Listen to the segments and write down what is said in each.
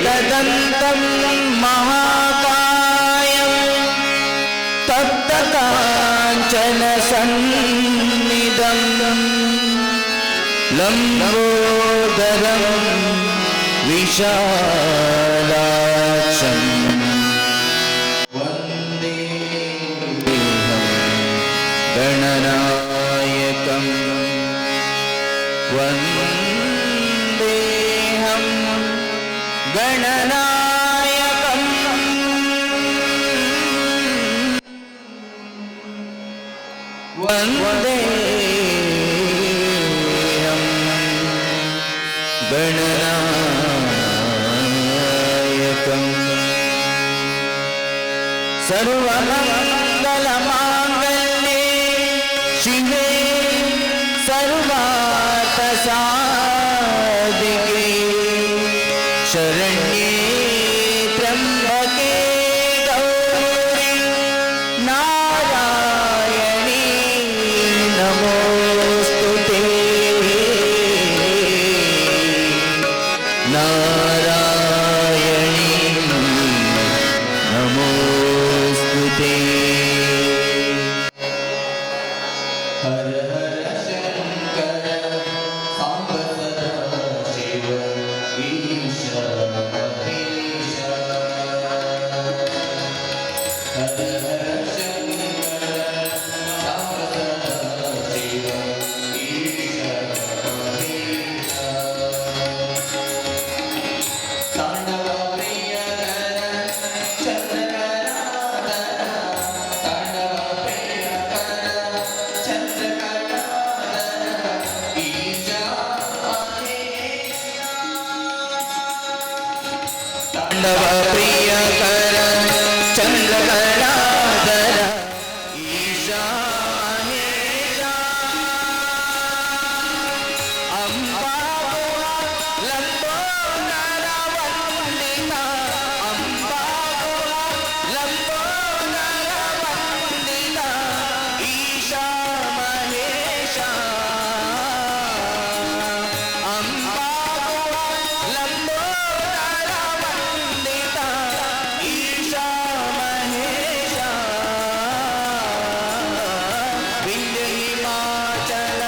एकदन्तं महाकायं तप्तकाञ्चनसन्निधं लम्बोदरं विशालाक्षं वन्देऽहं गणनायकम्। वन्देऽहं गणनायकम्। वन्देऽहं गणनायकम्। सर्वमङ्गलमाङ्गल्ये शिवे सर्वार्थसाधिके शरण्ये त्र्यम्बके गौरी नारायणी नमोऽस्तु ते। नारायणी नमोऽस्तु ते। हर हर शङ्कर, साम्ब सदा शिव, ईश महेश। हर हर शङ्कर, साम्ब सदा शिव, ईश महेश। ताण्डव प्रियकर चन्द्रकलाधर, ताण्डव प्रियकर चन्द्रकलाधर, ईशा महेश। ताण्डव प्रियकर चन्द्रकलाधर, ईशा महेशा। अम्बा लम्बोदर वन्दिता, अम्बा लम्बोदर वन्दिता, ईशा महेशा। अम्बा लम्बोदर वन्दिता, ईशा महेशा। विंध्य हिमाचल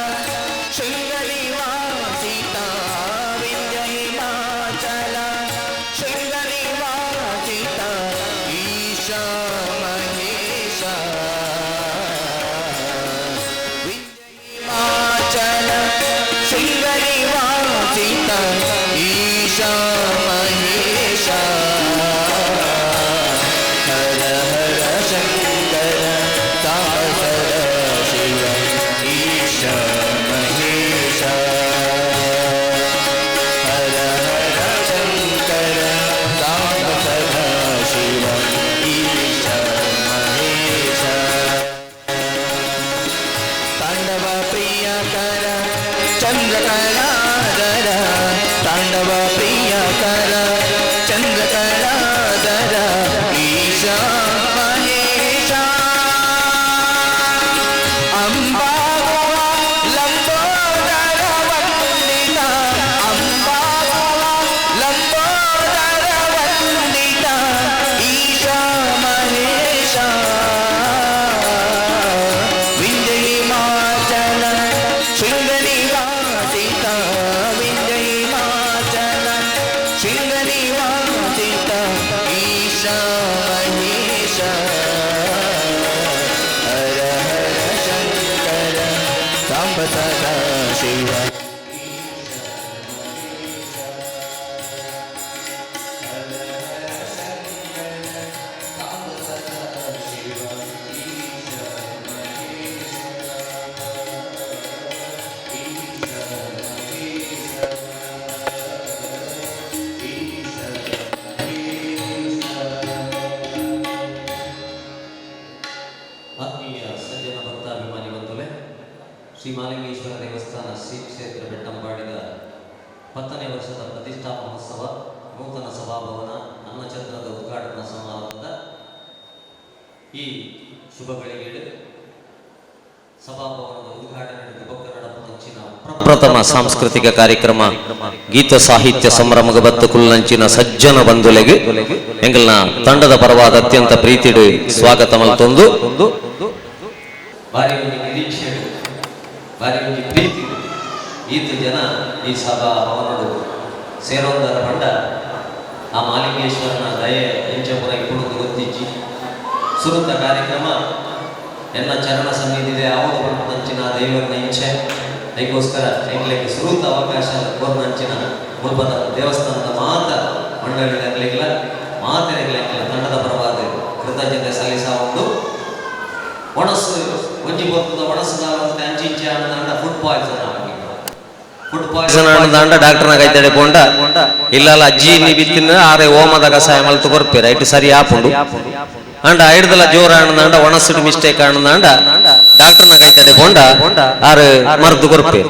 शृङ्गनिवासिता, विंध्य हिमाचल शृङ्गनिवासिता, ईशा महेशा। विंध्य हिमाचल शृङ्गनिवासिता, ईशा महेशा। हर हर शङ्कर, साम्ब सदा शिव, ईश महेशा। हर हर शङ्कर, साम्ब सदा शिव, ईश महेशा। ताण्डव प्रियकर चन्द्रकलाधर, ताण्डव प्रियकर चन्द्रकलाधर, ईशा महेशा। अम्बा लम्बोदर वन्दिता, अम्बा लम्बोदर वन्दिता, ईशा महेशा। विंध्य हिमाचल शृङ्गनिवासिता, विंध्य हिमाचल शृङ्गनिवासिता, ईशा महेशा। हर हर शङ्कर, साम्ब सदा शिव। ಆತ್ಮೀಯ ಸಜ್ಜನ ಭಕ್ತಾಭಿಮಾನಿ ಬಂಧುಗಳೇ, ಶ್ರೀ ಮಾಲಿಂಗೇಶ್ವರ ದೇವಸ್ಥಾನ, ಶ್ರೀ ಕ್ಷೇತ್ರ ಬೆಟ್ಟಂಪಾಡಿದ 10ನೇ ವರ್ಷದ ಪ್ರತಿಷ್ಠಾ ಮಹೋತ್ಸವ, ನೂತನ ಸಭಾಭವನ, ಅನ್ನಛತ್ರದ ಉದ್ಘಾಟನಾ ಸಮಾರಂಭದ ಈ ಶುಭ ಗಳಿಗೆಡು ಸಭಾಭವನದ ಉದ್ಘಾಟನೆ ಬೊಕ್ಕ ನಡಪುನ ಪ್ರಥಮ ಸಾಂಸ್ಕೃತಿಕ ಕಾರ್ಯಕ್ರಮ ಗೀತ ಸಾಹಿತ್ಯ ಸಂಭ್ರಮದ ಬತ್ತು ಕುಲ್ಲಂಚಿನ ಸಜ್ಜನ ಬಂಧುಲೆಗೆ ಎಂಗಲ್ನ ತಂಡದ ಪರವಾದ ಅತ್ಯಂತ ಪ್ರೀತಿಡು ಸ್ವಾಗತ ಮಲ್ತೊಂದು ಬಾರಿ ಒಂಜಿ ನಿರೀಕ್ಷೆ, ಬಾರಿ ಒಂಜಿ ಪ್ರೀತಿ ಈತ ಜನ ಈ ಸಭಾ ಭವನಡು ಸೇರೋದರ ಪಂಡ ಆ ಮಾಲಿಂಗೇಶ್ವರನ ದಯೆ ಎಂಚಪುರ ಇಪ್ಪುಣದು ಗೊತ್ತಿಜ್ಜಿ. ಸುರುತ ಕಾರ್ಯಕ್ರಮ ಎನ್ನ ಚರಣ ಸನ್ನಿಧಿದೆ ಆವುದು ಪಂಚಿನ ದೇವರನ ಇಚ್ಛೆ. ಅದಕ್ಕೋಸ್ಕರ ಎಂಗ್ಲಿಗೆ ಸುರುತ ಅವಕಾಶ ಕೋರ್ನಂಚಿನ ಮುಲ್ಪದ ದೇವಸ್ಥಾನದ ಮಾತ ಮಂಡಳಿದ ಎಂಗ್ಲಿಗ್ಲ ಮಾತೆರೆಗ್ಲ ಎಂಗ್ಲ ತಂಡದ ಪರವಾದ ಕೃತಜ್ಞತೆ ಸಲ್ಲಿಸ ಉಂಡು. ಒಣಸು ಒಂಜಿ ಪೊರ್ತುದ ಒಣಸು ಅಂಚಿಂಚೆ ಆನಂದ ಫುಡ್ ಪಾಯ್ಸನ್ ಆಗಿ ಫುಡ್ ಪಾಯ್ಸನ್ ಆನಂದ ಡಾಕ್ಟರ್ನ ಕೈತಡೆ ಪೋಂಡ ಇಲ್ಲಲ್ಲ ಅಜ್ಜಿ ನೀ ಬಿತ್ತಿನ ಆರೆ ಓಮದ ಕಷಾಯ ಮಲ್ತು ಕೊರ್ಪೇರ ಇಟ್ಟು ಸರಿ ಆಪುಂಡು. ಅಂಡ ಐಡ್ದಲ ಜೋರ ಆನಂದ ಒಣಸುಡು ಮಿಸ್ಟೇಕ್ ಆನಂದ ಡಾಕ್ಟರ್ನ ಕೈತಡೆ ಪೋಂಡ ಆರು ಮರ್ದು ಕೊರ್ಪೆ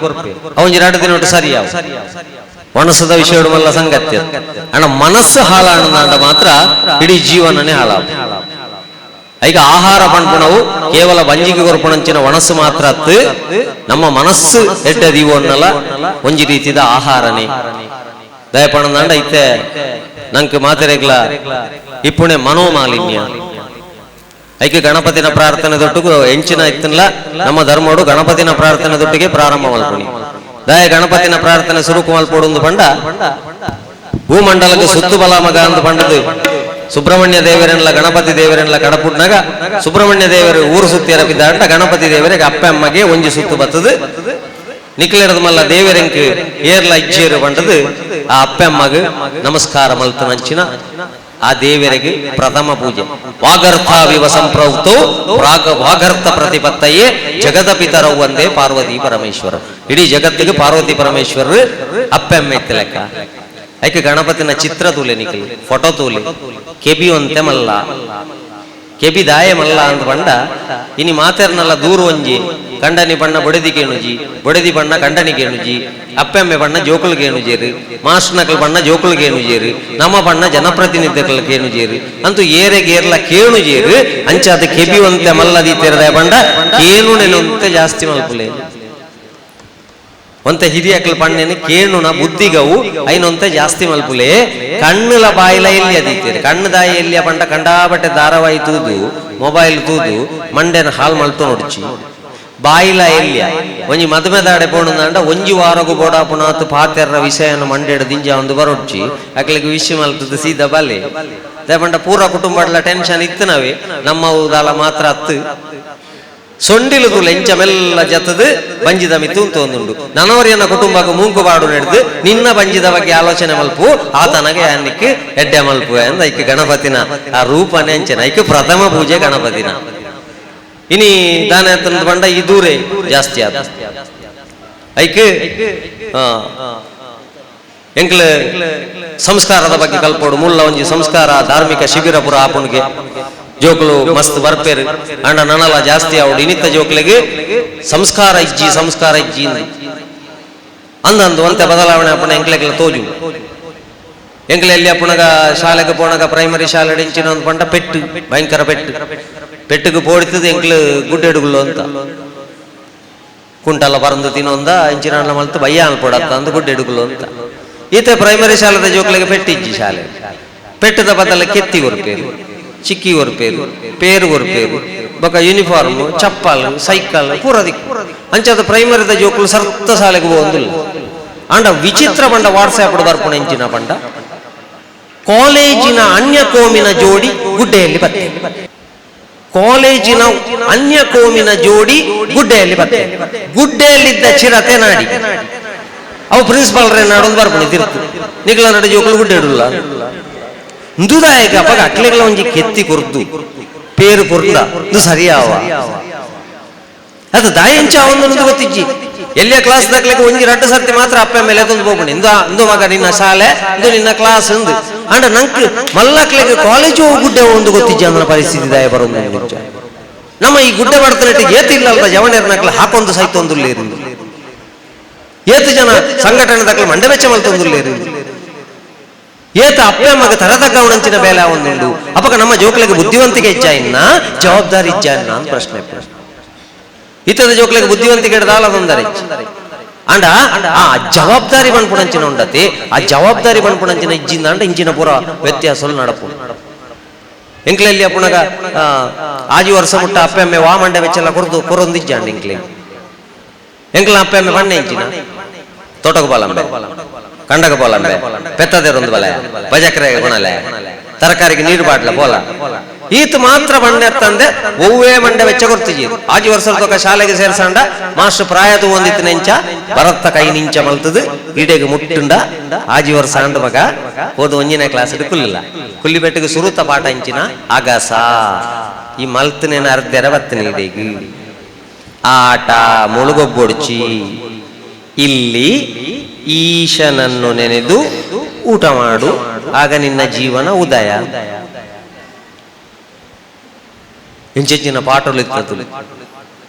ಅವಂಜಿ ಎರಡು ದಿನ ಒಟ್ಟು ಸರಿ ಆವು. ಒಣಸದ ವಿಷಯ ಮಲ್ಲ ಸಂಗತ್ಯ ಅಣ್ಣ ಮನಸ್ಸು ಹಾಳಾನಂದ ಮಾತ್ರ ಇಡೀ ಜೀವನನೇ ಹಾಳಾವು. ಈಗ ಆಹಾರ ಪಣ್ಪುಣವು ಕೇವಲ ಬಂಜಿಗೆ ಕೊರ್ಪುಣಂಚಿನ ಒಣಸು ಮಾತ್ರ ಅತ್ತು ನಮ್ಮ ಮನಸ್ಸು ಎಡ್ಡ ದೀವನ್ನಲ ಒಂಜಿ ರೀತಿದ ಆಹಾರನೇ. ದಯಪಣಂದಾಂಡ ಇತ್ತೆ ನಂಗೆ ಮಾತೆರೆಗ್ಲ ಇಪ್ಪುಣೆ ಮನೋಮಾಲಿನ್ಯ. ಐಕೆ ಗಣಪತಿನ ಪ್ರಾರ್ಥನೆ ದೊಟ್ಟುಗು ಎಂಚಿನ ಇತ್ತನ್ಲ ನಮ್ಮ ಧರ್ಮಡು ಗಣಪತಿನ ಪ್ರಾರ್ಥನೆ ದೊಟ್ಟಿಗೆ ಪ್ರಾರಂಭ ಮಲ್ಪುಣಿ. ದಯ ಗಣಪತಿನ ಪ್ರಾರ್ಥನೆ ಸುರುಕು ಮಲ್ಪೊಡುಂದು ಪಂಡ ಭೂಮಂಡಲಕ್ಕೆ ಸುತ್ತು ಬಲ ಮಗ ಅಂದ್ ಪಂಡದು ಸುಬ್ರಹ್ಮಣ್ಯ ದೇವರೆನ್ಲ ಗಣಪತಿ ದೇವರೆನ್ಲ ಕಡಪುಟ್ನಾಗ ಸುಬ್ರಹ್ಮಣ್ಯ ದೇವರು ಊರು ಸುತ್ತಿ ಎರಪಿದ್ದಾಂಟ ಗಣಪತಿ ದೇವರಿಗೆ ಅಪ್ಪ ಅಮ್ಮಗೆ ಒಂಜಿ ಸುತ್ತು ಬತ್ತದು ನಿಕ್ಲೆಡದ ಮಲ್ಲ ದೇವರೆಂಕ್ ಏರ್ಲ ಇಜ್ಜೇರು ಪಂಡದು ಆ ಅಪ್ಪ ಅಮ್ಮಗ ನಮಸ್ಕಾರ ಮಲ್ತು ನಂಚಿನ ಆ ದೇವರಿಗೆ ಪ್ರಥಮ ಪೂಜೆ. ವಾಗರ್ಥಾವಿವ ಸಂಪ್ರೌಕ್ತೌ ಪ್ರಾಗ ವಾಗರ್ಥ ಪ್ರತಿಪತ್ತಯೇ ಜಗದ ಪಿತರವು ಒಂದೇ ಪಾರ್ವತಿ ಪರಮೇಶ್ವರ. ಇಡೀ ಜಗತ್ತಿಗೆ ಪಾರ್ವತಿ ಪರಮೇಶ್ವರರು ಅಪ್ಪ ಅಮ್ಮ ಇತ್ತು ಲೆಕ್ಕ. ಐಕೆ ಗಣಪತಿನ ಚಿತ್ರ ತೂಲೆ ನಿಖಲಿ ಫೋಟೋ ತೂಲೆ ಕೆಬಿ ಒಂತೆ ಮಲ್ಲ ಕೆಬಿ ದಾಯ ಮಲ್ಲ ಅಂತ ಪಂಡ ಇನಿ ಮಾತೆರ್ನಲ್ಲ ದೂರ ಒಂಜಿ ಕಂಡನಿ ಬಣ್ಣ ಬೊಡೆದಿ ಕೇಣುಜಿ, ಬೊಡೆದಿ ಬಣ್ಣ ಕಂಡನಿ ಕೇಣುಜಿ, ಅಪ್ಪೆಮ್ಮೆ ಬಣ್ಣ ಜೋಕುಲು ಕೇಣುಜೇರು, ಮಾಸ್ನಕಲ್ ಬಣ್ಣ ಜೋಕುಲು ಕೇಣುಜೇರು, ನಮ್ಮ ಬಣ್ಣ ಜನಪ್ರತಿನಿಧಿಗಳ ಕೇಣುಜೇರು ಅಂತೂ ಏರೆ ಗೇರ್ಲ ಕೇಣುಜೇರು. ಅಂಚಾದ ಕೆಬಿ ಒಂತೆ ಮಲ್ಲದಿ ತೆರೆದ ಬಂಡ ಕೇಣುನೆನೊಂತೆ ಜಾಸ್ತಿ ಮಲ್ಪುಲೆ ಒಂತೆ ಹಿರಿಯಕ್ಲ ಪಣ್ಣೆನೆ ಕೇಣುನ ಬುದ್ಧಿಗವು ಐನೊಂತೆ ಜಾಸ್ತಿ ಮಲ್ಪುಲೆ. ಕಣ್ಣುಲ ಬಾಯಿಲ ಎಲ್ಲಿ ಅದೀತೀರಿ ಕಣ್ಣು ದಾಯಿ ಎಲ್ಲಿಯ ಪಂಡ ಕಂಡಾಬಟ್ಟೆ ಧಾರಾವಾಹಿ ತೂದು ಮೊಬೈಲ್ ತೂದು ಮಂಡೆನ ಹಾಲ್ ಮಲ್ತು ನೋಡ್ಚಿ. ಬಾಯಿಲ ಎಲ್ಲಿಯ ಒಂಜಿ ಮದುಮೆದಾಡೆ ಪೋಣುಂದಾಂಡ ಒಂಜಿ ವಾರಗು ಬೋಡಾಪುನಾತು ಪಾತೆರ್ರ ವಿಷಯನ ಮಂಡೆಡ್ ದಿಂಜ ಒಂದು ಬರೊಡ್ಚಿ ಅಕ್ಲಿಗೆ ವಿಷಯ ಮಲ್ತದ ಸೀದಾ ಬಲೆ ಪಂಡ ಪೂರ ಕುಟುಂಬಡ್ಲ ಟೆನ್ಷನ್ ಇತ್ತು ನಾವೇ ನಮ್ಮ ದಾಲ ಮಾತ್ರ ಅತ್ತು ಸೊಂಡಿಲು ಎಂಚ ಮೆಲ್ಲ ಜತದು ಬಂಜಿದ ಮಿತ್ತು ಒಂದುಂಡು ನನವರಿಯನ್ನ ಕುಟುಂಬಕ್ಕೆ ಮೂಂಕು ಬಾಡು ನಡೆದು ನಿನ್ನ ಬಂಜಿದ ಬಗ್ಗೆ ಆಲೋಚನೆ ಮಲ್ಪು ಆತನಗೆ ಅನ್ನಿಕ್ಕೆ ಎಡ್ಡೆ ಮಲ್ಪು ಅಂದ ಐಕ್ ಗಣಪತಿನ ಆ ರೂಪನೆ ಅಂಚೆನ ಐಕ್ ಪ್ರಥಮ ಪೂಜೆ ಗಣಪತಿನ. ಇನಿ ದಾನ ಬಂಡ ಈ ದೂರೇ ಜಾಸ್ತಿ ಆದ ಐಕ್ ಎಂಕ್ಲ ಸಂಸ್ಕಾರದ ಬಗ್ಗೆ ಕಲ್ಪೋಡು ಮುಲ್ಲ ಒಂಜಿ ಸಂಸ್ಕಾರ ಧಾರ್ಮಿಕ ಶಿಬಿರ ಪುರ ಆಪುಣಿಗೆ ಜೋಕುಲು ಮಸ್ತ್ ಬರ್ಪೇರು ಅಂಡ ನನಲ ಜಾಸ್ತಿ ಆವಡು ಇನಿತ ಜೋಕುಲಿಗೆ ಸಂಸ್ಕಾರ ಇಜ್ಜಿ ಸಂಸ್ಕಾರ ಇಜ್ಜಿ ಅಂದಂದು ಒಂತೆ ಬದಲಾವಣೆ ಅಪ್ಪಣ ಎಂಕ್ಲೆಗ್ಲ ತೋಜು. ಎಂಕ್ಲೆ ಎಲ್ಲಿ ಅಪ್ಪಣಗ ಶಾಲೆಗೆ ಪೋಣಗ ಪ್ರೈಮರಿ ಶಾಲೆ ಇಂಚಿನ ಒಂದು ಪಂಡ ಪೆಟ್ಟು ಭಯಂಕರ ಪೆಟ್ಟು ಪೆಟ್ಟಿಗೆ ಪೋಡಿತದ ಎಂಕ್ಲು ಗುಡ್ಡೆಡುಗುಲು ಅಂತ ಕುಂಟಲ್ಲ ಬರಂದು ತಿನ್ನೊಂದ ಇಂಚಿನ ಮಲ್ತು ಬಯ್ಯ ಅನ್ಪೊಡತ್ತ ಅಂದು ಗುಡ್ಡೆಡುಗುಲು ಅಂತ. ಈತ ಪ್ರೈಮರಿ ಶಾಲೆದ ಜೋಕ್ಲಿಗೆ ಪೆಟ್ಟಿಜ್ಜಿ ಶಾಲೆ ಪೆಟ್ಟದ ಬದಲ ಕೆತ್ತಿ ಕೊರ್ಪೇರು ಚಿಕ್ಕಿ ಕೊರ್ಪೇರು ಪೇರು ಕೊರ್ಪೇರು ಬೊಕ ಯೂನಿಫಾರ್ಮ್ ಚಪ್ಪಲ್ ಸೈಕಲ್ ಪೂರ ದಿಕ್ಕು ಅಂಚಾದ ಪ್ರೈಮರಿದ ಜೋಕುಲು ಸರ್ತ ಶಾಲೆಗೆ ಹೋಗಂದಿಲ್ಲ. ಅಂಡ ವಿಚಿತ್ರ ಪಂಡ ವಾಟ್ಸ್ಆ್ಯಪ್ ಬರ್ಪುಣ ಇಂಚಿನ ಪಂಡ ಕಾಲೇಜಿನ ಅನ್ಯ ಕೋಮಿನ ಜೋಡಿ ಗುಡ್ಡೆಯಲ್ಲಿ ಬತ್ತೆ ಕಾಲೇಜಿನ ಅನ್ಯ ಕೋಮಿನ ಜೋಡಿ ಗುಡ್ಡೆಯಲ್ಲಿ ಬತ್ತೆ ಗುಡ್ಡೆಯಲ್ಲಿದ್ದ ಚಿರತೆ ನಾಡಿ ಅವು ಪ್ರಿನ್ಸಿಪಾಲ್ ರೇ ನಾಡೊಂದು ಬರ್ಪುಣೆ ತಿರ್ತು ನಿಕ್ಲ ನಡೆ ಜೋಕುಲು ಗುಡ್ಡೆ ಇಡಲ್ಲ ಇಂದುದಾಯಕ ಅಪ್ಪಗ ಅಕ್ಲೆಗಳ ಒಂಜಿ ಕೆತ್ತಿ ಕೊರ್ದು ಪೇರು ಕೊರ್ದ ಇದು ಸರಿಯಾವ ಅದು ದಾಯಂಚ ಒಂದು ಗೊತ್ತಿಜ್ಜಿ ಎಲ್ಲಿಯ ಕ್ಲಾಸ್ ದಾಖಲೆಗೆ ಒಂಜಿ ರಡ್ಡು ಸರ್ತಿ ಮಾತ್ರ ಅಪ್ಪ ಮೇಲೆ ತಂದು ಹೋಗ್ಬಂಡು ಇಂದು ಇಂದು ಮಗ ನಿನ್ನ ಶಾಲೆ ಇಂದು ನಿನ್ನ ಕ್ಲಾಸ್ ಅಂದು ಅಂಡ ನಂಕ್ ಮಲ್ಲಕ್ಲೆಗೆ ಕಾಲೇಜು ಗುಡ್ಡೆ ಒಂದು ಗೊತ್ತಿಜ್ಜಿ ಅಂದ್ರೆ ಪರಿಸ್ಥಿತಿ ದಾಯ ಬರೋದು. ನಮ್ಮ ಈ ಗುಡ್ಡೆ ಬಡತನಟ್ಟು ಏತಿಲ್ಲ ಅಲ್ದ ಜವನೇರ್ನಕ್ಲ ಹಾಕೊಂದು ಸೈತೊಂದುಲ್ಲೇರಿಂದು ಏತು ಜನ ಸಂಘಟನೆ ದಾಖಲೆ ಮಂಡೆ ವೆಚ್ಚ ಮಲ್ತೊಂದುಲ್ಲೇರಿಂದು ಏತ ಅಪ್ಪೆ ಅಮ್ಮಗ ತರತಕ್ಕವಣಂಚಿನ ಬೇಲೆ ಒಂದುಂಡು ಅಪ್ಪಗ ನಮ್ಮ ಜೋಕ್ಲೆಗೆ ಬುದ್ಧಿವಂತಿಕೆ ಇಜ್ಜ ಇನ್ನ ಜವಾಬ್ದಾರಿ ಇಜ್ಜ ಇನ್ನ ಅಂತ ಪ್ರಶ್ನೆ. ಇತದ ಜೋಕ್ಲೆಗೆ ಬುದ್ಧಿವಂತಿಕೆ ದಾಲ ತೊಂದರೆ. ಅಂಡ ಆ ಜವಾಬ್ದಾರಿ ಬಂದ್ಪುಣಂಚಿನ ಉಂಡತಿ ಆ ಜವಾಬ್ದಾರಿ ಬಂದ್ಪುಣಂಚಿನ ಇಜ್ಜಿಂದ ಅಂಡ ಇಂಚಿನ ಪೂರ ವ್ಯತ್ಯಾಸ ನಡಪು. ಎಂಕ್ಲೆಲ್ಲಿ ಅಪ್ಪುಣಗ ಆಜಿ ವರ್ಷ ಮುಟ್ಟ ಅಪ್ಪೆಮ್ಮೆ ವಾ ಮಂಡೆ ವೆಚ್ಚೆಲ್ಲ ಕೊರ್ದು ಕೊರೊಂದಿಜ್ಜಾಂಡ ಎಂಕ್ಲೆ ಎಂಕ್ಲ ಅಪ್ಪೆಮ್ಮೆ ಬಣ್ಣ ಇಂಚಿನ ತೋಟಕ ಬಾಲಂಬೆ ಕಂಡಕ ಬೋಲಂಬೆ ಪೆತ್ತದಿರೊಂದು ಬಲ ಬಜಕ್ರೆ ಗುಣಲೆ ತರಕಾರಿಗೆ ನೀರು ಬಾಟ್ಲ ಬೋಲ ಈತ ಮಾತ್ರ ಬಂಡೆ ತಂದೆ ಒವ್ವೇ ಮಂಡೆ ವೆಚ್ಚ ಕೊರ್ತಿಜಿ. ಆಜಿ ವರ್ಷದ ಶಾಲೆಗೆ ಸೇರ್ಸಂಡ ಮಾಸ್ಟರ್ ಪ್ರಾಯ ತೂವೊಂದಿತ್ತು ನೆಂಚ ಬರತ್ತ ಕೈ ನಿಂಚ ಮಲ್ತದು ಈಡೆಗೆ ಮುಟ್ಟುಂಡ ಆಜಿ ವರ್ಷ ಅಂಡ ಮಗ ಹೋದ ಒಂಜಿನ ಕ್ಲಾಸ್ ಕುಲ್ಲಿಲ್ಲ ಕುಲ್ಲಿಬೆಟ್ಟಿಗೆ ಸುರುತ ಪಾಠ ಇಂಚಿನ ಅಗಸ ಈ ಮಲ್ತನೇನ ಅರ್ಧೆರ ಬತ್ತನ ಈಡೆಗೆ ಆಟ ಮುಳುಗೊಬ್ಬೊಡ್ಚಿ ಇಲ್ಲಿ ಈಶನನ್ನು ನೆನೆದು ಊಟ ಮಾಡು ಆಗ ನಿನ್ನ ಜೀವನ ಉದಯ. ಇಂಚಿನ ಪಾಠಗಳು ಇರ್ತದೆ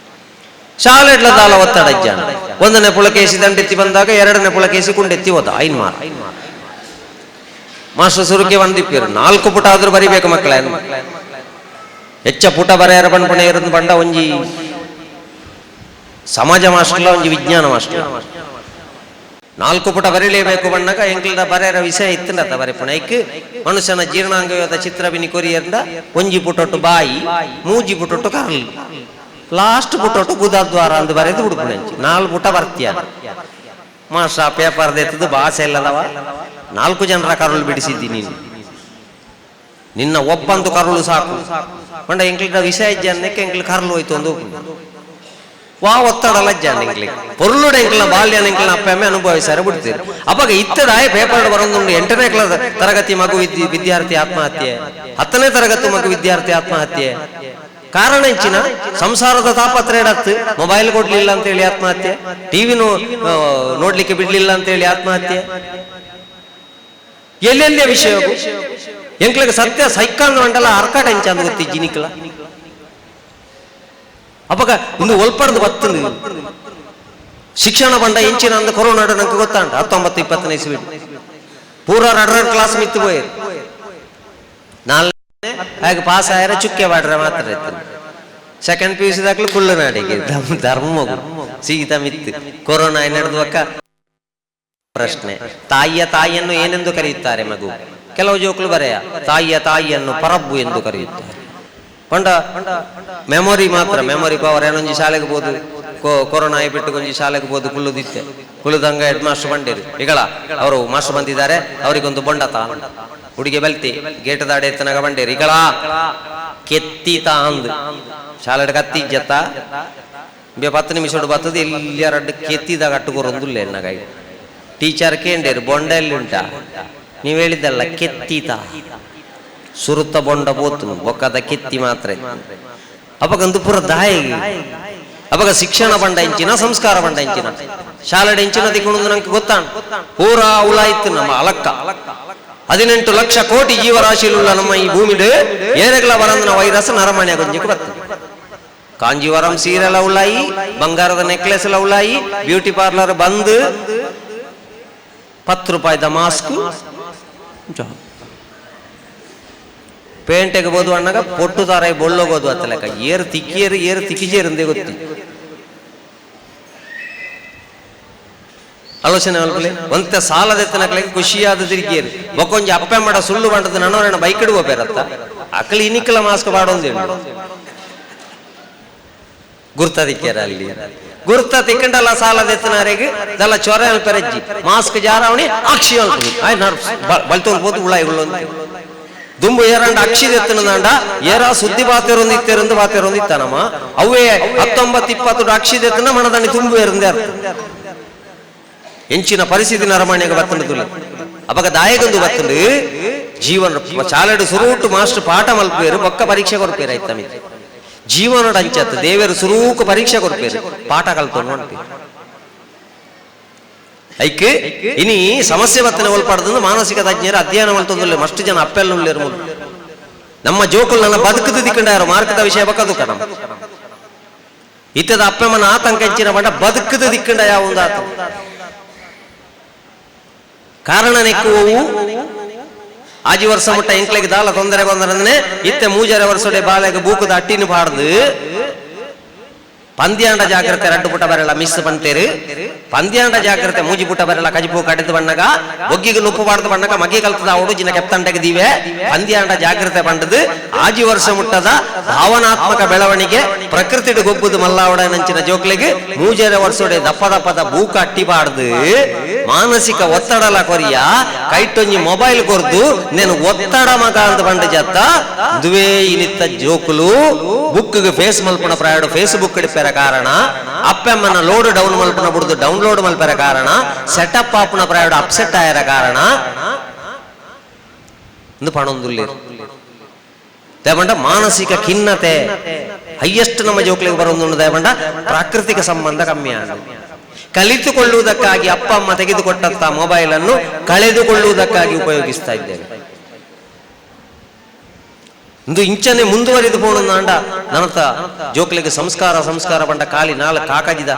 ಶಾಲೆಡ್ಲ ದಾಲ ಒತ್ತಡ ಜ್ಞಾನ. ಒಂದನೇ ಪುಳಕೇಸಿ ದಂಡೆತ್ತಿ ಬಂದಾಗ ಎರಡನೇ ಪುಳಕೇಸಿ ಕುಂಡೆತ್ತಿ ಹೋದ ಐನ್ ಮಾರ ಮಾಸ್ಟರ್ ಸುರುಕೆ ಬಂದಿಪ್ಪಿರು 4 ಪುಟ ಆದ್ರೂ ಬರಿಬೇಕು ಮಕ್ಕಳೇ. ಹೆಚ್ಚ ಪುಟ ಬರೆಯರ ಬಣ್ಪಣೆ ಇರೋದು ಬಂಡ ಒಂಜಿ ಸಮಾಜ ಮಾಸ್ಟರ್ಲ ಒಂಜಿ ವಿಜ್ಞಾನ ಮಾಸ್ಟರ್ 4 ಪುಟ ಬರೀಲೇಬೇಕು ಬಣ್ಣಗ ಎಂಕ್ಲದ ಬರೆಯರ ವಿಷಯ ಇತ್ತಂಡತ ಬರೆಪುಣ ಐಕ್ ಮನುಷ್ಯನ ಜೀರ್ಣಾಂಗದ ಚಿತ್ರ ಬಿನಿ ಕೊರಿಯರ್ದ ಒಂಜಿ ಪುಟೊಟ್ಟು ಬಾಯಿ ಮೂಜಿ ಪುಟೊಟ್ಟು ಕರ್ಲು ಲಾಸ್ಟ್ ಪುಟೊಟ್ಟು ಗುದಾದ್ವಾರ ಅಂದ್ ಬರೆದು ಬಿಡ್ಪುಣ 4 ಪುಟ ಬರ್ತೀಯ ಮಾಸ್ಟರ್ ಪೇಪರ್ ದೆತ್ತದು ಭಾಷೆ ಇಲ್ಲದವ 4 ಜನರ ಕರುಳು ಬಿಡಿಸಿದ್ದಿ ನೀನು ನಿನ್ನ ಒಬ್ಬಂದು ಕರುಳು ಸಾಕು ಬಂಡ ಎಂಕ್ಲಿದ ವಿಷಯ ಇಜ್ಜನ್ನಕ್ಕೆ ಎಂಕ್ಲ ಕರುಳು ಹೋಯ್ತು ಒಂದು ವಾ ಒತ್ತಡ ಲಜ್ಜಾನ ಎಂಕ್ಲಿಗೆ ಪೊರ್ಲುಡ ಎಂಕ್ಲ ಬಾಲ್ಯನ ಎಂಕ್ಲ ಅಪ್ಪಮ್ಮೆ ಅನುಭವಿಸಾರೆ ಬಿಡ್ತೀರಿ. ಅವಾಗ ಇತ್ತದಾಯ ಪೇಪರ್ ಬರೋದುಂಡು 8ನೇ ಕ್ಲಾಸ್ ತರಗತಿ ಮಗು ವಿದ್ಯಾರ್ಥಿ ಆತ್ಮಹತ್ಯೆ, 10ನೇ ತರಗತಿ ಮಗು ವಿದ್ಯಾರ್ಥಿ ಆತ್ಮಹತ್ಯೆ. ಕಾರಣ ಇಂಚಿನ ಸಂಸಾರದ ತಾಪತ್ರ ಎಡತ್ತು ಮೊಬೈಲ್ ಕೊಡ್ಲಿಲ್ಲ ಅಂತೇಳಿ ಆತ್ಮಹತ್ಯೆ, ಟಿವಿನೂ ನೋಡ್ಲಿಕ್ಕೆ ಬಿಡ್ಲಿಲ್ಲ ಅಂತೇಳಿ ಆತ್ಮಹತ್ಯೆ. ಎಲ್ಲೆಲ್ಲಿಯ ವಿಷಯ ಎಂಕ್ಲಿಗೆ ಸತ್ಯ ಸೈಕಾನ್ ಮಂಡಲ ಅರ್ಕಾಟ ಇಂಚ ಅಂದ್ ಗೊತ್ತಿ ಜಿನಿಕ್ಲ ಅಪಗ ಒಂದು ಒಲ್ಪಡ್ದು ಬತ್ತಂದು ಶಿಕ್ಷಣ ಬಂಡ ಇಂಚಿನ ಅಂದ ಕೊರೋನಾ ನಂಗೆ ಗೊತ್ತಾಂಡ 19 20ನೇ ಇಸ್ವಿ ಪೂರ ರಡ್ರಡ್ ಕ್ಲಾಸ್ ಮಿತ್ತು ಪೋಯರು 4ನೇ ಹಾಗೆ ಪಾಸ್ ಆಯರ ಚುಕ್ಕೆ ಬಾಡ್ರೆ ಮಾತ್ರ ಇತ್ತು. ಸೆಕೆಂಡ್ ಪಿ ಯು ಸಿ ದಾಖಲು ಕುಳ್ಳು ನಾಡಿಗೆ ಧರ್ಮ ಸೀತಾ ಮಿತ್ತು ಕೊರೋನಾ ನಡೆದುವಕ್ಕ ಪ್ರಶ್ನೆ ತಾಯಿಯ ತಾಯಿಯನ್ನು ಏನೆಂದು ಕರೆಯುತ್ತಾರೆ ಮಗು? ಕೆಲವು ಜೋಕುಲು ಬರೆಯ ತಾಯಿಯ ತಾಯಿಯನ್ನು ಪರಬ್ಬು ಎಂದು ಕರೆಯುತ್ತಾರೆ. ಪಂಡ ಮೆಮೊರಿ ಮಾತ್ರ ಮೆಮೊರಿ ಪವರ್ ಏನೊಂಜಿ ಶಾಲೆಗೆ ಬೋದು ಕೊರೋನಾ ಬಿಟ್ಟು ಕೊಂಜಿ ಶಾಲೆಗೆ ಬೋದು ಕುಳ್ಳುದಿತ್ತೆ ಕುಳ್ಳುದಂಗ ಹೆಡ್ ಮಾಸ್ಟರ್ ಬಂಡಿರು ಈಗಳ ಅವರು ಮಾಸ್ಟರ್ ಬಂದಿದ್ದಾರೆ ಅವರಿಗೊಂದು ಬೊಂಡತ ಹುಡುಗಿ ಬಲ್ತಿ ಗೇಟ್ ದಾಡೆ ಎತ್ತನಾಗ ಬಂಡೇರಿ ಈಗಳ ಕೆತ್ತಿತ ಅಂದು ಶಾಲೆ ಕತ್ತಿ ಜತ್ತ ಬೇ 10 ನಿಮಿಷ ಬರ್ತದೆ ಇಲ್ಲಿ ರಡ್ಡು ಕೆತ್ತಿದಾಗ ಅಟ್ಟುಕೊರೊಂದುಲ್ಲ ಎನ್ನಾಗ ಟೀಚರ್ ಕೇಂಡೇರು ಬೊಂಡ ಎಲ್ಲಿ ಉಂಟಾ ನೀವು ಹೇಳಿದ್ದಲ್ಲ ಕೆತ್ತಿತ ಸುರುತ್ತ ಬೊಂಡ ಬೋತು ಬೊಕ್ಕದ ಕೆತ್ತಿ ಮಾತ್ರ ಅಪಗಂದು ಪೂರ ದಾಯಿ ಅವಾಗ ಶಿಕ್ಷಣ ಬಂಡ ಇಂಚಿನ ಸಂಸ್ಕಾರ ಬಂಡ ಇಂಚಿನ ಶಾಲೆಡೆ ಇಂಚಿನ ದಿಕ್ಕೊಂಡು ನಂಗೆ ಗೊತ್ತಾಣ ಪೂರಾ ಉಲಾಯಿತ್ತು ನಮ್ಮ ಅಲಕ್ಕ 18 ಲಕ್ಷ ಕೋಟಿ ಜೀವರಾಶಿಲುಳ್ಳ ನಮ್ಮ ಈ ಭೂಮಿಡು ಏರೆಗ್ಲ ಬರಂದನ ವೈರಸ್ ನರಮಣೆ ಗೊಂಜಿಗೆ ಬರ್ತದೆ. ಕಾಂಜೀವರಂ ಸೀರೆಲ ಉಲಾಯಿ ಬಂಗಾರದ ನೆಕ್ಲೆಸ್ ಎಲ್ಲ ಉಲಾಯಿ ಬ್ಯೂಟಿ ಪಾರ್ಲರ್ ಬಂದು 10 ರೂಪಾಯಿದ ಮಾಸ್ಕ್ ಪೇಂಟೆಗೆ ಬೋದು ಅಣ್ಣಗ ಪೊಟ್ಟು ತಾರಾಯಿ ಬೊಳ್ಳೋಗೋದು ಅತ್ತಲೆಕ್ಕ ಏರು ತಿಕ್ಕಿಯರು ಏರು ತಿಕ್ಕಿಜೇರಂದೇ ಗೊತ್ತಿ ಆಲೋಚನೆ ಮಲ್ಪಲೆ ಒಂತೆ ಸಾಲದೆತ್ತನಕ್ಲೆಗೆ ಖುಷಿಯಾದ ತಿರುಗಿಯರು ಬೊಕ್ಕೊಂಜಿ ಅಪ್ಪೆ ಮಾಡ ಸುಳ್ಳು ಬಂಡದ ನನ್ನವರನ್ನ ಬೈಕ್ ಇಡುವ ಪೇರತ್ತ ಅಕ್ಕಲಿ ಇನಿಕ್ಕಲ ಮಾಸ್ಕ್ ಬಾಡೊಂದೇಳು ಗುರ್ತ ತಿಕ್ಕ್ಯಾರ ಅಲ್ಲಿ ಗುರ್ತ ತಿಕ್ಕಂಡಲ್ಲ ಸಾಲದೆತ್ತನಾರಿಗೆ ದಲ್ಲ ಚೊರೆ ಅಲ್ಪೆರಜ್ಜಿ ಮಾಸ್ಕ್ ಜಾರವಣಿ ಅಕ್ಷಿ ಅಲ್ಪಿ ಆಯ್ ನಾರು ಬಲ್ತೊಂದು ಬೋದು ಉಳಾಯಿ ಉಳ್ಳೊಂದು ದುಂಬು ಏರಂಡ ಅಕ್ಷಿದೆತ್ತನದಾಂಡ ಏರ ಸುದ್ದಿ ಬಾತೆರೊಂದು ಇತ್ತೆರೊಂದು ಬಾತೆರೊಂದು ಇತ್ತಾನಮ್ಮ ಅವೇ 19 20 ಅಕ್ಷಿದೆತ್ತನ ಮನದಂಡಿ ತುಂಬು ಏರಂದೆ ಅರ್ಥ ಎಂಚಿನ ಪರಿಸ್ಥಿತಿ ನರಮಾಣ್ಯಗ ಬತ್ತಂಡು ತುಲಿ ಅಪಗ ದಾಯಗೊಂದು ಬತ್ತಂಡು ಜೀವನ ಚಾಲೆಡು ಸುರೂಟು ಮಾಸ್ಟರ್ ಪಾಠ ಮಲ್ಪೇರು ಬೊಕ್ಕ ಪರೀಕ್ಷೆ ಕೊರ್ಪೇರು ಆಯ್ತಮಿ ಜೀವನದ ಅಂಚತ್ ದೇವರು ಸುರೂಕು ಪರೀಕ್ಷೆ ಕೊರ್ಪೇರು ಪಾಠ ಕಲ್ತು ನೋಡ್ಪೇರು ಐಕ್ ಇನಿ ಸಮಸ್ಯೆ ಬತ್ತನೆ ಒಲ್ಪಾಡ್ದು ಮಾನಸಿಕ ತಜ್ಞರು ಅಧ್ಯಯನ ಮಲ್ತೊಂದುಲ್ಲೆ ಮಷ್ಟು ಜನ ಅಪ್ಪೆಲ್ಲ ಉಳ್ಳೇರು ಮೂಲು ನಮ್ಮ ಜೋಕುಲ್ ನನ್ನ ಬದುಕುದು ದಿಕ್ಕಂಡಾರು ಮಾರ್ಕದ ವಿಷಯ ಬಕ್ಕದು ಕಣ ಇತ್ತದ ಅಪ್ಪಮ್ಮನ ಆತಂಕ ಹೆಚ್ಚಿನ ಬಂಡ ಬದುಕುದು ದಿಕ್ಕಂಡ ಯಾವ ಒಂದು ಆತಂಕ ಕಾರಣ ನೆಕ್ಕುವವು ಆಜಿ ವರ್ಷ ಮುಟ್ಟ ಎಂಕ್ಲೆಗೆ ದಾಲ ತೊಂದರೆ ಬಂದ್ರೆ ಇತ್ತೆ ಮೂಜರೆ ವರ್ಷಡೆ ಬಾಳೆಗೆ ಬೂಕದ ಅಟ್ಟಿನ ಪಾಡ್ದು ಪಂದ್ಯಾಂಡ ಜಾಗ್ರತೆ ರಡ್ಡು ಪುಟ ಬರಲ್ಲ ಮಿಸ್ ಪಂತೇರು ಪಂದ್ಯಾಂಡ ಜಾಗ್ರತೆ ಮೂಜಿ ಪುಟ ಬರಲ್ಲ ಕಜಿಪು ಕಡಿದು ಬಣ್ಣಗ ಬೊಗ್ಗಿಗೆ ನುಪ್ಪು ಬಾರ್ದು ಬಣ್ಣಗ ಮಗಿ ಕಲ್ತದ ಅವಡು ಜಿನ ಕೆಪ್ತಂಡಗೆ ದಿವೆ ಪಂದ್ಯಾಂಡ ಜಾಗ್ರತೆ ಪಂಡದು ಆಜಿ ವರ್ಷ ಮುಟ್ಟದ ಭಾವನಾತ್ಮಕ ಬೆಳವಣಿಗೆ ಪ್ರಕೃತಿಡು ಗೊಬ್ಬುದು ಮಲ್ಲಾವಡ ನಂಚಿನ ಜೋಕ್ಲೆಗೆ ಮೂಜರೆ ವರ್ಷೋಡೆ ದಪ್ಪ ದಪ್ಪದ ಬೂಕ ಅಟ್ಟಿಬಾರ್ದು ಮಾನಸಿಕ ಒತ್ತಡಲ ಕೊರಿಯ ಕೈಟೊಂಜಿ ಮೊಬೈಲ್ ಕೊರ್ದು ನೇನು ಒತ್ತಡ ಮಗ ಅಂತ ಬಂಡ ಜತ್ತ ದುವೇ ಇನಿತ್ತ ಜೋಕುಲು ಬುಕ್ಗೆ ಫೇಸ್ ಮಲ್ಪುನ ಪ್ರಾಯಡು ಫೇಸ್ಬುಕ್ ಇಡಿಪೆರ ಕಾರಣ ಅಪ್ಪಮ್ಮನ ಲೋಡ್ ಡೌನ್ ಮಲ್ಪುನ ಬುಡ್ದು ಡೌನ್ಲೋಡ್ ಮಲ್ಪೆರ ಕಾರಣ ಸೆಟಪ್ ಆಪುನ ಪ್ರಾಯಡು ಅಪ್ಸೆಟ್ ಆಯರ ಕಾರಣ ಇಂದು ಪಣೊಂದುಲ್ಲೇರು ದೇವಂಡ ಮಾನಸಿಕ ಖಿನ್ನತೆ ಹೈಯೆಸ್ಟ್ ನಮ್ಮ ಜೋಕ್ಲಿಗೆ ಬರೋದು ದೇವಂಡ ಪ್ರಾಕೃತಿಕ ಸಂಬಂಧ ಕಮ್ಮಿ ಆಗ ಕಲಿತುಕೊಳ್ಳುವುದಕ್ಕಾಗಿ ಅಪ್ಪ ಅಮ್ಮ ತೆಗೆದುಕೊಟ್ಟಂತ ಮೊಬೈಲ್ ಅನ್ನು ಕಳೆದುಕೊಳ್ಳುವುದಕ್ಕಾಗಿ ಉಪಯೋಗಿಸ್ತಾ ಇದ್ದೇವೆ. ಇಂದು ಇಂಚನೆ ಮುಂದುವರಿದು ಪೋಣಂದಾಂಡ ನನತ ಜೋಕ್ಲಿಗೆ ಸಂಸ್ಕಾರ ಸಂಸ್ಕಾರ ಪಂಡ ಖಾಲಿ ನಾಲ್ ಕಾಕಜಿದ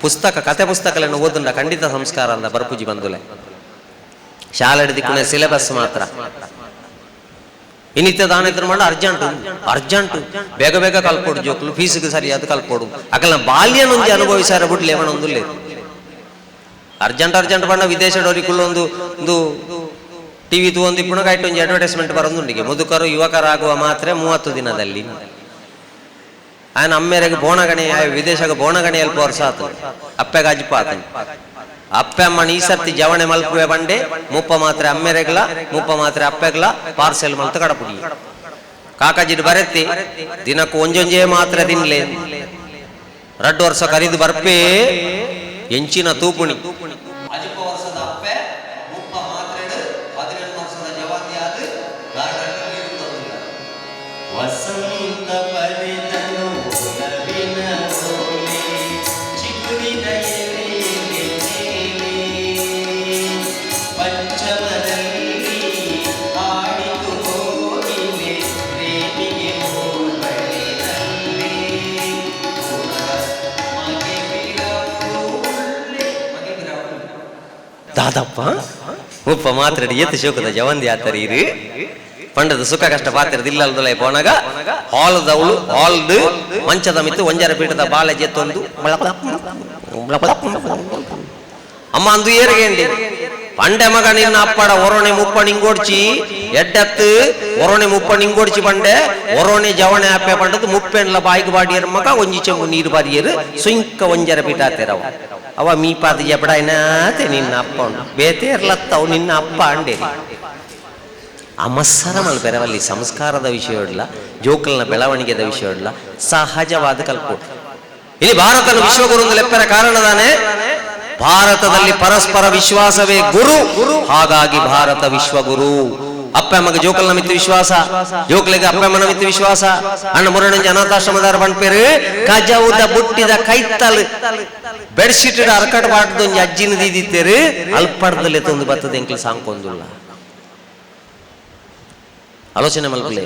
ಪುಸ್ತಕ ಕತೆ ಪುಸ್ತಕಗಳನ್ನು ಓದುಂಡ ಖಂಡಿತ ಸಂಸ್ಕಾರ ಅಂದ ಬರ್ಪುಜಿ ಬಂದುಲೆ ಶಾಲೆ ದಿಕ್ಕುನೆ ಸಿಲೆಬಸ್ ಮಾತ್ರ ಇನ್ನಿತ್ಯ ದಾನ ಇದ್ರ ಮಾಡ ಅರ್ಜೆಂಟ್ ಅರ್ಜೆಂಟ್ ಬೇಗ ಬೇಗ ಕಲ್ಪೋಡು ಜೋಕ್ಲು ಫೀಸ್ಗೆ ಸರಿಯಾದ ಕಲ್ಪೋಡು ಅಕಲ್ನ ಬಾಲ್ಯನೊಂದು ಅನುಭವಿಸಾರ ಬಿಡ್ಲಿ ಅವನೊಂದುಲ್ಲೆ ಅರ್ಜೆಂಟ್ ಅರ್ಜೆಂಟ್ ಬಣ್ಣ ವಿದೇಶದವರಿಗುಳ್ಳೊಂದು ಒಂದು ಟಿವಿ ಒಂದು ಇಪ್ಪುಣ ಕೈಟ್ ಒಂಜಿ ಅಡ್ವರ್ಟೈಸ್ಮೆಂಟ್ ಬರೋದುಂಡಿಗೆ ಮುದುಕರು ಯುವಕರಾಗುವ ಮಾತ್ರ 30 ದಿನದಲ್ಲಿ ಆಯನ ಅಮ್ಮೇರೆಗೆ ಬೋಣಗಣೆ ವಿದೇಶಕ್ಕೆ ಬೋಣಗಣೆ ಅಲ್ಪ ವರ್ಷ ಆತು ಅಪ್ಪೆಗೆ ಅಜ್ಪ ಆತನು ಅಪ್ಪೆ ಅಮ್ಮನ ಈ ಸರ್ತಿ ಜವಣೆ ಮಲ್ಪುವೆ ಬಂಡೆ ಮುಪ್ಪ ಮಾತ್ರೆ ಅಮ್ಮೆರೆಗ್ಲ ಮುಪ್ಪ ಮಾತ್ರೆ ಅಪ್ಪೆಗ್ಲ ಪಾರ್ಸೆಲ್ ಮಲ್ತ ಕಡಪುಡಿ ಕಾಕಾಜಿಡ್ ಬರೆತ್ತಿ ದಿನಕ್ಕೂ ಒಂಜೊಂಜೇ ಮಾತ್ರೆ ತಿನ್ಲೆ ರಡ್ಡು ವರ್ಷ ಕರಿದು ಬರ್ಪೇ ಎಂಚಿನ ತೂಪುಣಿ ಅಜಿಪ ವರ್ಷದ ಅಪ್ಪೆ ಮುಪ್ಪ ಮಾತ್ರೆಡು 18 ವರ್ಷದ ಜವಾಂತಿ ಆದ ಗಾರ್ಡನ್ ನೀರು ತಂದಿಲ್ಲ. ವಸಂತ ಪರಿತನು ನವಿನ ಓಲೆ ಚಿಗುರಿದ ಎಲೆಯಲ್ಲಿ ಮೇಲೆ ಪಂಚಮದಲ್ಲಿ ಹಾಡಿತು ಕೋಗಿಲೆ ಪ್ರೇಮಿಗೆ ಹೋಬಳಿನಲ್ಲಿ ಮಗೆ ಬಿರವುಳ್ಳೆ ಮಗೆ ಬಿರವುಳ್ಳೆ. ದಾದಪ್ಪ ಮುಪ್ಪ ಮಾತ್ರೆ ಏತು ಶೋಕದ ಜವಂದಿ ಆತರಿ ಇರು ಪಂಡದ ಸುಖ ಕಷ್ಟ ಪಾತ್ರದ ಇಲ್ಲಲ್ದೊಲೆ ಪೋನಾಗ ಹಾಲ್ದವಳು ಹಾಲ್ದು ಮಂಚದ ಮಿತ್ತು ಒಂಜರ ಪೀಠದ ಬಾಲೆ ಜೆತ್ತೊಂದು ಅಮ್ಮ ಅಂದು ಏರಿಗೆಂಡಿ ಪಂಡೆ ಮಗ ನಿನ್ನ ಅಪ್ಪಡ ಒರೋಣೆ ಮುಪ್ಪ ನಿಂಗೋಡ್ಚಿ ಎಡ್ಡತ್ತು ಒರೋಣೆ ಮುಪ್ಪ ನಿಂಗೋಡ್ಚಿ ಪಂಡೆ ಒರೋಣೆ ಜವಣೆ ಅಪ್ಪೆ ಪಂಡದು ಮುಪ್ಪೆಂಡ್ಲ ಬಾಯಿಗೆ ಬಾಡಿಯರ್ ಮಗ ಒಂಜಿ ಚೆಂಬು ನೀರು ಬಾರಿಯರು ಸುಂಕ ಒಂಜರ ಪೀಠ ಆತೇರವ ಅವ ಮೀಪಾದ ಜಬಡಾಯ್ನಾತೆ ನಿನ್ನ ಅಪ್ಪ ಉಂಡು ಬೇತೇರ್ಲತ್ತವು ನಿನ್ನ ಅಪ್ಪ ಅಂಡೇರಿ ಅಮಸ್ಸರ ಮಲ್ಪೆರವಲ್ಲಿ ಸಂಸ್ಕಾರದ ವಿಷಯ ಇಲ್ಲ ಜೋಕಲ್ನ ಬೆಳವಣಿಗೆದ ವಿಷಯ ಇಲ್ಲ ಸಹಜವಾದ ಕಲ್ಪು. ಇಲ್ಲಿ ಭಾರತದ ವಿಶ್ವಗುರು ಒಂದು ಲೆಪ್ಪರ ಕಾರಣದಾನೆ ಭಾರತದಲ್ಲಿ ಪರಸ್ಪರ ವಿಶ್ವಾಸವೇ ಗುರು, ಹಾಗಾಗಿ ಭಾರತ ವಿಶ್ವಗುರು. ಅಪ್ಪ ಅಮ್ಮಗೆ ಜೋಕಲ್ನ ಮಿತ್ತು ವಿಶ್ವಾಸ, ಜೋಕಲಿಗೆ ಅಪ್ಪ ಅಮ್ಮನ ಮಿತ್ತು ವಿಶ್ವಾಸ. ಅಣ್ಣ ಮುರಣಿಂಜ ಅನಾಥಾಶ್ರಮದಾರ ಬಂಡ್ಪೇರು ಕಜವುದ ಬುಟ್ಟಿದ ಕೈತಲ್ ಬೆಡ್ಶೀಟ್ ಅರ್ಕಟ್ ಬಾಟದೊಂಜಿ ಅಜ್ಜಿನ ದೀದಿತ್ತೇರು ಅಲ್ಪಡ್ದಲ್ಲೇ ತಂದು ಬರ್ತದೆ ಎಂಕ್ಲು ಸಾಂಕೊಂದುಲ್ಲ. ಆಲೋಚನೆ ಮಲ್ಪಲೆ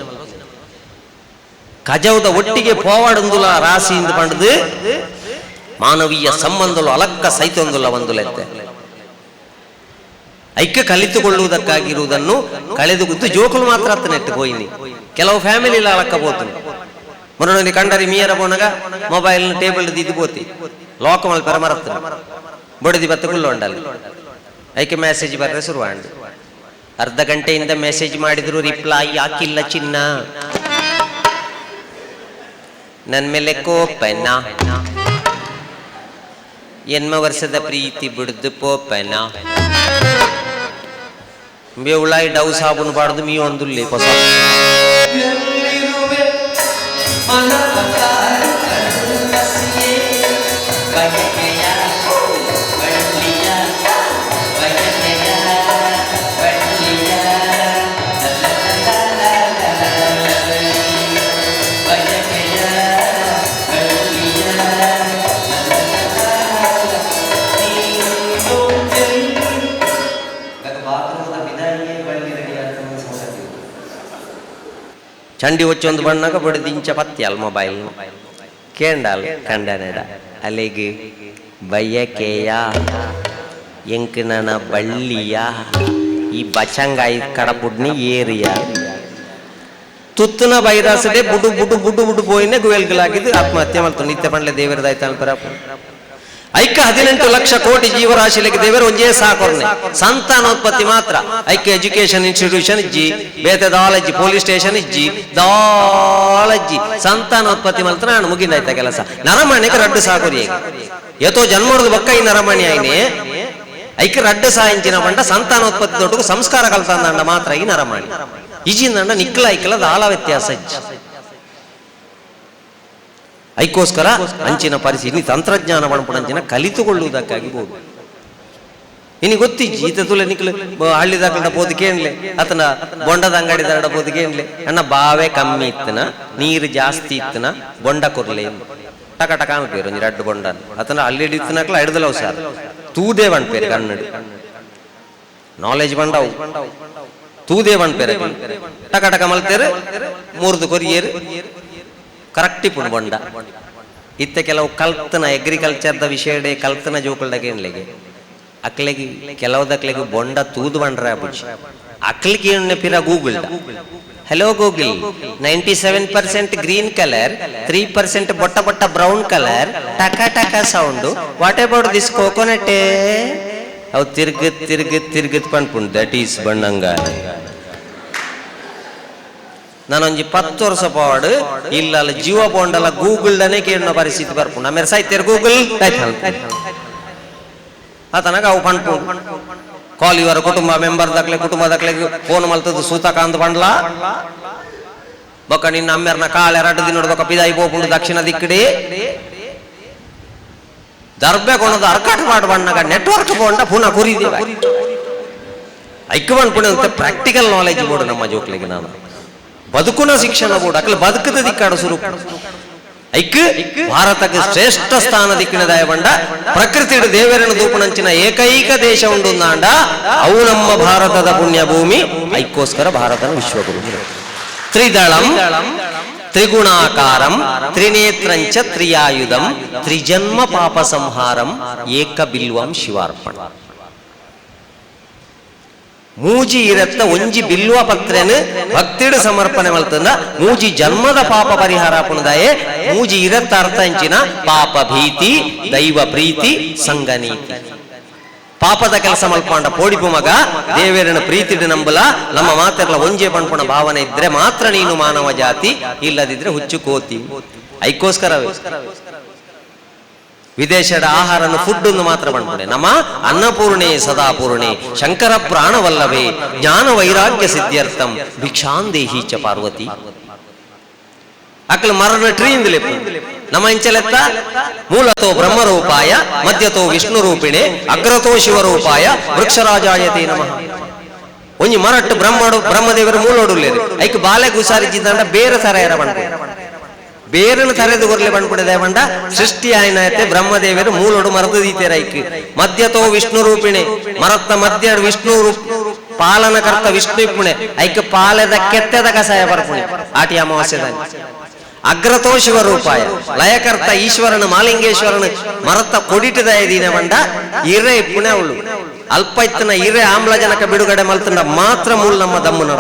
ಕಜವುದ ಒಟ್ಟಿಗೆ ಪೋವಾಡೊಂದುಲ ರಾಶಿಯಿಂದ ಪಂಡದು ಮಾನವೀಯ ಸಂಬಂಧಲು ಅಲಕ್ಕ ಸೈತೊಂದುಲ ಒಂದುಲೆತ್ತೆ ಐಕ್ಯ ಕಲಿತುಕೊಳ್ಳುವುದಕ್ಕಾಗಿರುವುದನ್ನು ಕಳೆದು ಗುದ್ದು ಜೋಕುಲು ಮಾತ್ರ ಅತ್ತ ನೆಟ್ಟು ಹೋಯಿನಿ. ಕೆಲವು ಫ್ಯಾಮಿಲಿ ಅಲಕ್ಕ ಬೋತು ಮರಳಿ ಕಂಡರಿ ಮೀಯರ ಪೋನಗ ಮೊಬೈಲ್ ಟೇಬಲ್ ದಿದ್ದು ಬೋತಿ ಲಾಕ್ ಮಲ್ಪೆರ ಮರತ್ತ ಬಡದಿ ಬತ್ತ ಕುಲ್ಲೊಂಡಲ್ಲಿ ಐಕೆ ಮೆಸೇಜ್ ಬರ್ರೆ ಶುರುವಾಂಡು. ಅರ್ಧ ಗಂಟೆಯಿಂದ ಮೆಸೇಜ್ ಮಾಡಿದ್ರು ರಿಪ್ಲೈ ಯಾಕಿಲ್ಲ ಚಿನ್ನ, ನನ್ ಮೇಲೆ ಕೋಪನ, ಎನ್ಮ ವರ್ಷದ ಪ್ರೀತಿ ಬಿಡ್ದು ಪೋಪನ, ಬೇವುಳಾಯಿ ಡವ್ ಸಾಬೂನು ಬಾಡ್ದು ಮೀ ಒಂದುಲ್ಲೆ ಹೊಸ. ಚಂಡಿ ಒಂದು ಬಣ್ಣಗ ಬಡಿದು ಇಂಚ ಪತ್ತಿ ಅಲ್ ಮೊಬೈಲ್ ಕೇಂಡಾಲ್ ಕಂಡನೆಡ ಅಲ್ಲಿಗೆ ಬಯ್ಯಕೆಯ ಎಂಕನ ಬಳ್ಳಿಯ ಈ ಬಚಂಗಾಯಿ ಕಡಪುಡ್ನಿ ಏರಿಯ ತುತ್ತುನ ವೈರಸ್ಡೆ ಬುಡು ಬುಡು ಬುಡು ಬುಡು ಪೋಯಿನೆ ಗುವೆಲ್ಗಳಾಗಿದ್ದು ಆತ್ಮಹತ್ಯೆ ಮಲ್ತು ನಿತ್ಯ ಪಂಡ್ಲೆ ದೇವರದಾಯ್ತು ಅನ್ಪರ. ಐಕ 18 ಲಕ್ಷ ಕೋಟಿ ಜೀವರಾಶಿಲಿಗೆ ದೇವರು ಒಂಜೇ ಸಾಕೊರ್ನೆ ಸಂತಾನೋತ್ಪತ್ತಿ ಮಾತ್ರ. ಐಕ ಎಜುಕೇಶನ್ ಇನ್ಸ್ಟಿಟ್ಯೂಷನ್ ಇಜ್ಜಿ, ಬೇತೆ ದಾಲಜ್ಜಿ, ಪೊಲೀಸ್ ಸ್ಟೇಷನ್ ಇಜ್ಜಿ, ದಾಲಜ್ಜಿ. ಸಂತಾನೋತ್ಪತ್ತಿ ಮಾತ್ರ ನಾನು ಮುಗಿಂದಾಯ್ತ ಕೆಲಸ. ನರಮಣಿಗೆ ರಡ್ಡು ಸಾಕೊರಿ ಏತೋ ಜನ್ಮದ ಬಕ್ಕ ಈ ನರಮಣಿ ಆಯ್ನೆ ಐಕ ರಡ್ಡು ಸಾಯಿಂಚಿನ ಬಂಡ ಸಂತಾನೋತ್ಪತ್ತಿ ದೊಡ್ಡ ಸಂಸ್ಕಾರ ಕಲ್ತಂದ ಮಾತ್ರ ಈ ನರಮಣಿ ಇಜಿಂದಂಡ ನಿಕ್ಕಲ ಐಕಲ ದಾಲ ವ್ಯತ್ಯಾಸ ಇಜ್ಜಿ. ಐಕ್ಕೋಸ್ಕರ ಅಂಚಿನ ಪರಿಸ್ಥಿತಿ ತಂತ್ರಜ್ಞಾನ ಪಣಪುಣಂಚಿನ ಕಲಿತುಕೊಳ್ಳುವುದಕ್ಕಾಗಿ ಬೋದು. ಇನಿ ಗೊತ್ತಿಜ್ಜಿ ಈತ ತುಲೆ ನಿಕ್ಲು ಹಳ್ಳಿದಾಕಂಡ ಪೋದು ಕೇನ್ಲೆ ಆತನ ಬೊಂಡದ ಅಂಗಡಿ ದಾಡ ಪೋದು ಕೇನ್ಲೆ ಅಣ್ಣ ಬಾವೆ ಕಮ್ಮಿ ಇತ್ತನ ನೀರು ಜಾಸ್ತಿ ಇತ್ತನ ಬೊಂಡ ಕೊರ್ಲೆ ಟಕ ಟಕ ಅನ್ಪೇರು ಒಂಜಿ ರಡ್ಡು ಬೊಂಡ ಆತನ ಅಲ್ಲಿ ಇತ್ತನಕ್ಲ ಹಿಡ್ದಲವು ಸರ್ ತೂದೇ ಪೇರು ಕನ್ನಡ ನಾಲೆಜ್ ಬಂಡವು ತೂದೇ ಪೇರು ಟಕ ಟಕ ಮಲ್ತೇರು ಮೂರ್ದು ಕೊರಿಯೇರು ಕರೆಕ್ಟ್ ಇಪ್ಪುಂಡು ಬೊಂಡ. ಇತ್ತೆ ಕೆಲವು ಕಲ್ತನ ಅಗ್ರಿಕಲ್ಚರ್ದ ವಿಷಯಡೆ ಕಲ್ತನ ಜೋಕುಲ್ಡಗೆ ಏನ್ಲೆಗೆ ಅಕ್ಲೆಗೆ ಕೆಲವುದಕ್ಲೆಗೆ ಬೊಂಡ ತೂದು ಬಂಡ್ರೆ ಅಬುಜಿ ಅಕ್ಲಿಗೆ ಏನ್ ಪಿರ Google hello Google 97% green colour 3% ಬೊಟ್ಟ ಬೊಟ್ಟ brown colour ಟಕ ಟಕ sound what about this coconut ಅವು ತಿರ್ಗ ತಿರ್ಗ ತಿರ್ಗತ್ ಪನ್ಪುಂಡು that is ಬಣ್ಣಂಗ. ನಾನೊಂಜಿ 10 ವರ್ಷ ಪವಾಡು ಇಲ್ಲ ಅಲ್ಲ ಜೀವ ಬೋಂಡಲ್ಲ ಗೂಗಲ್ ಡನೆ ಕೇಳಿನ ಪರಿಸ್ಥಿತಿ ಬರ್ಪುಂಡು ಆಮೇಲೆ ಸಾಯ್ತೇರು ಗೂಗಲ್ ಆತನಗ ಅವು ಪನ್ಪುಂಡು ಕಾಲ್ ಇವರ ಕುಟುಂಬ ಮೆಂಬರ್ ದಾಖಲೆ ಕುಟುಂಬ ದಾಖಲೆ ಫೋನ್ ಮಲ್ತದ್ದು ಸೂತಕ ಅಂದ್ ಪಂಡ್ಲ ಬೊಕ್ಕ ನಿನ್ನ ಅಮ್ಮೆರ್ನ ಕಾಲ ಎರಡು ದಿನ ಬೊಕ್ಕ ಪಿದಾಯಿ ಪೋಪುಂಡು ದಕ್ಷಿಣ ದಿಕ್ಕಡಿ ದರ್ಬೆ ಕೊಣದ ಅರ್ಕಾಟ್ ಪಾಡು ಬಣ್ಣಗ ನೆಟ್ವರ್ಕ್ ಪೋಂಡ ಪುನಃ ಕುರಿದೇವ ಐಕ್ಯ ಪನ್ಪುಂಡು ಅಂತ ಪ್ರಾಕ್ಟಿಕಲ್ ನಾಲೆಜ್ ಬೋಡು ನಮ್ಮ ಜೋಕ್ಲಿಗೆ ನಾನು ಬದುಕುನ ಶಿಕ್ಷಣ ಬೋರ್ಡ್ ಅಕಲ ಬದುಕದ ದಿಕ್ಕಾಡು ಸುರು ಐಕ್ ಭಾರತಕ್ಕೆ ಶ್ರೇಷ್ಠ ಸ್ಥಾನ ದಿಕ್ಕಿನದಾಯ ಬಂಡ ಪ್ರಕೃತಿ ದೇವರನ್ನು ದೂಪನಂಚಿನ ಏಕೈಕ ದೇಶ ಉಂಡು ಅವು ನಮ್ಮ ಭಾರತದ ಪುಣ್ಯ ಭೂಮಿ. ಐಕ್ಕೋಸ್ಕರ ಭಾರತನ ವಿಶ್ವಗುರು. ತ್ರಿದಳಂ ತ್ರಿಗುಣಾಕಾರಂ ತ್ರಿನೇತ್ರಂಚ ತ್ರಿಯಾಯುಧಂ ತ್ರಿಜನ್ಮ ಪಾಪ ಸಂಹಾರಂ ಏಕ ಬಿಲ್ವಂ ಶಿವಾರ್ಪಣ. ಮೂಜಿ ಇರತ್ತ ಒಂಜಿ ಬಿಲ್ವ ಪತ್ರೆನು ಭಕ್ತಿಡು ಸಮರ್ಪಣೆ ಮಲ್ತಂದ ಮೂಜಿ ಜನ್ಮದ ಪಾಪ ಪರಿಹಾರ ಪುಣದಾಯೆ ಮೂಜಿ ಇರತ್ತ ಅರ್ಥ ಅಂಚಿನ ಪಾಪ ಭೀತಿ ದೈವ ಪ್ರೀತಿ ಸಂಗನೀತಿ. ಪಾಪದ ಕೆಲಸ ಮಲ್ಪಂಡ ಪೋಡಿಪು ಮಗ ದೇವೇರನ ಪ್ರೀತಿಡು ನಂಬಲ ನಮ್ಮ ಮಾತೆರ್ಲ ಒಂಜೆ ಪಣ್ಪುಣ ಭಾವನೆ ಇದ್ರೆ ಮಾತ್ರ ನೀನು ಮಾನವ ಜಾತಿ, ಇಲ್ಲದಿದ್ರೆ ಹುಚ್ಚು ಕೋತಿ. ಐಕ್ಕೋಸ್ಕರವೇ ವಿದೇಶದ ಆಹಾರನ್ನು ಫುಡ್ ಮಾತ್ರ ಪಣ್ಪುಣೆ. ನಮ್ಮ ಅನ್ನಪೂರ್ಣೆ ಸದಾಪೂರ್ಣೆ ಶಂಕರ ಪ್ರಾಣವಲ್ಲವೇ ಜ್ಞಾನ ವೈರಾಗ್ಯ ಸಿದ್ಧ್ಯರ್ಥಂ ಭಿಕ್ಷಾಂದೇಹಿ ಚ ಪಾರ್ವತಿ. ಅಕ್ಲ ಮರಣ ಟ್ರೀ ಇಂದಲೆಪ್ಪು ನಮ್ಮ ಇಂಚಲೆತ್ತ ಮೂಲತೋ ಬ್ರಹ್ಮರೂಪಾಯ ಮಧ್ಯತೋ ವಿಷ್ಣು ರೂಪಿಣೆ ಅಗ್ರತೋ ಶಿವರೂಪಾಯ ವೃಕ್ಷರಾಜಾಯತೆ ನಮಃ. ಒಂಜಿ ಮರಟ್ಟು ಬ್ರಹ್ಮಡು ಬ್ರಹ್ಮದೇವರು ಮೂಲೋಡುಲ್ಲೇರು ಐಕ್ ಬಾಲೆ ಗುಸಾರಿಜಿದ್ದಂಡ ಬೇರೆ ತರ ಎರ ಪಣ್ಪುಣೆ ಬೇರನ್ನು ತರೆದು ಕೊರ್ಲೆ ಪಣ್ಪುಣೆ ದೇವಂಡ ಸೃಷ್ಟಿ ಆಯ್ನಾಯ್ತೆ ಬ್ರಹ್ಮದೇವರು ಮೂಲೋಡು ಮರದು ದೀತೇರ ಐಕ್ ಮಧ್ಯತೋ ವಿಷ್ಣು ರೂಪಿಣೆ ಮರತ್ತ ಮಧ್ಯ ವಿಷ್ಣು ರೂಪ ಪಾಲನಕರ್ತ ವಿಷ್ಣು ಇಪ್ಪುಣೆ ಐಕ್ ಪಾಲೆದ ಕೆತ್ತೆದ ಕಸಾಯ ಬರ್ಪುಣೆ ಆಟಿ ಅಮಾವಾಸ್ಯದ. ಅಗ್ರತೋ ಶಿವರೂಪಾಯ ಲಯಕರ್ತ ಈಶ್ವರನ ಮಾಲಿಂಗೇಶ್ವರನ ಮರತ್ತ ಕೊಡಿಟದ ದೀನ ಬಂಡ ಇರೆ ಇಪ್ಪುಣೆ ಅವಳು ಅಲ್ಪ ಇತ್ತನ ಇರೆ ಆಮ್ಲಜನಕ ಬಿಡುಗಡೆ ಮಲ್ತಂಡ ಮಾತ್ರ ಮೂಲ ನಮ್ಮ ದಮ್ಮು ನಡ.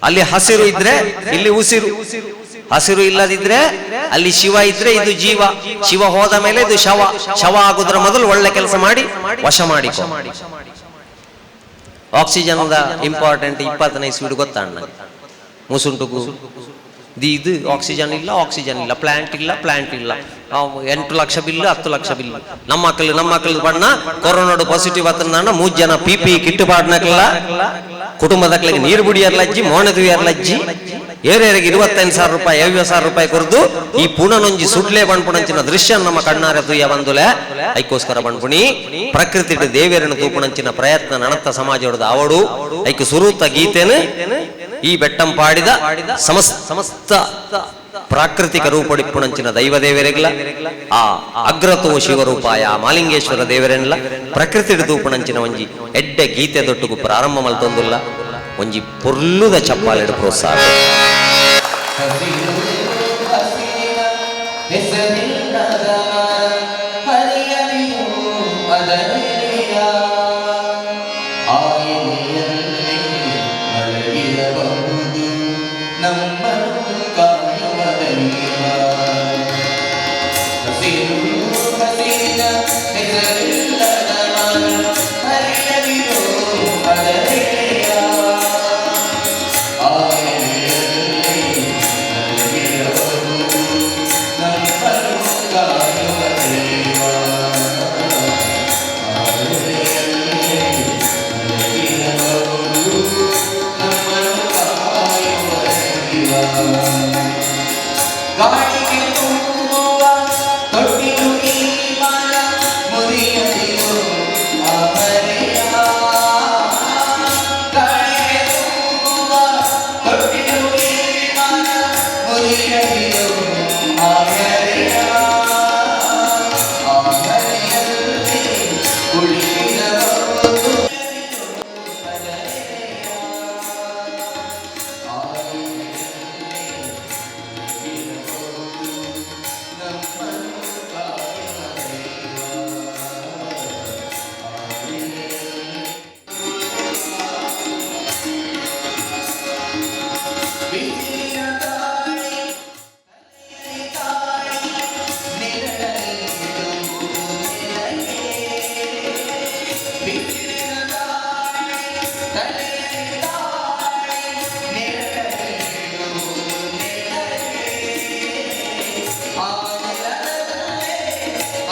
ಅಲ್ಲಿ ಹಸಿರು ಇದ್ರೆ ಇಲ್ಲಿ ಉಸಿರು, ಹಸಿರು ಇಲ್ಲದಿದ್ರೆ ಅಲ್ಲಿ ಶಿವ ಇದ್ರೆ ಇದು ಜೀವ, ಶಿವ ಹೋದ ಮೇಲೆ ಇದು ಶವ, ಶವ ಆಗುದ್ರ ಮೊದಲು ಒಳ್ಳೆ ಕೆಲಸ ಮಾಡಿ ವಶ ಮಾಡಿ. ಆಕ್ಸಿಜನ್ ಇಂಪಾರ್ಟೆಂಟ್ 20ನೇ ಇಸ್ವಿಡ್ ಗೊತ್ತಾಣ ಮುಸುಂಟುಗು ಇದು ಆಕ್ಸಿಜನ್ ಇಲ್ಲ, ಆಕ್ಸಿಜನ್ ಇಲ್ಲ, ಪ್ಲಾಂಟ್ ಇಲ್ಲ, ಪ್ಲಾಂಟ್ ಇಲ್ಲ, 8 ಲಕ್ಷ ಬಿಲ್ಲು 10 ಲಕ್ಷ ಬಿಲ್ಲು. ನಮ್ಮ ಮಕ್ಕಳು ನಮ್ಮ ಮಕ್ಕಳು ಬಣ್ಣ ಕೊರೋನಾಡು ಪಾಸಿಟಿವ್ ಆತನ 3 ಜನ ಪಿ ಪಿ ಕಿಟ್ಟು ಪಾಡ್ನಕ್ಲ ಕುಟುಂಬದಕ್ಲಿಗೆ ನೀರು ಬುಡಿಯರ್ಲಜ್ಜಿ ಮೋಣೆ ತುಯ್ಯರ್ಲಜ್ಜಿ ಏರೇರಿಗೆ 25,000 ರೂಪಾಯಿ 50,000 ರೂಪಾಯಿ ಕೊರ್ದು ಈ ಪುಣನೊಂಜಿ ಸುಡ್ಲೆ ಬಣ್ಪುಣಂಚಿನ ದೃಶ್ಯ ನಮ್ಮ ಕಣ್ಣಾರೆ ತುಯ್ಯ ಬಂದುಲೆ. ಐಕೋಸ್ಕರ ಬಣ್ಪುಣಿ ಪ್ರಕೃತಿ ದೇವಿಯರನ್ನು ತೂಪುಣಂಚಿನ ಪ್ರಯತ್ನ ನಣತ್ತ ಸಮಾಜದ ಅವಡು ಐಕು ಸುರೂತ ಗೀತೆನು ಈ ಬೆಟ್ಟಂ ಪಾಡಿದ ಸಮಸ್ತ ಪ್ರಾಕೃತಿಕ ರೂಪಡಿಪ್ಪುಣಂಚಿನ ದೈವ ದೇವರೆಗ್ಲ ಆ ಅಗ್ರತೋ ಶಿವರೂಪಾಯ ಮಾಲಿಂಗೇಶ್ವರ ದೇವರೆನ್ಲ ಪ್ರಕೃತಿ ತೂಪುಣಂಚಿನ ಒಂಜಿ ಎಡ್ಡೆ ಗೀತೆ ದೊಟ್ಟುಗು ಪ್ರಾರಂಭ ಮಲ್ತೊಂದುಲ್ಲ ಒಂಜಿ ಪೊರ್ಲುದ ಚಪ್ಪಾಲೆಡು ಪ್ರೋತ್ಸಾಹ. ಮಲಗಿರಬಹುದು. ಹೆಸರಿಲ್ಲದ ಮರ ಹರಿಯದಿರೋ ಅದರೆಲೆಯ. ಆ ಎಲೆಯಲ್ಲಿ ಮಲಗಿರಬಹುದು ನಮ್ಮನ್ನು ಕಾಯುವ ದೈವ. ಆ ಎಲೆಯಲ್ಲಿ ಮಲಗಿರಬಹುದು ನಮ್ಮನ್ನು ಕಾಯುವ ದೈವ. ಗಾಳಿಗೆ ತೂಗುವ ತೊಟ್ಟಿಲು ಈ ಮರ, ಮುರಿಯದಿರು ಆ ಮರೆಯ. ಗಾಳಿಗೆ ತೂಗುವ ತೊಟ್ಟಿಲು ಈ ಮರ, ಮುರಿಯದಿರು ಆ ಮರೆಯ. ಆ ಮರೆಯಲ್ಲಿ ಕುಳಿತಿರಬಹುದು. ಬಿಸಿಲಿನ ಗಾಳಿ ತಾಳಿ ನೆರಳಲ್ಲಿಡುವುದು ನೆಲಕ್ಕೆ. ಬಿಸಿಲಿನ ಗಾಳಿ ತಲೆಯಲ್ಲಿ ತಾಳಿ ನೆರಳಲ್ಲಿಡುವುದು ನೆಲಕ್ಕೆ. ಆ ನೆಲದಲ್ಲೇ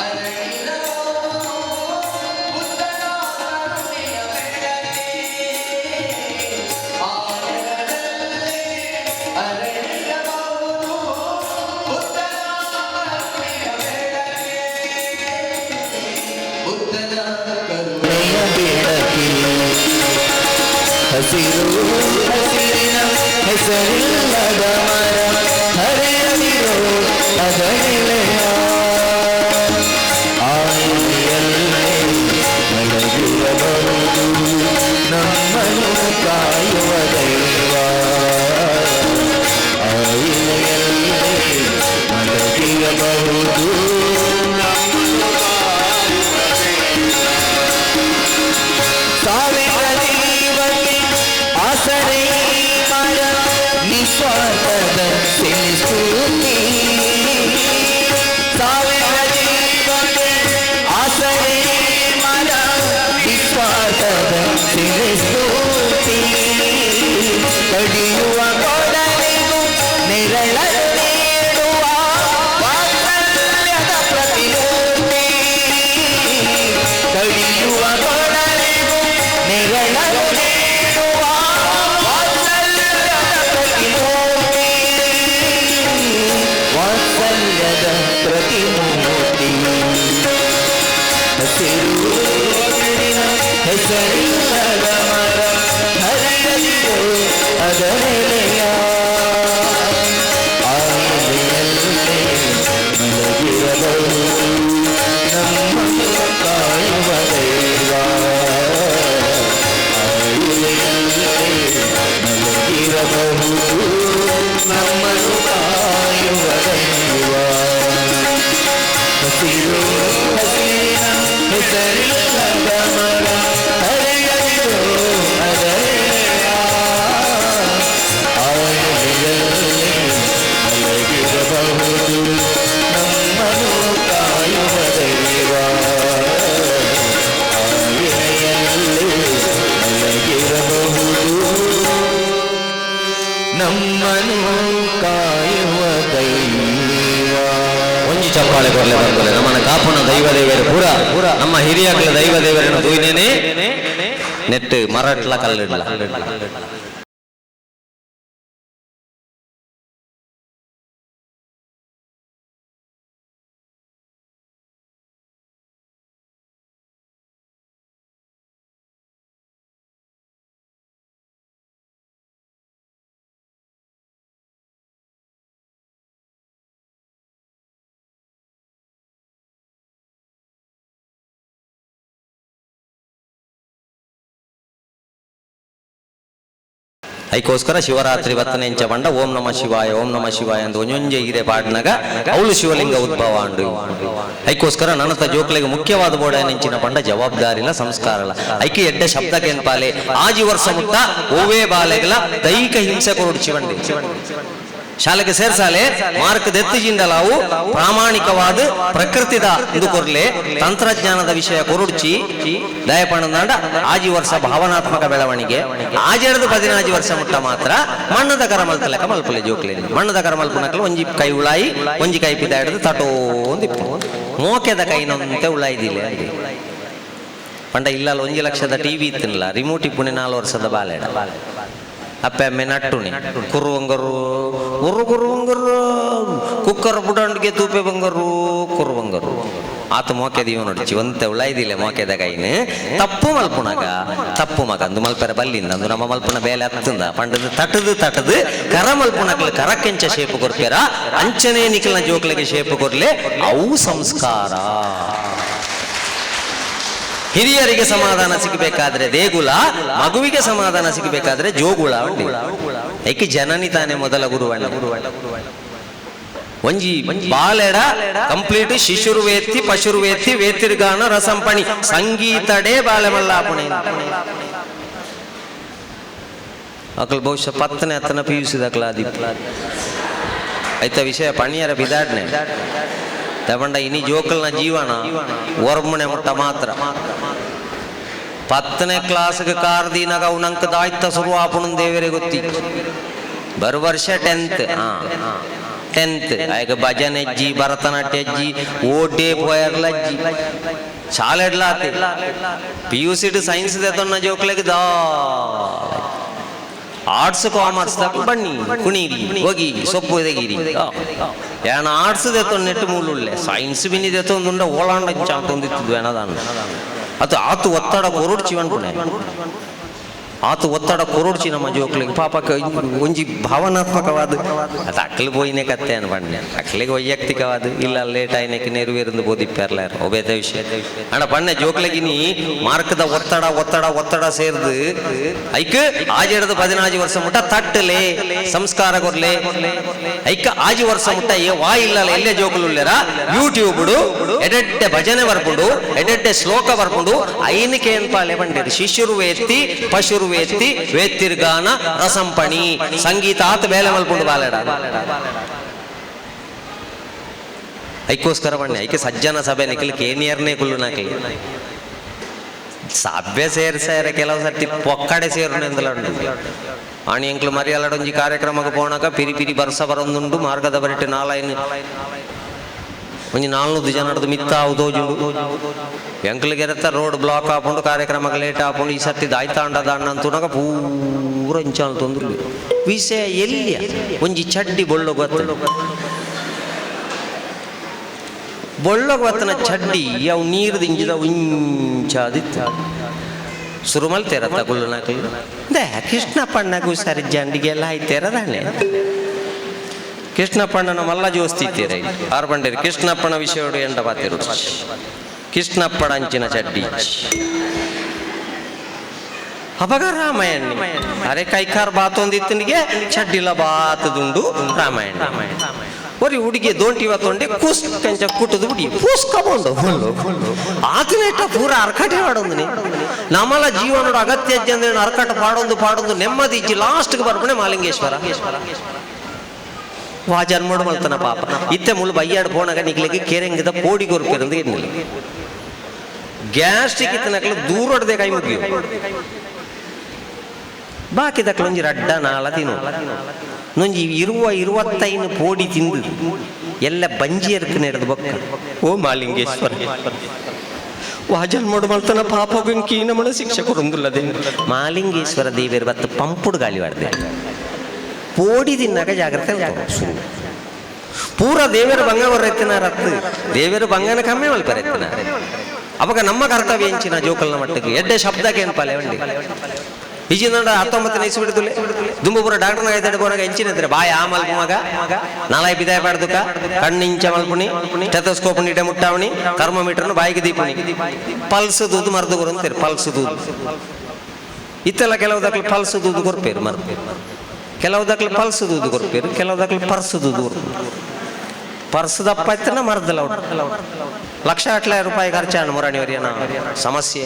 ಅರಳಿರಬಹುದು ಬುದ್ಧನ ಕರುಣೆಯ ಬೆಳಕೆ. ಆ ನೆಲದಲ್ಲೇ ಅರಳಿರಬಹುದು ಬುದ್ಧನ ಕರುಣೆಯ ಬೆಳಕೆ. ಬುದ್ಧನ ಕರುಣೆಯ ಬೆಳಕೆ. ಹಸಿರು ಹಸಿರಿನ ಹೆಸರಿಲ್ಲದ ಮರ, ಹರಿಯದಿರೋ ಅದರೆಲೆಯ. ಆ ಎಲೆಯಲ್ಲೇ ಮಲಗಿರಬಹುದು ನಮ್ಮನ್ನು ಕಾಯುವ ದೈವ. ಆ ಎಲೆಯಲ್ಲೇ ಮಲಗಿರಬಹುದು ನಮ್ಮನ್ನು ಕಾಯುವ ದೈವ. ಸಾವಿರ ಜೀವಕ್ಕೆ ಆಸರೆ ಈ ಮರ, ನಿಸ್ವಾರ್ಥದ ಸ್ಫೂರ್ತಿ. ಸಾವಿರ ಜೀವಕ್ಕೆ ಆಸರೆ ಈ ಮರ, ನಿಸ್ವಾರ್ಥದ ಸ್ಫೂರ್ತಿ. ಕಡಿಯುವ ಕೊಡಲಿಗೂ ನೆರಳನ್ನು ನೀಡುವ ವಾತ್ಸಲ್ಯದ ಪ್ರತಿಮೂರ್ತಿ. ಕಡಿಯುವ ಕೊಡಲಿಗೂ ನೆರಳನ್ನು ನೀಡುವ ವಾತ್ಸಲ್ಯದ ಪ್ರತಿಮೂರ್ತಿ. ವಾತ್ಸಲ್ಯದ ಪ್ರತಿಮೂರ್ತಿ. ಹಸಿರು ಹಸಿರಿನ ಹೆಸರಿಲ್ಲದ ಮರ, ಹರಿಯದಿರೋ ಅದರೆಲೆಯ. ಆ ಎಲೆಯಲ್ಲೇ ಮಲಗಿರಬಹುದು ನಮ್ಮನ್ನು ಕಾಯುವ ದೈವ. ಆ ಎಲೆಯಲ್ಲೇ ಮಲಗಿರಬಹುದು ನಮ್ಮನ್ನು ಕಾಯುವ ದೈವ. ಹಸಿರು ಹಸಿರಿನ ಹೆಸರಿಲ್ಲದ ಮರ, ಹರಿಯದಿರೋ ಅದರೆಲೆಯ. ಆ ಎಲೆಯಲ್ಲೇ ಮಲಗಿರಬಹುದು ನಮ್ಮನ್ನು ಕಾಯುವ ದೈವ. ಆ ಎಲೆಯಲ್ಲೇ ಮಲಗಿರಬಹುದು ನಮ್ಮನ್ನು ಕಾಯುವ ದೈವ. ಒಂಜಿ ಚಪ್ಪಾಳೆ ಕೊರ್ಲೆ ಬಂದಲೆ. ನಮ್ಮನ ಕಾಪುನ ದೈವ ದೇವರು ಪೂರ ಪೂರ ನಮ್ಮ ಹಿರಿಯಾಗ್ಲ ದೈವ ದೇವರನ್ನು ತೂಯಿನೇನೆ ನೆಟ್ಟು ಮರಟ್ಲ ಕಲ್ಲಿಡ್ಲ. ಐಕೋಸ್ಕರ ಶಿವರಾತ್ರಿ ಬತ್ತನೆಂಚ ಬಂಡ ಓಂ ನಮ ಶಿವಾಯ ಓಂ ನಮ ಶಿವಾಯ ಅಂತ ಒಂಜೊಂಜೆ ಇರೆ ಪಾಡ್ನಾಗ ಅವಳು ಶಿವಲಿಂಗ ಉದ್ಭವ ಅಂಡು. ಐಕೋಸ್ಕರ ನನತ ಜೋಕ್ಲೆಗೆ ಮುಖ್ಯವಾದ ಬೋಡ ನೆಂಚಿನ ಪಂಡ ಜವಾಬ್ದಾರಿಲ ಸಂಸ್ಕಾರಲ. ಐಕೆ ಎಡ್ಡೆ ಶಬ್ದಕ್ಕೆ ಆಜಿ ವರ್ಷ ಮುಟ್ಟ ಓವೇ ಬಾಲೆಗಳ ದೈಹಿಕ ಹಿಂಸೆ ಕೊರಡು ಶಿವಂಡಿ. ಶಾಲೆಗೆ ಸೇರ್ಸಾಲೆ ಮಾರ್ಕ್ ದೆತ್ತಿಜಿಂದಲಾವು ಪ್ರಾಮಾಣಿಕವಾದ ಪ್ರಕೃತಿದ ಇಂದು ಕೊರ್ಲೆ ತಂತ್ರಜ್ಞಾನದ ವಿಷಯ ಕೊರುಡ್ಚಿ ದಯಪಣದಾಂಡ ಆಜಿ ವರ್ಷ ಭಾವನಾತ್ಮಕ ಬೆಳವಣಿಗೆ ಆಜೆರದು 15 ವರ್ಷ ಮುಟ್ಟ ಮಾತ್ರ ಮಣ್ಣದ ಕರಮಲ್ತಲಕ ಮಲ್ಪಲೆ ಜೋಕ್ಲೆ ಮಣ್ಣದ ಕರಮಲ್ಪನಕಲು ಒಂಜಿ ಕೈ ಉಳಾಯಿ ಒಂಜಿ ಕೈ ಪಿದ ಹಿಡಿದು ತಟೋ ಒಂದಿಪ್ಪು ಮೋಕೆದ ಕೈನಂತೆ ಉಳಾಯ್ದಿಲ್ಲ ಪಂಡ ಇಲ್ಲ 1 ಲಕ್ಷದ ಟಿವಿ ಇತ್ತಿಲ್ಲ ರಿಮೋಟ್ ಇಪ್ಪುನೆ 4 ವರ್ಷದ ಬಾಲೆಡ ಅಪ್ಪೆ ಅಮ್ಮೆ ನಟ್ಟುನಿ ಕುರುವಂಗರು ಉರು ಕುರುವಂಗರು ಕುಕ್ಕರ್ ಬುಡಂಡ್ಗೆ ತೂಪೆ ಬಂಗರು ಕುರುವಂಗರು ಆತ ಮೋಕೆ ದೀವ ನೋಡಿಚಿ ಒಂತೆ ಉಳಾಯ್ದಿಲ್ಲ ಮೋಕೆದ ಕೈನು ತಪ್ಪು ಮಲ್ಪುಣಗ ತಪ್ಪು ಮಗ ಅಂದು ಮಲ್ಪೆರ ಬಲ್ಲಿಂದ ಅಂದು ನಮ್ಮ ಮಲ್ಪುಣ ಬೇಲೆ ಹತ್ತಂದ ಪಂಡದ ತಟದು ತಟದು ಕರ ಮಲ್ಪುಣಕ್ಲು ಕರಕೆಂಚ ಶೇಪು ಕೊರ್ಪೇರ ಅಂಚನೆ ನಿಖಲ್ನ ಜೋಕ್ಲಿಗೆ ಶೇಪು ಕೊರ್ಲೆ ಅವು ಸಂಸ್ಕಾರ. ಹಿರಿಯರಿಗೆ ಸಮಾಧಾನ ಸಿಗಬೇಕಾದ್ರೆ ದೇಗುಲ, ಮಗುವಿಗೆ ಸಮಾಧಾನ ಸಿಗಬೇಕಾದ್ರೆ ಜೋಗುಳ. ಏಕೆ ಜನನಿ ತಾನೇ ಮೊದಲ ಗುರುವಣ್ಣ. ಒಂಜಿ ಬಾಲೆಡ ಕಂಪ್ಲೀಟ್ ಶಿಶುರು ವೇತ್ತಿ ಪಶುರು ವೇತ್ತಿ ವೇತಿರ್ಗಾನ ರಸಂಪಣಿ ಸಂಗೀತಡೇ ಬಾಲೆ ಮಲ್ಲಾಪುಣೆ. ಅಕಲ್ ಬಹುಶಃ 10ನೇ ಹತ್ತನ ಪಿ ಯು ಸಿ ದಾಖಲಾದಿ ಐತ ವಿಷಯ ಪಣಿಯರ ಬಿದಾಡ್ನೆ ತಗೊಂಡ ಇನಿ ಜೋಕಲ್ನ ಜೀವನ ಒರ್ಮಣೆ ಮುಟ್ಟ ಮಾತ್ರ. 10ನೇ ಕ್ಲಾಸ್ಗೆ ಕಾರ್ದಿನಾಗ ಅವನಂಕ ದಾಯ್ತ ಶುರು ಆಪುಣ ದೇವರೇ ಗೊತ್ತಿ. ಬರು ವರ್ಷ 10th 10th ಆಗ ಭಜನೆ ಅಜ್ಜಿ ಭರತನಾಟ್ಯ ಅಜ್ಜಿ ಓಟೆ ಪೋಯರ್ಲ ಅಜ್ಜಿ ಶಾಲೆಡ್ಲಾತೆ ಪಿ ಯು ಸಿ ಸೈನ್ಸ್ ದೆತೊನ್ನ ಜೋಕ್ಲೆಗ್ ದಾ ಆರ್ಟ್ಸ್ ಕಾಮರ್ಸ್ ತಕ್ಕ ಬನ್ನಿ ಕುಣೀರಿ ಹೋಗಿ ಸೊಪ್ಪು ಎದಗಿರಿ ಏನ ಆರ್ಟ್ಸ್ ದೆತ್ತೊಂದು ಮೂಲುಳ್ಳೆ ಸೈನ್ಸ್ ಬಿನಿ ದೆತ್ತೊಂದುಂಡ ಓಲಾಂಡ ಚಾಂತೊಂದಿತ್ತು ಏನದಾನ ಅದು ಆತು ಒತ್ತಡ ಕೊರುಡ್ಚಿ ಅನ್ಪುಣೆ ಆತು ಒತ್ತಡ ಕೊರುಡ್ಚಿ ನಮ್ಮ ಜೋಕ್ಲಿಗೆ ಪಾಪಕ್ಕೆ ಒಂಜಿ ಭಾವನಾತ್ಮಕವಾದ ಅದು ಅಕ್ಲು ಪೋಯಿನೇ ಕತ್ತೆ ಅನ್ಪಣ್ಣೆ ಅಕ್ಲಿಗೆ ವೈಯಕ್ತಿಕವಾದ ಇಲ್ಲ ಲೇಟ್ ಆಯ್ನಕ್ಕೆ ನೆರವೇರಂದು ಬೋದಿಪ್ಪೆರ್ಲ ಒಬೇತ ವಿಷಯ ಅಣ್ಣ ಪಣ್ಣೆ ಜೋಕ್ಲಿಗಿನಿ ಮಾರ್ಕದ ಒತ್ತಡ ಒತ್ತಡ ಒತ್ತಡ ಸೇರ್ದು ಐಕ್ ಆಜೆಡ್ದು 14 ವರ್ಷ ಮುಟ್ಟ ತಟ್ಟಲೆ ಸಂಸ್ಕಾರ ಕೊರ್ಲೆ ಐಕ್ ಆಜಿ ವರ್ಷ ಮುಟ್ಟ ಏ ವಾ ಇಲ್ಲ ಎಲ್ಲೇ ಜೋಕುಲುಲ್ಲೆರ ಯೂಟ್ಯೂಬ್ ಎಡೆಡ್ಡೆ ಭಜನೆ ಬರ್ಪುಂಡು ಎಡೆಡ್ಡೆ ಶ್ಲೋಕ ಬರ್ಪುಂಡು ಐನಕ್ಕೆ ಏನ್ಪಾಲೆ ಬಂಡಿರು ಶಿಶುರು ವೇತ್ತಿ ಪಶುರು ವೇತ್ತಿ ವೇತ್ತಿರ್ಗಾನ ರಸಂಪಣಿ ಸಂಗೀತ ಆತ ಬೇಲೆ ಮಲ್ಪುಂಡು ಬಾಲೆಡ ಐಕ್ಕೋಸ್ಕರ ಬಣ್ಣೆ ಐಕೆ ಸಜ್ಜನ ಸಭೆ ನಿಖಲ್ ಕೇನಿಯರ್ನೇ ಕುಲ್ಲು ನಾಕಲಿ ಸಭೆ ಸೇರಿ ಸೇರ ಕೆಲವು ಸರ್ತಿ ಪೊಕ್ಕಡೆ ಸೇರುನೆಂದಲ ಉಂಡು ಆಣಿ ಎಂಕ್ಲು ಮರಿಯಲಡೊಂಜಿ ಕಾರ್ಯಕ್ರಮಕ್ಕೆ ಪೋಣಕ ಪಿರಿ ಪಿರಿ ಬರ್ಸ ಬರೊಂದುಂಡು ಮಾರ್ಗದ ಬರಿಟು ನಾಲೈನ್ ಒಂಜಿ 400 ಜನಡ್ದು ಮಿತ್ತ ತೋಜುಂಡು ಎಂಕ್ಲಿಗೆರತ್ತ ರೋಡ್ ಬ್ಲಾಕ್ ಆಪುಂಡು ಕಾರ್ಯಕ್ರಮಕ್ಕೆ ಲೇಟ್ ಆಪುಂಡು ಈ ಸರ್ತಿ ದಾಯ್ತಾಂಡ ದಾಂಡ ಅಂತುನಗ ಪೂರ ಇಂಚಾಲ್ ತೊಂದ್ರೆ ವಿಷಯ ಎಲ್ಲಿ ಒಂಜಿ ಚಡ್ಡಿ ಬೊಳ್ಳು ಗೊತ್ತ ಬೊಳ್ಳು ಗೊತ್ತನ ಚಡ್ಡಿ ಅವು ನೀರು ದಿಂಜಿದ ಇಂಚಾದಿತ್ತು ಶುರು ಮಲ್ತೇರತ್ತ ಗುಲ್ಲು ನಾಕಲು they ಕೃಷ್ಣಪ್ಪಣ್ಣಗೂ ಸರಿ ಜಂಡಿಗೆಲ್ಲ ಆಯ್ತೇರದಾನೆ ಕೃಷ್ಣಪ್ಪಣ್ಣನ ಮಲ್ಲ ಜೋಸ್ತಿತ್ತೀರ ಆರು ಬಂಡೇರಿ ಕೃಷ್ಣಪ್ಪನ ವಿಷಯಡು ಎಂಡ ಪಾತಿರು ಕೃಷ್ಣಪ್ಪಣ ಅಂಚಿನ ಚಡ್ಡಿ ಅವಾಗ ರಾಮಾಯಣ ಅರೆ ಕೈಕಾರ್ ಬಾತೊಂದಿತ್ತನಿಗೆ ಚಡ್ಡಿಲ ಬಾತದುಂಡು ರಾಮಾಯಣ ಒರಿ ಹುಡುಗಿ ದೋಂಟಿವ ತೊಂಡೆ ಕೂಸ್ ಕಂಚ ಕುಟ್ಟದು ಬಿಡಿ ಪೂಸ್ಕಬಂಡು ಆತನೇಟ ಪೂರ ಅರ್ಕಟೆ ಮಾಡೋದು ನಮ್ಮಲ ಜೀವನದ ಅಗತ್ಯ ಅಂದ್ರೆ ಅರ್ಕಟ ಪಾಡೊಂದು ಪಾಡೊಂದು ನೆಮ್ಮದಿ ಇಜ್ಜಿ ಲಾಸ್ಟ್ಗೆ ಬರ್ಪಣೆ ಮಾಲಿಂಗೇಶ್ವರ ವಾ ಜನ್ಮೋಡು ಮಲ್ತನ ಪಾಪ ಇತ್ತೆ ಮುಳ್ಳು ಬಯ್ಯಾಡು ಪೋಣಗ ನಿಗ್ಲಿಗೆ ಕೇರೆಂಗದ ಪೋಡಿ ಕೊರ್ಪಿರಂದು ಎನ್ನಿಲ್ಲ ಗ್ಯಾಸ್ಟ್ರಿಕ್ ಇತ್ತನಕ್ಲು ದೂರಡ್ದೆ ಕೈ ಮುಗಿಯು ಬಾಕಿ ದಕ್ಲೊಂಜಿ ರಡ್ಡ ನಾಲ ತಿನ್ನು ನೊಂಜಿ ಇರುವ 25 ಪೋಡಿ ತಿಂದು ಎಲ್ಲ ಬಂಜಿ ಎರ್ಕು ನೆರೆದು ಬೊಕ್ಕ ಓ ಮಾಲಿಂಗೇಶ್ವರ ವಾ ಜನ್ಮೋಡು ಮಲ್ತನ ಪಾಪ ಕೀನ ಶಿಕ್ಷೆ ಕೊರೊಂದುಲ್ಲದೆ ಮಾಲಿಂಗೇಶ್ವರ ದೇವಿಯರು ಬತ್ತು ಪಂಪುಡು ಗಾಳಿ ವಾಡ್ದೆ ಪೋಡಿ ತಿನ್ನಾಕ ಜಾಗ್ರತೆ ಪೂರ ದೇವರು ಬಂಗ ಹೊರೆತ್ತಿನ ರತ್ತು ದೇವರು ಬಂಗನ ಕಮ್ಮಿ ಮಲ್ಪರೆತ್ತಿನ ಅವಾಗ ನಮ್ಮ ಕರ್ತವ್ಯ ಎಂಚಿನ ಜೋಕಲ್ನ ಮಟ್ಟಕ್ಕೆ ಎಡ್ಡೆ ಶಬ್ದಕ್ಕೆ ಏನ್ಪಾಲೆ వండి ಈಜಿಂದ 19 ಇಸ್ವಿ ಬಿಡ್ದುಲೆ ದುಂಬಪುರ ಡಾಕ್ಟರ್ನ ಕೈತಾಡಿ ಪೋನಾಗ ಎಂಚಿನ ಇದ್ರೆ ಬಾಯ್ ಆ ಮಲ್ಪು ಮಗ ನಾಲಾಯಿ ಬಿದಾಯ ಪಾಡ್ದುಕ ಕಣ್ಣಿಂಚ ಮಲ್ಪುಣಿ ಸ್ಟೆಥೋಸ್ಕೋಪ್ ನೀಟೆ ಮುಟ್ಟಾವಣಿ ಥರ್ಮೋಮೀಟರ್ನು ಬಾಯಿಗೆ ದೀಪುಣಿ ಪಲ್ಸ್ ದೂದು ಮರ್ದು ಅಂತೀರಿ ಪಲ್ಸ್ ದೂದು ಇತ್ತೆಲ್ಲ ಕೆಲವು ದಾಖಲೆ ಪಲ್ಸ್ ದೂದು ಕೊರ್ಪೇರು ಮರ್ದು ಕೆಲವು ದಾಖಲೆ ಪಲ್ಸ್ ದೂದು ಕೊರ್ಪೇರು ಕೆಲವು ದಾಖಲೆ ಪರ್ಸ್ ದೂದು ಕೊರ್ಪೇರು ಪರ್ಸ್ ದಪ್ಪ ಇತ್ತನ ಮರ್ದಲ್ಲ ಲಕ್ಷ ಅಟ್ಲ ರೂಪಾಯಿ ಖರ್ಚಾಣ ಮುರಾಣಿ ಸಮಸ್ಯೆ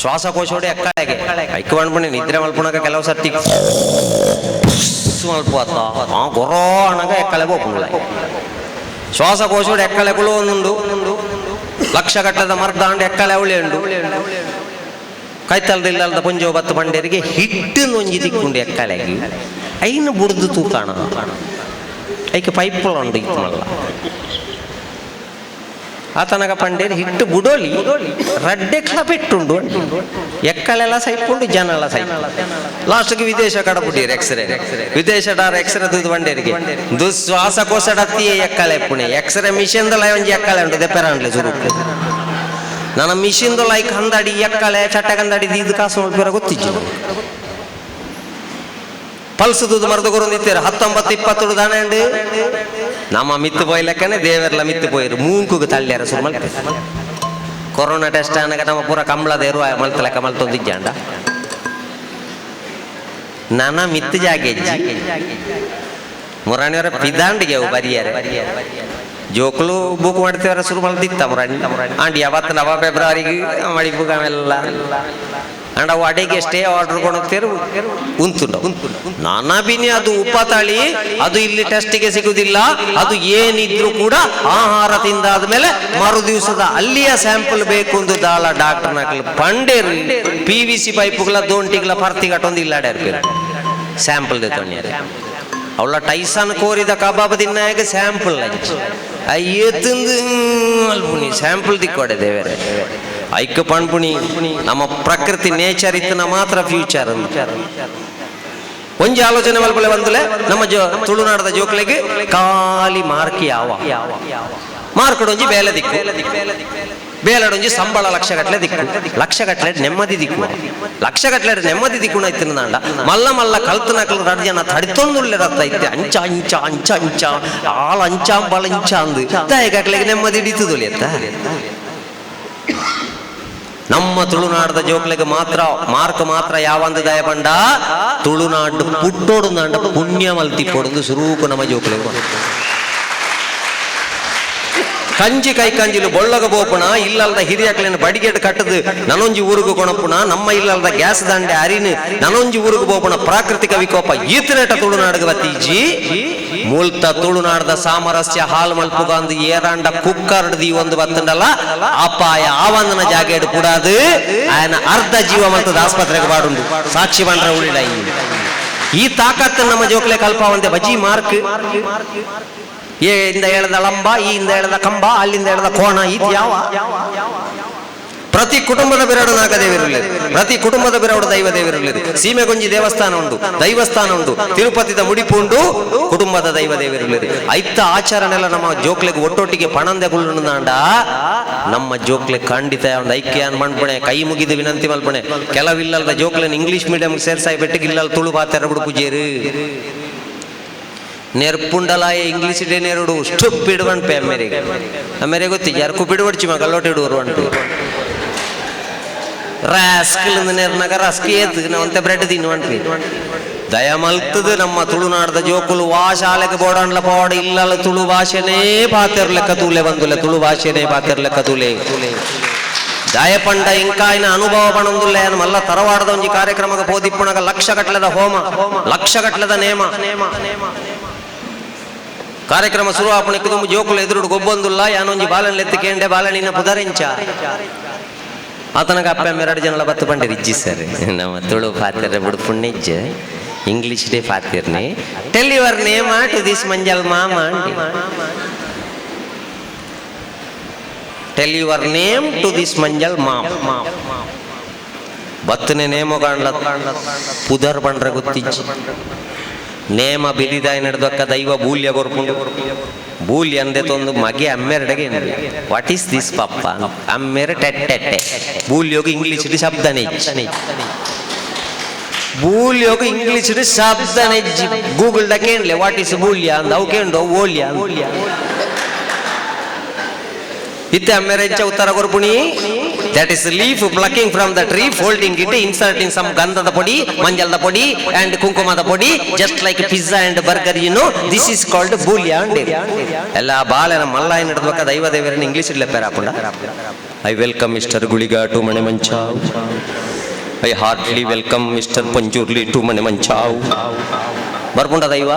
ಶ್ವಾಸಕೋಶೋಡೆ ಎಕ್ಕಳೆಗೆ ಐಕ್ಕು ಅನ್ಪುಣೆ ನಿದ್ರೆ ಮಲ್ಪುಣಕ ಕೆಲವು ಸರ್ತಿ ಮಲ್ಪು ಆ ಗೊರೋ ಅಣಗ ಎಕ್ಕಳೆ ಬೋಪುಂಡ್ಲ ಶ್ವಾಸಕೋಶಡು ಎಕ್ಕಳೆ ಕುಲುಂಡು ಲಕ್ಷ ಗಟ್ಟದ ಮರ್ದಾಂಡು ಎಕ್ಕಳೆ ಅವಳಿ ಉಂಡು ಕೈತಲ್ದ ಇಲ್ಲಲ್ದ ಪುಂಜೋ ಬತ್ತು ಬಂಡೇರಿಗೆ ಹಿಟ್ಟು ಒಂಜಿ ತಿಕ್ಕೊಂಡು ಎಕ್ಕಳೆಗೆ ಐನು ಬುಡ್ದು ತೂಕಾಣ ಐಕೆ ಪೈಪುಲ ಉಂಡು ಇತ್ತು ಮಲ್ಲ ಆತನಗ ಪಂಡೇರು ಹಿಟ್ಟು ಬುಡೋಲಿ ರಡ್ಡೆಕ್ಲ ಪೆಟ್ಟುಂಡು ಎಕ್ಕಳೆಲ್ಲ ಸೈಪುಂಡು ಜನ ಎಲ್ಲ ಸೈಪು ಲಾಸ್ಟ್ಗೆ ವಿದೇಶ ಕಡಪುಟ್ಟಿರು ಎಕ್ಸ್ರೇ ವಿದೇಶ ಡಾರ್ ಎಕ್ಸ್ರೇ ದುದು ಬಂಡೇರಿಗೆ ದುಶ್ವಾಸಕೋಶ ಡತ್ತಿಯೇ ಎಕ್ಕಳೆ ಪುಣೆ ಎಕ್ಸ್ರೇ ಮಿಷನ್ದಲ್ಲ ಒಂಜಿ ಎಕ್ಕಳೆ ಉಂಟು ದೆಪ್ಪೆರಾಂಡ್ಲೆ ಸುರುಕು ನನ್ನ ಮಿಷಿನ್ದ ಲೈಕ್ ಹಂದಡಿ ಎಕ್ಕಳೆ ಚಟ್ಟಗಂದಡಿ ದೀದು ಕಾಸು ಮಲ್ಪಿರ ಗೊತ್ತಿಜ್ಜು ಪಲ್ಸ್ ದುದು ಮರದು ಕೊರೊಂದಿತ್ತೀರ 19 20 ದಾನೆ ನಮ್ಮ ಮಿತ್ತು ಪೋಯ್ಲೆಕ್ಕನೆ ದೇವರೆಲ್ಲ ಮಿತ್ತು ಪೋಯಿರು ಮೂಂಕುಗೆ ತಳ್ಳ್ಯಾರ ಸುರು ಮಲ್ಪೆ ಕೊರೋನಾ ಟೆಸ್ಟ್ ಆನಗ ನಮ್ಮ ಪೂರ ಕಂಬಳದ ಎರುವ ಮಲ್ತ ಲೆಕ್ಕ ಮಲ್ತೊಂದಿಜ್ಜಾಂಡ ನನ ಮಿತ್ತು ಜಾಗೆಜ್ಜಿ ಮುರಾಣಿಯವರ ಪಿದಾಂಡಿಗೆ ಅವು ಬರಿಯಾರೆ ಜೋಕುಲು ಬುಕ್ ಮಾಡ್ತೀವರ ಶುರು ಮಲ್ತಿತ್ತ ಮುರಾಣಿ ಆಂಡ್ ಯಾವತ್ತು ನವ ಫೆಬ್ರವರಿಗೆ ಮಡಿಪುಗ ಅವೆಲ್ಲ ಅಂಡ್ ಅವು ಅಡಿಗೆ ಸ್ಟೇ ಆರ್ಡರ್ ಕೊಡುತ್ತೀರು ಉಂತುಂಡು ನಾನಾ ಬಿನಿ ಅದು ಉಪತಾಳಿ ಅದು ಇಲ್ಲಿ ಟೆಸ್ಟಿಗೆ ಸಿಗುದಿಲ್ಲ ಅದು ಏನಿದ್ರು ಕೂಡ ಆಹಾರ ತಿಂದಾದ್ಮೇಲೆ ಮರು ದಿವಸದ ಅಲ್ಲಿಯ ಸ್ಯಾಂಪಲ್ ಬೇಕು ಒಂದು ದಾಳ ಡಾಕ್ಟರ್ ನಕಲು ಪಂಡೇರು PVC ಪೈಪುಗಳ ದೋಂಟಿಗಳ ಪರ್ತಿ ಕಟ್ಟೊಂದು ಇಲ್ಲಾಡ್ಯಾರ ಸ್ಯಾಂಪಲ್ ತೊಣ್ಯಾರೆ ಅವಳ ಟೈಸನ್ ಕೋರಿದ ಕಬಾಬ್ ತಿನ್ನಾಗ ಸ್ಯಾಂಪಲ್ ಅಯ್ಯತ್ತಂದು ಅಲ್ಪುಣಿ ಸ್ಯಾಂಪಲ್ ತಿಕ್ಕೊಡೆ ದೇವರೇ ಐಕ ಪಣ್ಪುಣಿ ನಮ್ಮ ಪ್ರಕೃತಿ ನೇಚರ್ ಇತ್ತನ ಮಾತ್ರ ಫ್ಯೂಚರ್ ಒಂಜಿ ಆಲೋಚನೆ ಮಲ್ಪಲೆ ಬಂದುಲೆ ನಮ್ಮ ಜೋ ತುಳುನಾಡದ ಜೋಕ್ಲೆಗೆ ಖಾಲಿ ಮಾರ್ಕ್ ಯಾವ ಮಾರ್ಕಡೊಂಜಿ ಬೇಲೆ ದಿಕ್ಕು ಬೇಲಡೊಂಜಿ ಸಂಬಳ ಲಕ್ಷ ಗಟ್ಟಲೆ ದಿಕ್ಕು ಲಕ್ಷ ಗಟ್ಟಲೆ ನೆಮ್ಮದಿ ದಿಕ್ಕು ಲಕ್ಷ ಗಟ್ಟಲೆ ನೆಮ್ಮದಿ ದಿಕ್ಕು ಇತ್ತಿನ ಮಲ್ಲ ಮಲ್ಲ ಕಲ್ತು ನಕಲು ರಡ್ ಜನ ತಡಿತೊಂದುಳ್ಳೆ ರತ್ತ ಇತ್ತೆ ಅಂಚ ಅಂಚ ಅಂಚ ಅಂಚ ಆಳ ಅಂಚಾಂಬಳ ಇಂಚ ಅಂದು ತಾಯಿಗಾಕ್ಲೆಗೆ ನೆಮ್ಮದಿ ಹಿಡಿತುದುಲಿ ಅತ್ತ ನಮ್ಮ ತುಳುನಾಡದ ಜೋಕ್ಲೆಗೆ ಮಾತ್ರ ಮಾರ್ಕ್ ಮಾತ್ರ ಯಾವಂದು ದಯ ಬಂಡ ತುಳುನಾಡು ಪುಟ್ಟೋಡು ನಾಂಡ ಪುಣ್ಯ ಮಲ್ತಿ ಪೊಡೊಂದು ಸುರೂಕು ನಮ್ಮ ಜೋಕ್ಲೆಗೆ ಕಂಜಿ ಕೈ ಕಂಜಿಲು ಬೊಳ್ಳಗ ಬೋಪುಣ ಇಲ್ಲಲ್ದ ಹಿರಿಯಕ್ಲೇನು ಬಡಿಗೆಡ್ ಕಟ್ಟದು ನನೊಂಜಿ ಊರುಗು ಕೊಣಪುಣ ನಮ್ಮ ಇಲ್ಲಲ್ದ ಗ್ಯಾಸ್ ದಂಡೆ ಅರಿನು ನನೊಂಜಿ ಊರುಗು ಬೋಪುಣ ಪ್ರಾಕೃತಿಕ ವಿಕೋಪ ಈತನೇಟ ತುಳುನಾಡಿಗೆ ಬತ್ತೀಜಿ ಮೂಲ್ತ ತುಳುನಾಡದ ಸಾಮರಸ್ಯ ಹಾಲ್ ಮಲ್ಪುಗಂದು ಏರಾಂಡ ಕುಕ್ಕರ್ಡ್ ದೀ ಒಂದು ಬತ್ತಂಡಲ್ಲ ಅಪಾಯ ಆವಂದನ ಜಾಗೆಡ್ ಕೂಡಾದು ಆಯನ ಅರ್ಧ ಜೀವ ಮಲ್ತದ ಆಸ್ಪತ್ರೆಗೆ ಬಾಡುಂಡು ಸಾಕ್ಷಿ ಬಂಡ್ರ ಉಳಿಡ ಈ ತಾಕತ್ತು ನಮ್ಮ ಜೋಕ್ಲೆ ಕಲ್ಪಾವಂತೆ ಬಜಿ ಮಾರ್ಕ್ ಏ ಇಂದ ಹೇಳ್ದ ಲಂಬ, ಈ ಇಂದ ಹೇಳ್ದ ಕಂಬ, ಅಲ್ಲಿಂದ ಹೇಳ್ದ ಕೋಣ, ಇದು ಯಾವ ಪ್ರತಿ ಕುಟುಂಬದ ಬಿರಡು ನಾಗದೇವಿರಲಿ, ಪ್ರತಿ ಕುಟುಂಬದ ಬಿರಡು ದೈವ ದೇವಿರಲಿ. ಸೀಮೆಗೊಂಜಿ ದೇವಸ್ಥಾನ ಉಂಟು, ದೈವಸ್ಥಾನ ಉಂಟು, ತಿರುಪತಿದ ಮುಡಿಪು ಉಂಟು, ಕುಟುಂಬದ ದೈವ ದೇವಿರಲಿ. ಐತ ಆಚರಣೆಲ್ಲ ನಮ್ಮ ಜೋಕ್ಲೆಗೆ ಒಟ್ಟೊಟ್ಟಿಗೆ ಪಣಂದೆ ಕುಳ್ಳುಂಡ ನಮ್ಮ ಜೋಕ್ಲೆ ಖಂಡಿತ ಒಂದು ಐಕ್ಯ ಮಣ್ಪಣೆ ಕೈ ಮುಗಿದು ವಿನಂತಿ ಮಲ್ಪಣೆ. ಕೆಲವಿಲ್ಲದ ಜೋಕ್ಲೆನ ಇಂಗ್ಲಿಷ್ ಮೀಡಿಯಂ ಸೇರ್ಸಾಯಿ ಬೆಟ್ಟಿಗೆ ಇಲ್ಲಲ್ ತುಳು ಪಾತೆರ ಬಿಡು ಪೂಜೇರು ನೆರ್ಪುಂಡಲಾಯ ಇಂಗ್ಲೀಷ್ ಡೇ ನೆರಡು ಸ್ಟುಪ್ ಇಡುವನ್ಪೆ ಅಮ್ಮೆರಿಗೆ ಅಮ್ಮೆರೆ ಗೊತ್ತಿ ಯಾರು ಬಿಡುವಡ್ಚಿ ಮಗ ಲೋಟ ಇಡುವರು ಅಂಟು ರಾಸ್ಕಲ್ ನೆರ್ನಾಗ ರಸ್ಕ್ ಏತ್ ನಾವಂತೆ ಬ್ರೆಡ್ ತಿನ್ನುವಂಟ್ರಿ. ದಯಮಲ್ತದು ನಮ್ಮ ತುಳುನಾಡದ ಜೋಕುಲು ವಾ ಶಾಲೆಗೆ ಬೋಡಾಂಡ್ಲ ಪವಾಡ ಇಲ್ಲಲ್ಲ ತುಳು ಭಾಷೆನೇ ಪಾತೆರ್ಲೆಕ್ಕ ತೂಲೆ ಬಂದುಲೆ ತುಳು ಭಾಷೆನೇ ಪಾತೆರ್ಲೆಕ್ಕ ತೂಲೆ ದಯಪಂಡ ಇಂಕಾಯಿನ ಅನುಭವ ಪಣಂದುಲ್ಲ ಏನು ಮಲ್ಲ ತರವಾಡದ ಒಂಜಿ ಕಾರ್ಯಕ್ರಮಕ್ಕೆ ಪೋದಿಪ್ಪುಣಗ ಲಕ್ಷ ಗಟ್ಟಲೆದ ಹೋಮ ಲಕ್ಷ ಗಟ್ಟಲೆದ ನೇಮ ಕಾರ್ಯಕ್ರಮ ಶುರು ಆಪಣಕ್ಕೆ ತುಂಬ ಜೋಕುಲು ಎದುರುಡು ಗೊಬ್ಬೊಂದುಲ್ಲ ಯಾನೊಂಜಿ ಬಾಲನ್ ಎತ್ತಿ ಕೇಂಡೆ ಬಾಲನಿನ ಪುದರಿಂಚ ಆತನಗ ಅಪ್ಪ ಎರಡು ಜನಲ ಬತ್ತು ಪಂಡಿರಿ ಇಜ್ಜಿ ಸರ್ ನಮ್ಮ ತುಳು ಪಾತೆರೆ ಬಿಡು ಪುಣ್ಯಜ್ಜ ಇಂಗ್ಲೀಷ್ ಡೇ ಪಾತಿರ್ನಿ tell your name to this ಮಂಜಲ್ ಮಾಮ tell your name to this ಮಂಜಲ್ ma'am ಬತ್ತನೆ ನೇಮೋ ಕಾಣ್ಲ ಪುದರ್ ಬಂಡ್ರ ಗೊತ್ತಿಜ್ಜಿ ನೇಮ ಬಿರಿದಾಯ ನಡೆದಕ್ಕ ದೈವ ಬೂಲ್ಯ ಕೊರ್ಪುಂಡು ಬೂಲ್ಯ ಅಂದೆ ತೊಂದು ಮಗೆ ಅಮ್ಮೆರಡೆಗೆ what is this ಪಪ್ಪ ಅಮ್ಮೆರ ಟೆಟ್ಟೆಟ್ಟೆ ಬೂಲ್ಯೋಗ ಇಂಗ್ಲೀಷ್ ಶಬ್ದನೇ ಬೂಲ್ಯೋಗ ಇಂಗ್ಲೀಷ್ ಶಬ್ದನೇ ಗೂಗಲ್ ದ ಕೇಂಡ್ಲೆ what is ಬೂಲ್ಯ ಅಂದ ಅವು ಕೇಂಡು ಓಲ್ಯ ಇತ್ತೆ ಅಮ್ಮೆರೆಂಚ ಉತ್ತರ ಕೊರ್ಪುಣಿ that is leaf plucking from the tree folding it inserting some ಗಂಧದ ಪೊಡಿ ಮಂಜಲ್ದ ಪೊಡಿ ಅಂಡ್ ಕುಂಕುಮದ ಪೊಡಿ just like pizza and burger you know this is called ಬೂಲ್ಯ and ಎಲ್ಲ ಬಾಳೆನ ಮಲ್ಲಾಯ ನಡ್ಬೇಕ ದೈವ ದೇವರನ್ನ English idli ಪೇರಾಪುಂಡ I welcome mister Guliga to Mane Manchav I heartily welcome mister Panjurli to Mane Manchav. ಬರ್ಪುಂಡ ದೈವ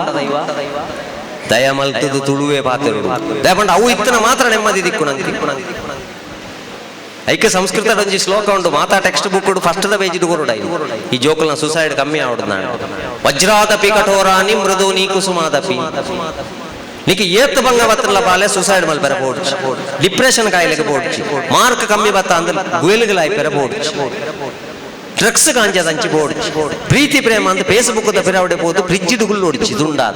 ದಯ ಮಲ್ತದು ತುಳುವೆ ಪಾತೆರುಡು ದಯಪಂಡ ಅವು ಇತ್ತನ ಮಾತ್ರ ನೆಮ್ಮದಿ ದಿಕ್ಕು ನಂಗೆ. ಐಕೆ ಸಂಸ್ಕೃತ ಒಂಜಿ ಶ್ಲೋಕ ಉಂಡು ಮಾತಾ text book first the page ಕೊರುಡ ಈ ಜೋಕಲ್ನ ಸುಸೈಡ್ ಕಮ್ಮಿ ಆವಡು ನಾನು. ವಜ್ರಾದಪಿ ಕಠೋರಾನಿ ಮೃದುನಿ ಕುಸುಮಾದಪಿ ನಿಕ್ಕೆ ಏತ್ ಬಂಗ ಬತ್ತಲ್ಲ ಬಾಲೆ ಸುಸೈಡ್ ಮಲ್ಪೆರ ಬೋಡ್ಚಿ, ಡಿಪ್ರೆಷನ್ ಕಾಯಿಲೆಗೆ ಬೋಡ್ಚಿ, ಮಾರ್ಕ್ ಕಮ್ಮಿ ಬತ್ತ ಅಂದ್ರೆ ಗುಯಲ್ಗಳಾಯ್ಪೆರ ಬೋಡ್ಚಿ, ಡ್ರಗ್ಸ್ ಕಾಂಜದಂಚಿ ಬೋಡ್ಚಿ, ಪ್ರೀತಿ ಪ್ರೇಮ ಅಂತ ಫೇಸ್ಬುಕ್ the ಪಿರವಡೆ ಪೋದು ಫ್ರಿಜ್ ಗುಲ್ಲೋಡ್ಚಿ ದುಂಡಾ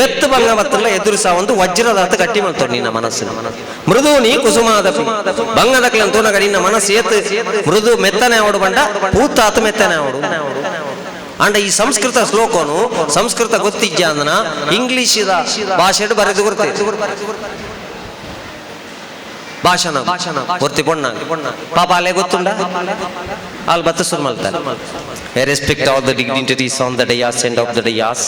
ಎತ್ತು ಬಂಗ ಬತ್ತಲ್ಲ ಎದುರಿಸ ಒಂದು ವಜ್ರದಾತ ಗಟ್ಟಿ ಮಾಡ್ತಾರೆ ನಿನ್ನ ಮನಸ್ಸಿನ ಮೃದು ನೀ ಕುಸುಮಾದಪಿ ಬಂಗದಕ್ಲ ತೋನಗ ನಿನ್ನ ಮನಸ್ಸು ಏತ್ ಮೃದು ಮೆತ್ತನೆ ಅವಡು ಬಂಡ ಪೂತಾತ ಮೆತ್ತನೆ ಅವಡು. ಅಂಡ ಈ ಸಂಸ್ಕೃತ ಶ್ಲೋಕನು ಸಂಸ್ಕೃತ ಗೊತ್ತಿಜ್ಜ ಅಂದನ ಇಂಗ್ಲಿಷ್ ಭಾಷೆಡ್ ಬರೆದು ಕೊಡ್ತೇ ಭಾಷಣ ಗೊತ್ತಿ ಪೊಣ್ಣ ಪಾಪ ಅಲ್ಲೇ ಗೊತ್ತುಂಡ ಅಲ್ಲಿ ಬತ್ತ ಶುರು ಮಾಡ್ತಾರೆ. I respect all the dignitaries on the dais and of the dais.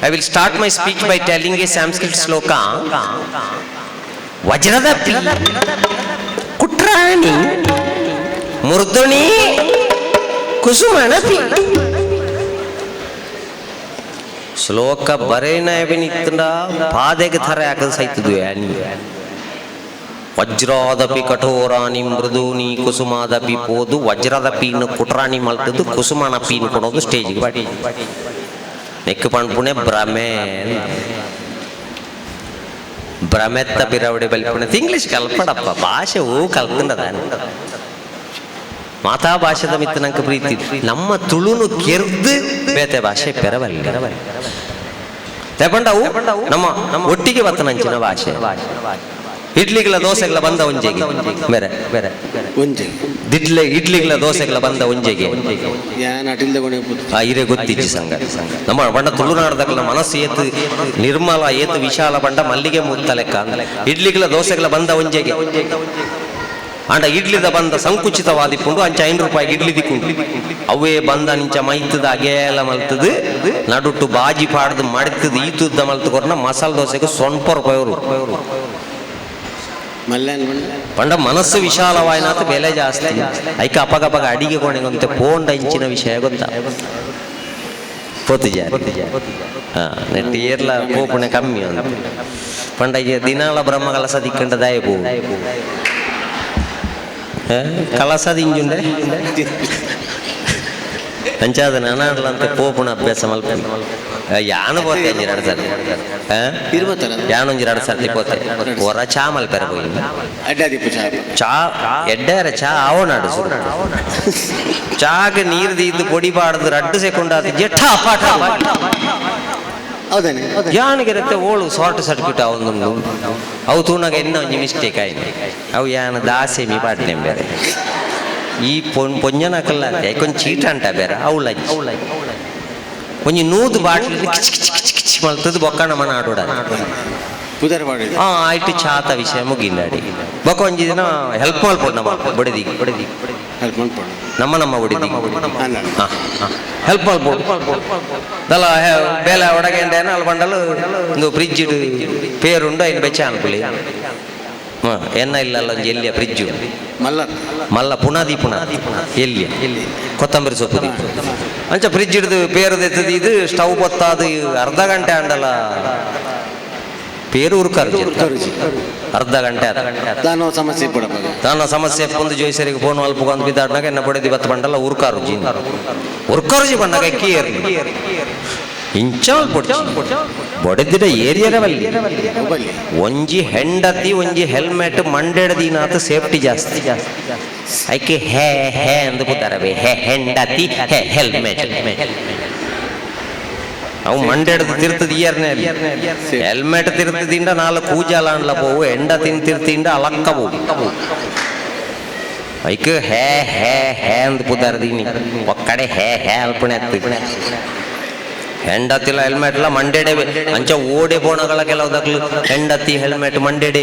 I will start my speech by telling a Sanskrit shloka. Vajradapi Kutrani Murduni Kusumanapi. ಶ್ಲೋಕ ಬರೇನ ನಿತ್ತಂಡ ಪಾದೆಗೆ ಥರ ಯಾಕಂದ್ ಸೈತದು ಯಾನಿ. ವಜ್ರಾದಪಿ ಕಠೋರಾಣಿ ಮೃದೂನಿ ಕುಸುಮಾದಪಿ ಪೋದು ವಜ್ರದ ಪೀನು ಕುಟ್ರಾಣಿ ಮಲ್ತದ್ದು ಕುಸುಮನ ಪೀನು ಕೊಡೋದು ಸ್ಟೇಜ್ಗೆ ಬಾಡಿ ನೆಕ್ಕು ಪಣ್ಪುಣೆ ಭ್ರಮೆ ಭ್ರಮೆತ್ತ ಬಿರವಡೆ ಬಲ್ಪುಣೆ ಇಂಗ್ಲೀಷ್ ಕಲ್ಪಡಪ್ಪ ಭಾಷೆ ಓ ಕಲ್ಪಂಡದ ಮಾತಾ ಭಾಷೆದ ಮಿತ್ತ ನಂಗೆ ಪ್ರೀತಿ. ನಮ್ಮ ತುಳುನು ಕೆರ್ದು ಬೇತೆ ಭಾಷೆ ಪೆರವಲ್ಲ ತೆಪಂಡವು ನಮ್ಮ ಒಟ್ಟಿಗೆ ಬತ್ತನಂಚಿನ ಭಾಷೆ. ಇಡ್ಲಿಗಳ ದೋಸೆಗಳ ಬಂದ ಒಂಜೆಗೆ ಬೇರೆ ಬೇರೆ ಒಂಜೆ ದಿಡ್ಲೆ ಇಡ್ಲಿಗಳ ದೋಸೆಗಳ ಬಂದ ಒಂಜೆಗೆ ಆ ಇರೆ ಗೊತ್ತಿಜ್ಜಿ ಸಂಘ ನಮ್ಮ ಬಣ್ಣ ತುಳುನಾಡದಕ್ಕಲ ಮನಸ್ಸು ಏತು ನಿರ್ಮಲ ಏತು ವಿಶಾಲ ಬಂಡ ಮಲ್ಲಿಗೆ ಮುತ್ತ ಲೆಕ್ಕ ಇಡ್ಲಿಗಳ ದೋಸೆಗಳ ಬಂದ ಒಂಜೆಗೆ ಅಂಡ ಇಡ್ಲಿದ ಬಂದ ಸಂಕುಚಿತವಾದಿಪ್ಪುಂಡು ಅಂಚ 5 ರೂಪಾಯಿಗೆ ಇಡ್ಲಿ ದಿಕ್ಕು ಅವೇ ಬಂದ ನಿಂಚ ಮೈತದ ಅಗೇಲ ಮಲ್ತದು ನಡುಟ್ಟು ಬಾಜಿ ಪಾಡ್ದು ಮಡಿತದ ಈತುದ್ದ ಮಲ್ತು ಕೊರ್ನ ಮಸಾಲೆ ದೋಸೆಗೆ 1 ರೂಪಾಯಿ ಪಂಡ ಮನಸ್ಸು ವಿಶಾಲವಾಯಿನಾತ ಬೆಲೆ ಜಾಸ್ತಿ ಐಕ ಅಪಗಪಗ ಅಡಿಗೆ ಕೊನೆಗಂತೆ ಪೋಂಡ ಇಂಚಿನ ವಿಷಯ ಗೊತ್ತಾ ಪೋತು ಜಾರಿ ಹಾ ನೆಟ್ ಏರ್ಲ ಪೋಪುಣೆ ಕಮ್ಮಿ ಅಂತ ಪಂಡ ದಿನಾಲ ಬ್ರಹ್ಮ ಕಲಸ ದಿಕ್ಕಂಡ ದಾಯ ಪೋ ಕಲಸ ದಿಂಜುಂಡೆ ಅಂಚಾದ ನಾನಾಡ್ಲಂತೆ ಪೋಪುಣ ಅಭ್ಯಾಸ ಮಲ್ಪ ಯಾನು ಪೋತೆ ಅಂಜಿ ಎರಡು ಸರ್ತಿ ಯಾನು ಒಂಜಿ ಎರಡು ಸರ್ತಿ ಪೋತೆ ಹೊರ ಚಾ ಮಲ್ಪೆರ ಪೋಯಿ ಚಾ ಎಡ್ಡಾರ ಚಾ ಆವನಾಡು ಚಾಗೆ ನೀರು ದೀದ್ದು ಪೊಡಿ ಬಾಡ್ದು ರಡ್ಡು ಸೆಕೊಂಡ್ ಆತು ಜೆಟ್ಟ ಪಾಠ ಯಾನಿಗಿರತ್ತೆ ಓಳು ಶಾರ್ಟ್ ಸರ್ಕ್ಯೂಟ್ ಅವೊಂದು ಅವು ತೂನಾಗ ಎನ್ನ ಒಂಜಿ ಮಿಸ್ಟೇಕ್ ಆಯ್ತು ಅವು ಯಾನ ದಾಸೆ ಮಿ ಪಾಡ್ನೆ ಬೇರೆ ಈ ಪೊಂಜನಕಲ್ಲ ಕೊಂಚ ಚೀಟ ಅಂಟ ಬೇರೆ ಅವಳ ಒಂಜಿ ನೂದು ಬಾಟ್ಲಿ ಕಿಚ್ ಕಿಚ್ ಕಿಚ್ ಕಿಚ್ ಮಲ್ತದ್ದು ಬೊಕ್ಕಣ ಮನ ಆಡೋಡ ಹಾಂ ಆಯ್ತು ಚಾತ ವಿಷಯ ಮುಗಿಂದಾಡಿ ಬೊಕ್ಕ ಒಂಜಿ ದಿನ ಹೆಲ್ಪ್ ಮಲ್ಪೊಡು ನಮ್ಮ ಬಡದಿ ಬಡದಿ ನಮ್ಮ ನಮ್ಮ ಬಡಿದಿ ಹೆಲ್ಪ್ ಮಲ್ಪೊಡು ದಲ್ಲ ಬೇಲೆ ಒಡಗೆಂಡೇನ ಅಲ್ಲಿ ಬಂಡಲು ಒಂದು ಫ್ರಿಜ್ ಪೇರುಂಡು ಐನು ಬೆಚ್ಚ ಅನ್ಕೊಳ್ಳಿ ಹಾಂ ಎನ್ನ ಇಲ್ಲಲ್ಲ ಒಂಜಿ ಎಲ್ಲಿಯ ಫ್ರಿಜ್ಜು ಮಲ್ಲ ಮಲ್ಲ ಪುನಾದಿ ಪುನ ಎಲ್ಲಿಯ ಕೊತ್ತಂಬರಿ ಸೊಪ್ಪು ದೀಪ ಅಂಚ ಫ್ರಿಜ್ ಹಿಡಿದು ಪೇರು ಇದು ಸ್ಟವ್ ಬೊತ್ತಾದು ಅರ್ಧ ಗಂಟೆ ಅಂಡಲ್ಲ ಪೇರು ಉರ್ಕಾರು ಅರ್ಧ ಗಂಟೆ ತಾನು ಸಮಸ್ಯೆ ತಾನು ಸಮಸ್ಯೆ ಪೊಂದು ಜೋಯಿಸರಿಗೆ ಫೋನ್ ಅಲ್ಪುಗೊಂದು ಬಿದ್ದಾಡ್ನಾಗ ಎನ್ನ ಬಡದಿ ಬತ್ತ ಬಂಡಲ್ಲ ಉರ್ಕಾರುಜಿ ಉರ್ಕಾರುಜಿ ಬಂಡಾಗ ಕೇರ್ ಇಂಚಾಲ್ ಬೊಡೆದಿಡ ಏರಿಯರವಲ್ಲಿ ಒಂಜಿ ಹೆಂಡತಿ ಒಂಜಿ ಹೆಲ್ಮೆಟ್ ಮಂಡೆಡದಿನಾತ ಸೇಫ್ಟಿ ಜಾಸ್ತಿ ಐಕೆ ಹೇ ಹೇ ಅಂದು ಕೂತಾರವೆ ಹೇ ಹೆಂಡತಿ ಹೇ ಹೆಲ್ಮೆಟ್ ಅವು ಮಂಡೆಡ್ದು ತಿರ್ತದ ಇಯರ್ನೇ ಹೆಲ್ಮೆಟ್ ತಿರ್ತದಿಂದ ನಾಲ್ಕು ಕೂಜಾಲ ಅನ್ಲ ಪೋವು ಹೆಂಡತಿನ ತಿರ್ತಿಂಡ ಅಲಕ್ಕ ಪೋವು ಐಕೆ ಹೇ ಹೇ ಹೇ ಅಂದು ಪುದಾರದೀನಿ ಒಕ್ಕಡೆ ಹೇ ಹೇ ಅಲ್ಪಣೆ ಹೆಂಡತಿಲ್ಲ ಹೆಲ್ಮೆಟ್ ಇಲ್ಲ ಮಂಡೆಡೆ ಅಂಚ ಓಡೆ ಬೋಣಗಳ ಕೆಲವು ದಕ್ಲು ಹೆಂಡತಿ ಹೆಲ್ಮೆಟ್ ಮಂಡೆಡೆ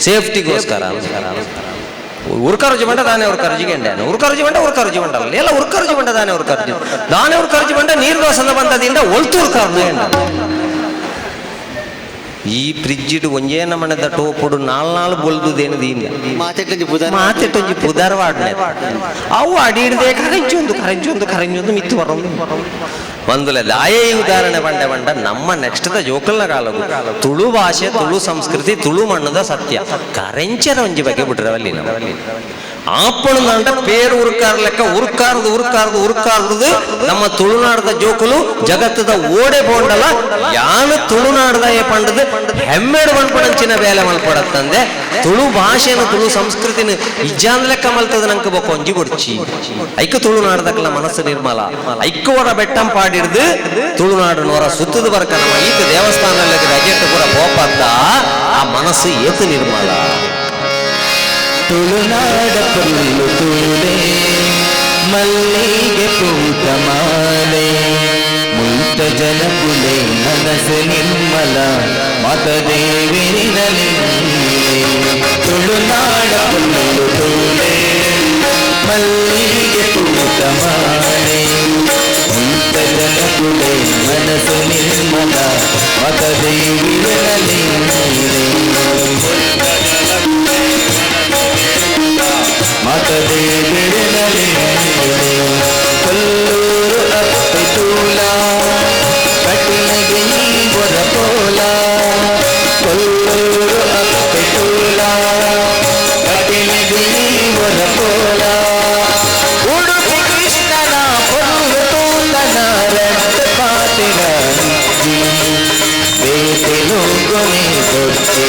ಸೇಫ್ಟಿಗೋಸ್ಕರ ಉರ್ಕರುಜಿ ಬಂಡ ದಾನೆ ಉರ್ಕರುಜಿ ಗೆಂಡ್ಯಾನ ಉರ್ಕರುಜಿ ಬಂಡ ಉರ್ಕರುಜಿ ಬಂಡಲ್ಲ ಎಲ್ಲ ಉರ್ಕರುಜಿ ಬಂಡ ದಾನೆ ಉರ್ಕರುಜಿ ದಾನೆ ಉರ್ಕರುಜಿ ಬಂಡ ನೀರು ದೋಸದ ಬಂದದಿಂದ ಒಲ್ತು ಉರ್ಕರುಜಿ ಎಂಡ ಈ ಫ್ರಿಜ್ಜಿಡ್ ಒಂಜೇ ನಮಣದ ಟೋಪುಡು ನಾಲ್ ನಾಲ್ ಬೊಲ್ದುದೇನು ದೀನ ಮಾತೆಟ್ಟೊಂಜಿ ಪುದರ್ ವಾಡ್ನೆ ಅವು ಅಡಿ ಹಿಡ್ದೆ ಕರಂಚೊಂದು ಕರಂಚೊಂದು ಕರಂಚೊಂದು ಮಿತ್ತು ಬರೋದು ಒಂದುಲೆ ದಾಯೇ ಈ ಉದಾಹರಣೆ ಬಂಡೆ ಬಂಡ ನಮ್ಮ ನೆಕ್ಸ್ಟ್ the ಜೋಕಲ್ನ ಕಾಲಗು ತುಳು ಭಾಷೆ ತುಳು ಸಂಸ್ಕೃತಿ ತುಳು ಮಣ್ಣದ ಸತ್ಯ ಕರೆಂಚರ ಒಂಜಿ ಬಗ್ಗೆ ಬಿಟ್ರವಲ್ಲಿ ನಮ್ಮ ಆಪಣದಂಡ ಪೇರು ಉರುಕಾರ ಲೆಕ್ಕ ಉರುಕಾರದು ಉರುಕಾರದು ಉರುಕಾರದು ನಮ್ಮ ತುಳುನಾಡದ ಜೋಕುಲು ಜಗತ್ತದ ಓಡೆ ಬೋಂಡಲ ಯಾನು ತುಳುನಾಡದ ಪಂಡದು ಹೆಮ್ಮೆಡು ಬಂದ್ಪಡಂಚಿನ ಬೇಲೆ ಮಲ್ಪಡತ್ತಂದೆ ತುಳು ಭಾಷೆನ ತುಳು ಸಂಸ್ಕೃತಿನ ಇಜ್ಜಾನ್ ಲೆಕ್ಕ ಮಲ್ತದ ನಂಗೆ ಬೊಕ್ಕ ಒಂಜಿ ಬೊಡ್ಚಿ ಐಕ ತುಳುನಾಡದಕ್ಕಲ್ಲ ಮನಸ್ಸು ನಿರ್ಮಲ ಐಕ್ಕವರ ಬೆಟ್ಟಂ ಪಾಡಿಡ್ದು ತುಳುನಾಡು ನೋರ ಸುತ್ತದ ಬರ್ಕ ನಮ್ಮ ಈತ ದೇವಸ್ಥಾನದಲ್ಲಿ ರಜೆಟ್ಟು ಪೂರ ಪೋಪತ್ತ ಆ ಮನಸ್ಸು ಏತು ನಿರ್ಮಲ. ತುಳುನಾಡ ಪುಲ್ಲು ತೂಲೆ ಮಲ್ಲಿಗೆ ಪೂತ ಮಾಲೆ ಮುಲ್ತ ಜನಕುಲೆ ಮನಸ್ಸು ನಿರ್ಮಲ ಮತದೇವಿರಿನಲೆ. ತುಳುನಾಡ ಪುಲ್ಲು ತೂಲೆ ಮಲ್ಲಿಗೆ ಪೂತ ಮಾಲೆ ಮುಲ್ತ ಜನಕುಲೆ ಮನಸ್ಸು ನಿರ್ಮಲ ಮತದೇವಿರಿನಲೆ. ಮತದೇವಿರನಲೆ ಕೊಲ್ಲೂರು ಅಪ್ಪೆ ತೂಲ ಕಟಿಲಗೆ ನೀವರ ಪೋಲ. ಕೊಲ್ಲೂರು ಅಪ್ಪೆ ತೂಲ ಕಟಿಲಗೆ ನೀವರ ಪೋಲ. ಉಡುಪಿ ಕೃಷ್ಣನ ಪೊಲ್ಲು ತೂಲನ ರಕ್ತ ಪಾತಿರ ಬೇತೆ ಲೋಕಮೇ ಗೊತ್ತಿ.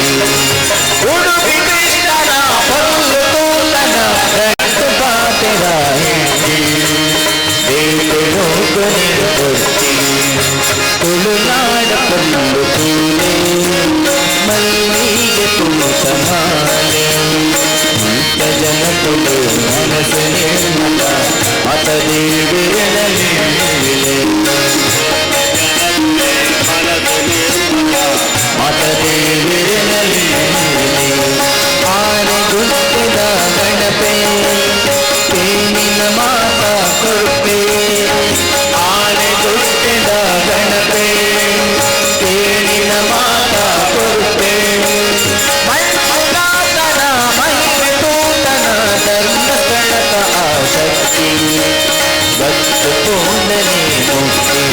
ಉಡುಪಿ ಕೃಷ್ಣನ ಪೊಲ್ಲು ತೂಲನ ರಕ್ತ ಪಾತಿರ ಬೇತೆ ಲೋಕಮೇ ಗೊತ್ತಿ. ತುಳುನಾಡ ಪೊಲ್ಲು ತೂಲೆ ಮಲ್ಲಿಗೆ ತೂತ ಮಾಲೆ ಮುಕ್ತ ಜನಕುಲೆ ಮನಸ್ಸು ನಿರ್ಮಲ ಮತದೇವಿರನಲೆ. ಮತದೇವಿರನಲೆ ಆನೆ ಗುತ್ತಿದ ಗಣಪೆ ತೇನಿನ ಮಾತಾ ಕೃಪೆ. ಆನೆ ಗುತ್ತಿದ ಗಣಪೆ ತೇನಿನ ಮಾತಾ ಕೃಪೆ. ಮಂಜುನಾಥನ ಮಹಿಮೆ ತೂತನ ಧರ್ಮಸ್ಥಳದ ಆಸಕ್ತಿ ಭಕ್ತ ಪೂರ್ಣನೆ ಮುಕ್ತಿ.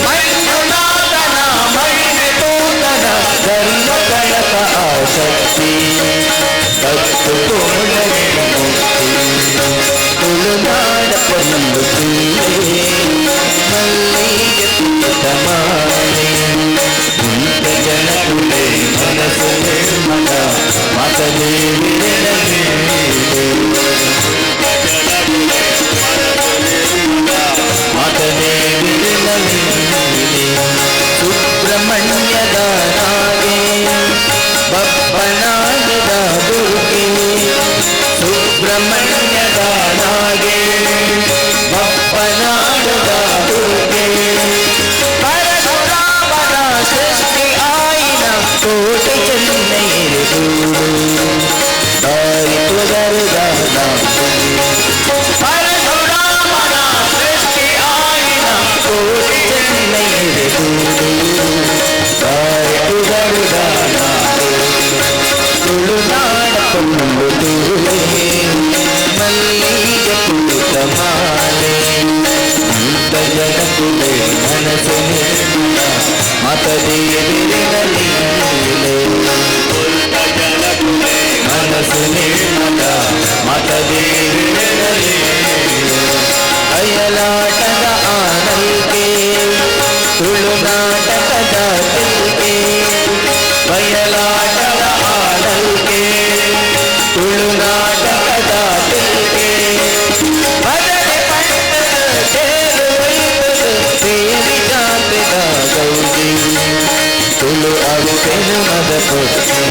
ಮಂಜುನಾಥನ ಮಹಿಮೆ ತೂತನ ಧರ್ಮಸ್ಥಳದ ಆಸಕ್ತಿ ಭಕ್ತ ಪೂರ್ಣನೆ ಮುಕ್ತಿ. ತುಳುನಾಡ ಪೊಲ್ಲು ತೂಲೆ ಮಲ್ಲಿಗೆ ಪೂತ ಮಾಲೆ ಮುಕ್ತ ಜನಕುಲೆ ಮನಸ್ಸು ನಿರ್ಮಲ ಮತದೇವಿರನಲೆ. ಮತದೇವಿರನಲೆ ಸುಬ್ರಹ್ಮಣ್ಯದ ನಾಗೆ ಬಪ್ಪನಾಗದ ದುರ್ಗೆ. ಸುಬ್ರಹ್ಮಣ್ಯದ ನಾಗೆ ಬಪ್ಪನಾಗದ ದುರ್ಗೆ. ಪರಶುರಾಮನ ಸೃಷ್ಟಿ ಆಯಿನ ಕೋಟೆ ಚೆನ್ನೈರು ದಾರಿ ತುಗರುದ ಪರಶುರಾಮನ ಸೃಷ್ಟಿ ಆಯಿನ ಕೋಟೆ ಚೆನ್ನೈರು ದಾರಿ ತುಗರುದ ತುಳುನಾಡ ಪೊಲ್ಲು ತೂಲೆ ಮಲ್ಲಿಗೆ ಪೂತ ಮಾಲೆ ಮುಕ್ತ ಜನಕುಲೆ ಮನಸ್ಸು ನಿರ್ಮಲ ಮತದೇವಿರನಲೆ. ಮನಸ್ಸು ನಿರ್ಮಲ ಮತದೇವಿರನಲೆ. ಅಯಲಾಟದ ಆನಲ್ಗೆ ತುಳುನಾಟಕದ ತಿಲ್ಗೆ. ಬಯಲಾಟದ ಆನಲ್ಗೆ ತುಳುನಾಟಕದ ತಿಲ್ಗೆ. ಬದಲೆ ಪಂಡದ ತೇರು ಒಯ್ತದ ದೇವಿ ಜಾತ್ರೆದ ಗೌರಿ. ತುಳು ಅವು ಪೆರುಮದ ಪೊಟ್ಟಿ.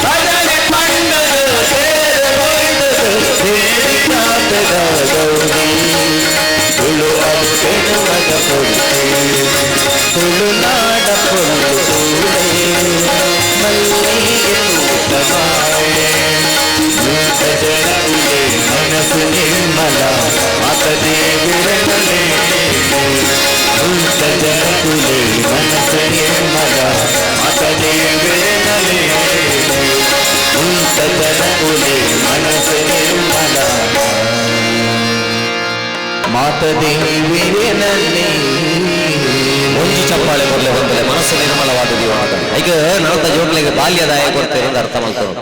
ಬದಲೆ ಪಂಡದ ತೇರು ಒಯ್ತದ ದೇವಿ ಜಾತ್ರೆದ ಗೌರಿ. ತುಳು ಅವು ಪೆರುಮದ ಪೊಟ್ಟಿ. ತುಳುನಾಡ ಪೊಲ್ಲು ತೂಲೆ ಮಲ್ಲಿಗೆ ತೂತ ಮಾಲೆ ಮುಕ್ತ ಜನಕುಲೆ ಮನಸ್ಸು ನಿರ್ಮಲ ಮತದೇವಿರನಲೆ. ಮುಕ್ತ ಜನಕುಲೆ ಮನಸ್ಸು ನಿರ್ಮಲ ಮಾತ ದೇವಿಯನಲ್ಲಿ. ಒಂಜಿ ಚಪ್ಪಾಳೆ ಕೊರ್ಲೆ ಬಂದಲೆ ಮನಸ್ಸು ನಿರ್ಮಲವಾದ ಜೀವನ. ಈಗ ನಡತ ಜೋಕ್ಲೆಗೆ ಬಾಲ್ಯ ದಾಯ ಕೊಡ್ತೇವೆ ಅಂತ ಅರ್ಥ ಮಾಡ್ತಾರೆ.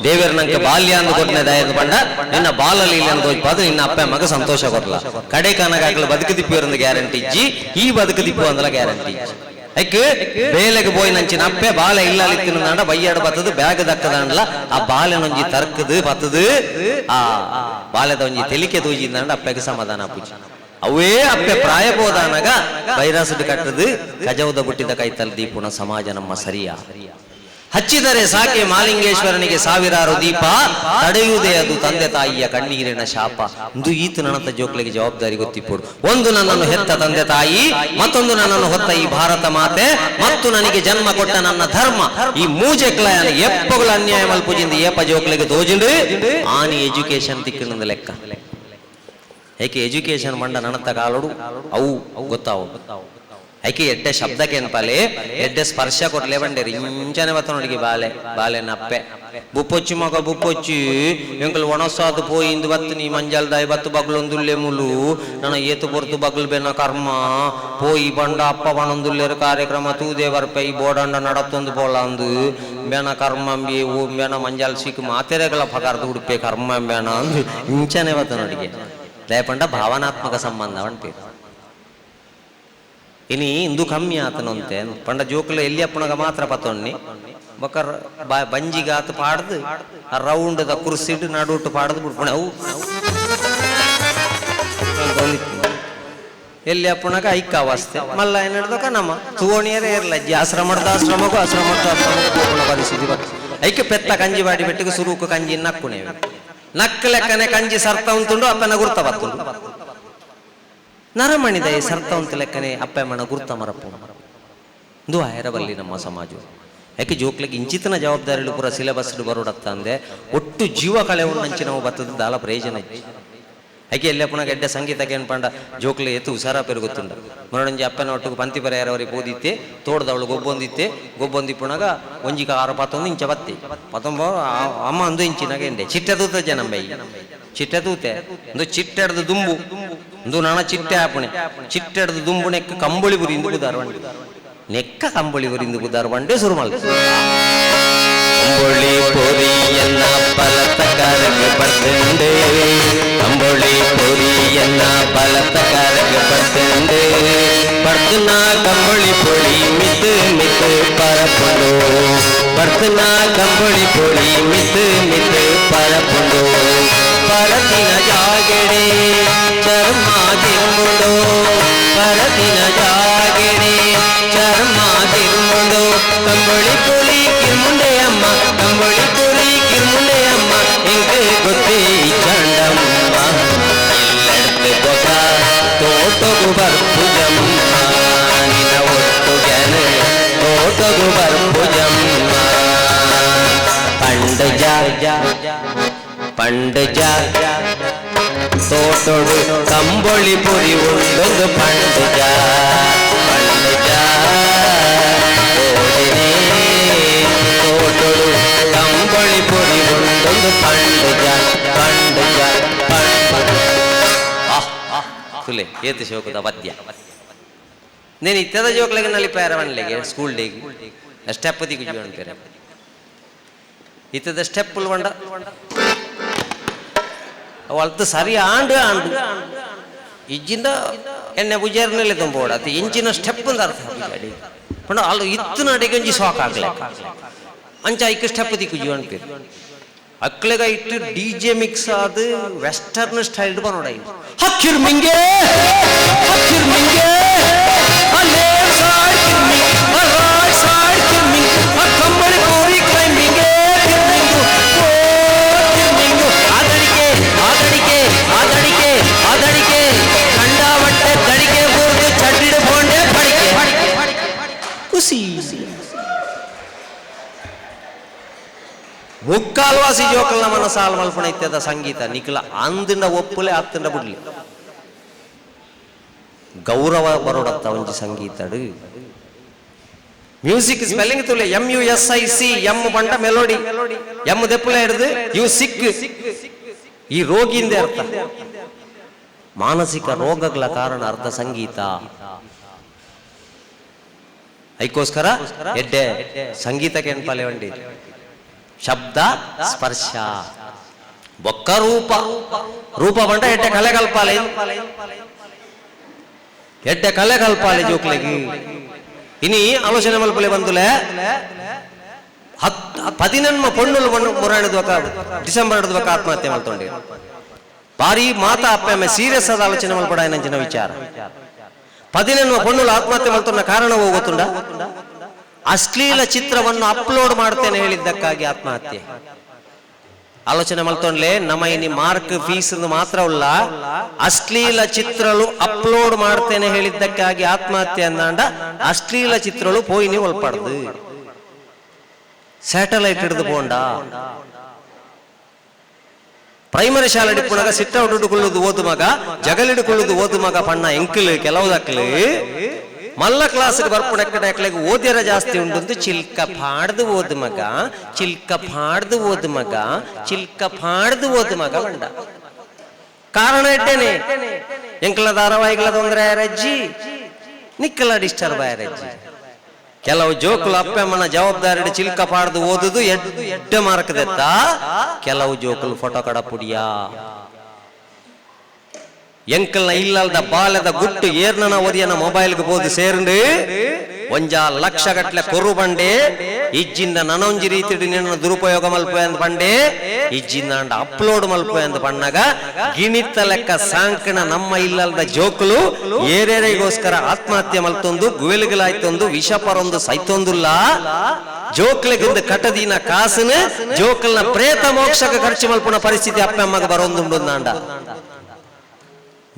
ದೇವೇರ್ ನಂಗೆ ಬಾಲ್ಯ ಅಂದ್ ಕೊಟ್ಟನೆ ದಾಯ ಪಂಡ ನಿನ್ನ ಬಾಲಲೀಲೆ ಅಂತ ತೋಜ್ಪಾದು ನಿನ್ನ ಅಪ್ಪ ಮಗ ಸಂತೋಷ ಕೊರ್ಲ. ಕಡೆ ಕನಕ ಹಾಕಲು ಬದುಕು ದಿಪ್ಪು ಗ್ಯಾರಂಟಿ ಇಜ್ಜಿ, ಈ ಬದುಕು ದಿಪ್ಪು ಅಂದಲ ಗ್ಯಾರಂಟಿ ಇಜ್ಜಿ. ಐಕ್ ಬೇಲೆಗೆ ಪೋಯಿ ನಂಚಿನ ಅಪ್ಪೆ ಬಾಲೆ ಇಲ್ಲ ತಿನ್ನದಾಂಡ ಬಯ್ಯಾಡು ಬತ್ತದು ಬ್ಯಾಗ್ ದಕ್ಕದಾಂಡ್ಲ ಆ ಬಾಲೆನೊಂಜಿ ತರ್ಕದು ಬತ್ತದು ಆ ಬಾಲೆದ ಒಂಜಿ ತೆಲಿಕೆ ತೂಜಿಂದಾಂಡ ಅಪ್ಪೆಗೆ ಸಮಾಧಾನ ಪೂಜೆ. ಅವೇ ಅಪ್ಪೆ ಪ್ರಾಯ ಬೋದಾನಗ ಬೈರಾಸಡ್ ಕಟ್ಟದು ಕಜೌದ ಬುಟ್ಟಿದ ಕೈತಲ್ ದೀಪುಣ ಸಮಾಜ ನಮ್ಮ ಸರಿಯಾ. ಹಚ್ಚಿದರೆ ಸಾಕೆ ಮಾಲಿಂಗೇಶ್ವರನಿಗೆ ಸಾವಿರಾರು ದೀಪ, ತಡೆಯುವುದೇ ಅದು ತಂದೆ ತಾಯಿಯ ಕಣ್ಣೀರಿನ ಶಾಪ. ಇಂದು ಈತ ನನ್ನಂತ ಜೋಕ್ಲಿಗೆ ಜವಾಬ್ದಾರಿ ಗೊತ್ತಿಪ್ಪುಡು. ಒಂದು ನನ್ನನ್ನು ಹೆತ್ತ ತಂದೆ ತಾಯಿ, ಮತ್ತೊಂದು ನನ್ನನ್ನು ಹೊತ್ತ ಈ ಭಾರತ ಮಾತೆ, ಮತ್ತು ನನಗೆ ಜನ್ಮ ಕೊಟ್ಟ ನನ್ನ ಧರ್ಮ. ಈ ಮೂಜೆಕ್ಲ ಎಪ್ಪಗಳ ಅನ್ಯಾಯ ಮಲ್ಪುಜಿಂದ ಏಪ ಜೋಕ್ಲಿಗೆ ತೋಜಿಂಡು ಆನಿ ಎಜುಕೇಶನ್ ತಿಕ್ಕಿನಂದ ಲೆಕ್ಕ. ಏಕೆ ಎಜುಕೇಶನ್ ಮಂಡ ನನ್ನಂತ ಕಾಲೋಡು ಅವು ಗೊತ್ತಾವು. ಐಕೆ ಎಡ್ಡೆ ಶಬ್ದಕ್ಕೆ ಏನ್ಪಾಲೆ ಎಡ್ಡೆ ಸ್ಪರ್ಶ ಕೊಟ್ಲೆ ಬಂಡೇರಿ ಇಂಚನೆ ಬತ್ತ ನೋಡಿಗೆ ಬಾಲೆ ಬಾಲೆ ನಪ್ಪೆ ಬುಪ್ಪೊಚ್ಚಿ ಮಗ ಬುಪ್ಪೊಚ್ಚಿ ಎಂಕಲ್ ಒಣಸಾದು ಪೋಯಿ ಇಂದು ಬತ್ತು ನೀ ಮಂಜಲ್ದಾಯ್ ಬತ್ತು ಬಗ್ಲೊಂದುಲ್ಲೆ ಮುಲು ನನ್ನ ಏತು ಪೊರ್ತು ಬಗ್ಲು ಬೆನ್ನ ಕರ್ಮ ಪೋಯಿ ಬಂಡ ಅಪ್ಪ ಬಣೊಂದುಲ್ಲೇರು ಕಾರ್ಯಕ್ರಮ ತೂದೆ ಬರ್ಪೆ ಈ ಬೋಡಂಡ ನಡತ್ತೊಂದು ಪೋಲಾಂದು ಬೆನ ಕರ್ಮಂಬಿ ಓ ಬೆನ ಮಂಜಲ್ ಸಿಕ್ಕು ಮಾತೆರೆಗಳ ಪಗಾರ್ದು ಉಡುಪೆ ಕರ್ಮ ಬೆನ ಅಂದು ಇಂಚನೆ ಬತ್ತ ನೋಡಿಗೆ ದಯಪಂಡ ಭಾವನಾತ್ಮಕ ಸಂಬಂಧ ಅಂತೀರಿ. ಇನಿ ಇಂದು ಕಮ್ಮಿ ಆತನಂತೆ ಪಂಡ ಜೋಕುಲ ಎಲ್ಲಿ ಅಪ್ಪಣಗ ಮಾತ್ರ ಪತ್ತೊಣ್ಣಿ ಬೊಕ್ಕ ಬಂಜಿಗಾತು ಪಾಡ್ದು ಆ ರೌಂಡ್ the ಕುರ್ಸಿಡ್ ನಡುಟು ಪಾಡ್ದು ಬಿಡ್ಪಣೆ ಅವು ಎಲ್ಲಿ ಅಪ್ಪಣಗ ಐಕ್ಕ ಅವಸ್ಥೆ ಮಲ್ಲ ಏನಿಡ್ದಕ ನಮ್ಮ ತುವಣಿಯರೇ ಇರಲ್ಲ ಅಜ್ಜಿ ಆಶ್ರಮಡ್ದ ಆಶ್ರಮಕ್ಕೂ ಆಶ್ರಮಡ್ದ ಆಶ್ರಮಕ್ಕೂ ಹೋಗೋಣ ಪರಿಸ್ಥಿತಿ ಬರ್ತದೆ. ಐಕೆ ಪೆತ್ತ ಕಂಜಿ ಬಾಡಿ ಬೆಟ್ಟಿಗೆ ಸುರುಕು ಕಂಜಿ ನಕ್ಕುಣೇವೆ ನಕ್ಕ ಲೆಕ್ಕನೆ ಕಂಜಿ ಸರ್ತ ಉಂಟುಂಡು ಅಪ್ಪನ ಗುರ್ತ ಬತ್ತುಂಡು ನರಮಣಿದ ಈ ಸರ್ತ ಉಂಟು ಲೆಕ್ಕನೆ ಅಪ್ಪ ಮಣ ಗುರ್ತ ಮರಪ್ಪು ಇಂದು ಆಯರಬಲ್ಲಿ ನಮ್ಮ ಸಮಾಜ. ಯಾಕೆ ಜೋಕ್ಲಿಗೆ ಇಂಚಿತನ ಜವಾಬ್ದಾರಿಗಳು ಪೂರ ಸಿಲೆಬಸ್ ಬರೋಡತ್ತ ಅಂದೆ ಒಟ್ಟು ಜೀವ ಕಳೆ ಉಣ್ಣಂಚಿ ನಾವು ಬತ್ತದ ದಾಲ ಪ್ರಯೋಜನ. ಯಾಕೆ ಎಲ್ಲಪ್ಪನ ಗೆಡ್ಡೆ ಸಂಗೀತಕ್ಕೆ ಏನ್ಪಂಡ ಜೋಕ್ಲೆ ಎತ್ತು ಹುಷಾರ ಪೆರುಗುತ್ತುಂಡ ಮರಡಂಜಿ ಅಪ್ಪನ ಒಟ್ಟಿಗೆ ಪಂತಿ ಪರ್ಯಾರವರಿಗೆ ಪೋದಿತ್ತೆ ತೋಟದವಳು ಗೊಬ್ಬೊಂದಿತ್ತೆ ಗೊಬ್ಬೊಂದಿಪ್ಪುನಾಗ ಒಂಜಿಕ ಆರು ಪತ್ತೊಂದು ಇಂಚ ಬತ್ತಿ ಪತ್ತೊಂಬ ಅಮ್ಮ ಅಂದು ಇಂಚಿನಾಗ ಎಂಡೆ ಚಿಟ್ಟೆ ತೂತ ಜನಂಬೈ ಚಿಟ್ಟೆ ತೂತೆ ಒಂದು ಚಿಟ್ಟೆಡ್ದು ದುಂಬು ಒಂದು ನಾಣ ಚಿಟ್ಟೆ ಆಪಣೆ ಚಿಟ್ಟೆಡ್ದು ದುಂಬು ನೆಕ್ಕ ಕಂಬಳಿ ಬುರಿಂದು ಬುದಾರ ಬಂಡೆ ನೆಕ್ಕ ಕಂಬಳಿ ಬುರಿಂದು ಬುದಾರ ಬಂಡೆ ಶುರು ಮಾಲ್ ಕಂಬೊಳಿ ಪೊರಿಯನ್ನ ಬಲತ ಕರಗ ಬರ್ತಂಡೆ ಕಂಬೊಳಿ ಪೊರಿಯನ್ನ ಬಲತ ಕರಗ ಬರ್ತಂಡೆ ಬರ್ತನ ಕಂಬಳಿ ಪೊಳಿ ಮಿತ್ ಮಿತ್ ಪರಪುಂಡು ಬರ್ತನ ಕಂಬಳಿ ಪೊಳಿ ಮಿತ್ ಮಿತ್ ಪರಪುಂಡು ಪರತಿನ ಜಾಗಡೆ ಚರ್ಮ ತಿರುಮುಂಡು ಪರತಿನ ಜಾಗಡೆ ಚರ್ಮ ತಿರುಮುಂಡು ಕಂಬಳಿ ಪೊಳಿ ಕಿರ್ಮುಂಡೆ ಅಮ್ಮ ಕಂಬಳಿ ಪೊಳಿ ಕಿರ್ಮುಂಡೆ ಅಮ್ಮ ಎಂಕೆ ಗೊತ್ತೇ ಚಂಡಮ್ಮ ಎಲ್ಲೆಡ್ದು ಬೊಕ ತೋಟಗು ಬರ್ಪುಜಮ್ಮ ನಿನ್ನ ಒಟ್ಟು ಗೆನ ತೋಟಗು ಬರ್ಪುಜಮ್ಮ ಪಂಡಜ ಪಂಡಜ ತೋಟೊಡು ಕಂಬೊಳಿ ಪುರಿ ಉಂಡೊಂದು ಪಂಡಜ ಪಂಡಜ ಓಡಿನೇ ತೋಟೊಡು ಕಂಬೊಳಿ ಪುರಿ ಉಂಡೊಂದು ಪಂಡಜ ಪಂಡಜ ಪಂಡಜ. ತುಲೆ ಏತು ಶೋಕದ ಪದ್ಯ నేను ಇತ್ತದ ಜೋಕ್ಲೆಗೆ ನಲಿಪಾರ ಮನ್ಲೆಗೆ ಸ್ಕೂಲ್ ಡೇಗೆ ಸ್ಟೆಪ್ ದಿಕ್ಕು ಅಂತಾರೆ ಇತ್ತದ ಸ್ಟೆಪ್ ಬಂಡ ಅವಳ್ತು ಸರಿ ಆಂಡು ಆಂಡು ಇಜ್ಜಿಂದ ಎಣ್ಣೆ ಪೂಜಾರಿನಲ್ಲೇ ತುಂಬೋಡ ಅದು ಇಂಚಿನ ಸ್ಟೆಪ್ ಅಂತ ಅರ್ಥ ಪೂಜಾಡಿ ಪಂಡ ಅಲ್ಲ ಇತ್ತು ನಡಿಗೆ ಒಂಜಿ ಶಾಕ್ ಆಗ್ಲೆ ಅಂಚ ಐಕ್ ಸ್ಟೆಪ್ ದಿಕ್ಕು ಜೀವನ ಪೇರು ಅಕ್ಲೆಗ ಇಟ್ಟು ಡಿ ಜೆ ಮಿಕ್ಸ್ ಆದ ವೆಸ್ಟರ್ನ್ ಸ್ಟೈಲ್ ಬರೋಡ ಹಕ್ಕಿರ್ ಮಿಂಗೆ ಹಕ್ಕಿರ್ ಮಿಂಗೆ ಆ ಲೆಫ್ಟ್ ಸೈಡ್ ಕಿರ್ಮಿಂಗ್ ಆ ರೈಟ್ ಸೈಡ್ ಕಿರ್ಮಿಂಗ್ ಆ ಕಂಬಳಿ ಪೂರಿ ಕ್ಲೈಂಬಿಂಗ್ ಕಿರ್ಮಿಂಗು ಓ ಕಿರ್ಮಿಂಗು ಆದಡಿಕೆ ಆದಡಿಕೆ ಆದಡಿಕೆ ಆದಡಿಕೆ ಕಂಡಾವಟ್ಟೆ ದಡಿಕೆ ಬೂರ್ದು ಚಡ್ಡಿಡು ಬೋಂಡೆ ಬಡಿಕೆ ಖುಷಿ ಮುಕ್ಕಾಲ್ವಾಸಿ ಜೋಕಲ್ನ ಮನಸಾಲ್ ಮಲ್ಪಣ ಇತ್ಯದ ಸಂಗೀತ ನಿಖಲ ಅಂದಿಂಡ ಒಪ್ಪುಲೆ ಅತ್ತಂಡ ಬಿಡ್ಲಿ ಗೌರವ ಬರೋಡತ್ತ ಒಂಜಿ ಸಂಗೀತಡು ಮ್ಯೂಸಿಕ್ ಸ್ಪೆಲ್ಲಿಂಗ್ ತುಲೆ M U S I C M ಬಂಡ ಮೆಲೋಡಿ ಎಂ ದೆಪ್ಪುಲೆ ಹಿಡಿದು you ಸಿಕ್ ಈ ರೋಗಿಂದ ಅರ್ಥ. ಮಾನಸಿಕ ರೋಗಗಳ ಕಾರಣ ಅರ್ಧ ಸಂಗೀತ. ಐಕೋಸ್ಕರ ಎಡ್ಡೆ ಸಂಗೀತಕ್ಕೆ ಎನ್ಪಾಲೆ ವಂಡಿ ಶಬ್ದ ಸ್ಪರ್ಶ ಬೊಕ್ಕ ರೂಪ ರೂಪ ಬಂಡ ಎಡ್ಡೆ ಕಲೆ ಕಲ್ಪಾಲೆ, ಎಡ್ಡೆ ಕಲೆ ಕಲ್ಪಾಲೆ ಜೋಕ್ಲೆಗಿ. ಇನಿ ಆಲೋಚನೆ ಮಲ್ಪಲೆ ಬಂದುಲೆ 18 ಪೊಣ್ಣುಲು ಮುರಾಣಿದ್ವಕ ಡಿಸೆಂಬರ್ ಹಿಡಿದ್ವಕ ಆತ್ಮಹತ್ಯೆ ಮಲ್ತೊಂಡಿ. ಭಾರಿ ಮಾತಾ ಅಪ್ಪೆ ಸೀರಿಯಸ್ ಆದ ಆಲೋಚನೆ ಮಲ್ಪಡ ನಂಚಿನ ವಿಚಾರ. 18 ಪೊಣ್ಣುಲು ಆತ್ಮಹತ್ಯೆ ಮಲ್ತೊಂಡ ಕಾರಣ ಗೊತ್ತುಂಡ? ಅಶ್ಲೀಲ ಚಿತ್ರವನ್ನು ಅಪ್ಲೋಡ್ ಮಾಡ್ತೇನೆ ಹೇಳಿದ್ದಕ್ಕಾಗಿ ಆತ್ಮಹತ್ಯೆ. ಆಲೋಚನೆ ಮಲ್ತೊಂಡ್ಲೆ ನಮ್ಮ ಇನಿ ಮಾರ್ಕ್ ಫೀಸ್ ಮಾತ್ರವಲ್ಲ, ಅಶ್ಲೀಲ ಚಿತ್ರಲು ಅಪ್ಲೋಡ್ ಮಾಡ್ತೇನೆ ಹೇಳಿದ್ದಕ್ಕಾಗಿ ಆತ್ಮಹತ್ಯೆ ಅಂದಾಂಡ ಅಶ್ಲೀಲ ಚಿತ್ರಲು ಪೋಯಿನಿ ಒಲ್ಪಡ್ದು ಸ್ಯಾಟಲೈಟ್ ಹಿಡಿದು ಪೋಂಡ. ಪ್ರೈಮರಿ ಶಾಲೆ ಹಿಡ್ಕೊಂಡಾಗ ಸಿಟ್ಟ ಹಿಡ್ಕೊಳ್ಳೋದು ಓದು ಮಗ, ಜಗಲಿಡ್ಕೊಳ್ಳೋದು ಓದು ಮಗ ಪಣ್ಣ ಎಂಕಲ್ ಕೆಲವುದಕ್ಲು ಮಲ್ಲ ಕ್ಲಾಸ್ಗೆ ಬರ್ಪುಣಕ್ಕಡೆ ಓದ್ಯರ ಜಾಸ್ತಿ ಉಂಟು. ಚಿಲ್ಕ ಪಾಡ್ದು ಓದು ಮಗ, ಚಿಲ್ಕ ಪಾಡ್ದು ಓದು ಮಗ, ಚಿಲ್ಕ ಪಾಡ್ದು ಓದು ಮಗ ಬಂಡ. ಕಾರಣ ಇಟ್ಟೇನೆ ಎಂಕಲ ಧಾರಾವಾಹಿಗಳ ತೊಂದರೆ ರಜ್ಜಿ, ನಿಕ್ಕಲ ಡಿಸ್ಟರ್ಬ್ ಆಯರಜ್ಜಿ. ಕೆಲವು ಜೋಕುಲು ಅಪ್ಪಮ್ಮನ ಜವಾಬ್ದಾರಿ ಚಿಲ್ಕ ಪಾಡ್ದು ಓದುದು ಎಡ್ಡ ಮಾರ್ಕದೆತ್ತ, ಕೆಲವು ಜೋಕುಲು ಫೋಟೋ ಕಡ ಪುಡಿಯ. ಎಂಕಲ್ನ ಇಲ್ಲಲ್ದ ಬಾಲದ ಗುಟ್ಟು ಏರ್ನನ ಒರಿಯನ ಮೊಬೈಲ್ಗೆ ಬೋದು ಸೇರ್ಂಡು ಒಂಜಾ ಲಕ್ಷ ಗಟ್ಲೆ ಕೊರು ಬಂಡೆ ಇಜ್ಜಿಂದ ನನೊಂಜಿ ರೀತಿ ನಿನ್ನ ದುರುಪಯೋಗ ಮಲ್ಪೆ ಅಂದ್ ಬಂಡೆ ಇಜ್ಜಿಂದ ಅಂಡ ಅಪ್ಲೋಡ್ ಮಲ್ಪೆ ಅಂದ್ ಬಣ್ಣಗ ಗಿಣಿತ ಲೆಕ್ಕ ಸಾಂಕಣ ನಮ್ಮ ಇಲ್ಲಲ್ದ ಜೋಕುಲು ಏರೇರಿಗೋಸ್ಕರ ಆತ್ಮಹತ್ಯೆ ಮಲ್ತೊಂದು ಗುವೆಲುಗಳಾಯ್ತೊಂದು ವಿಷಪರೊಂದು ಸೈತೊಂದುಲ್ಲ. ಜೋಕ್ಲೆಗಿಂದ ಕಟದಿನ ಕಾಸುನ ಜೋಕಲ್ನ ಪ್ರೇತ ಮೋಕ್ಷಕ ಖರ್ಚು ಮಲ್ಪುನ ಪರಿಸ್ಥಿತಿ ಅಪ್ಪ ಅಮ್ಮಗ ಬರೋಂದುಂಡು ಅಂಡ.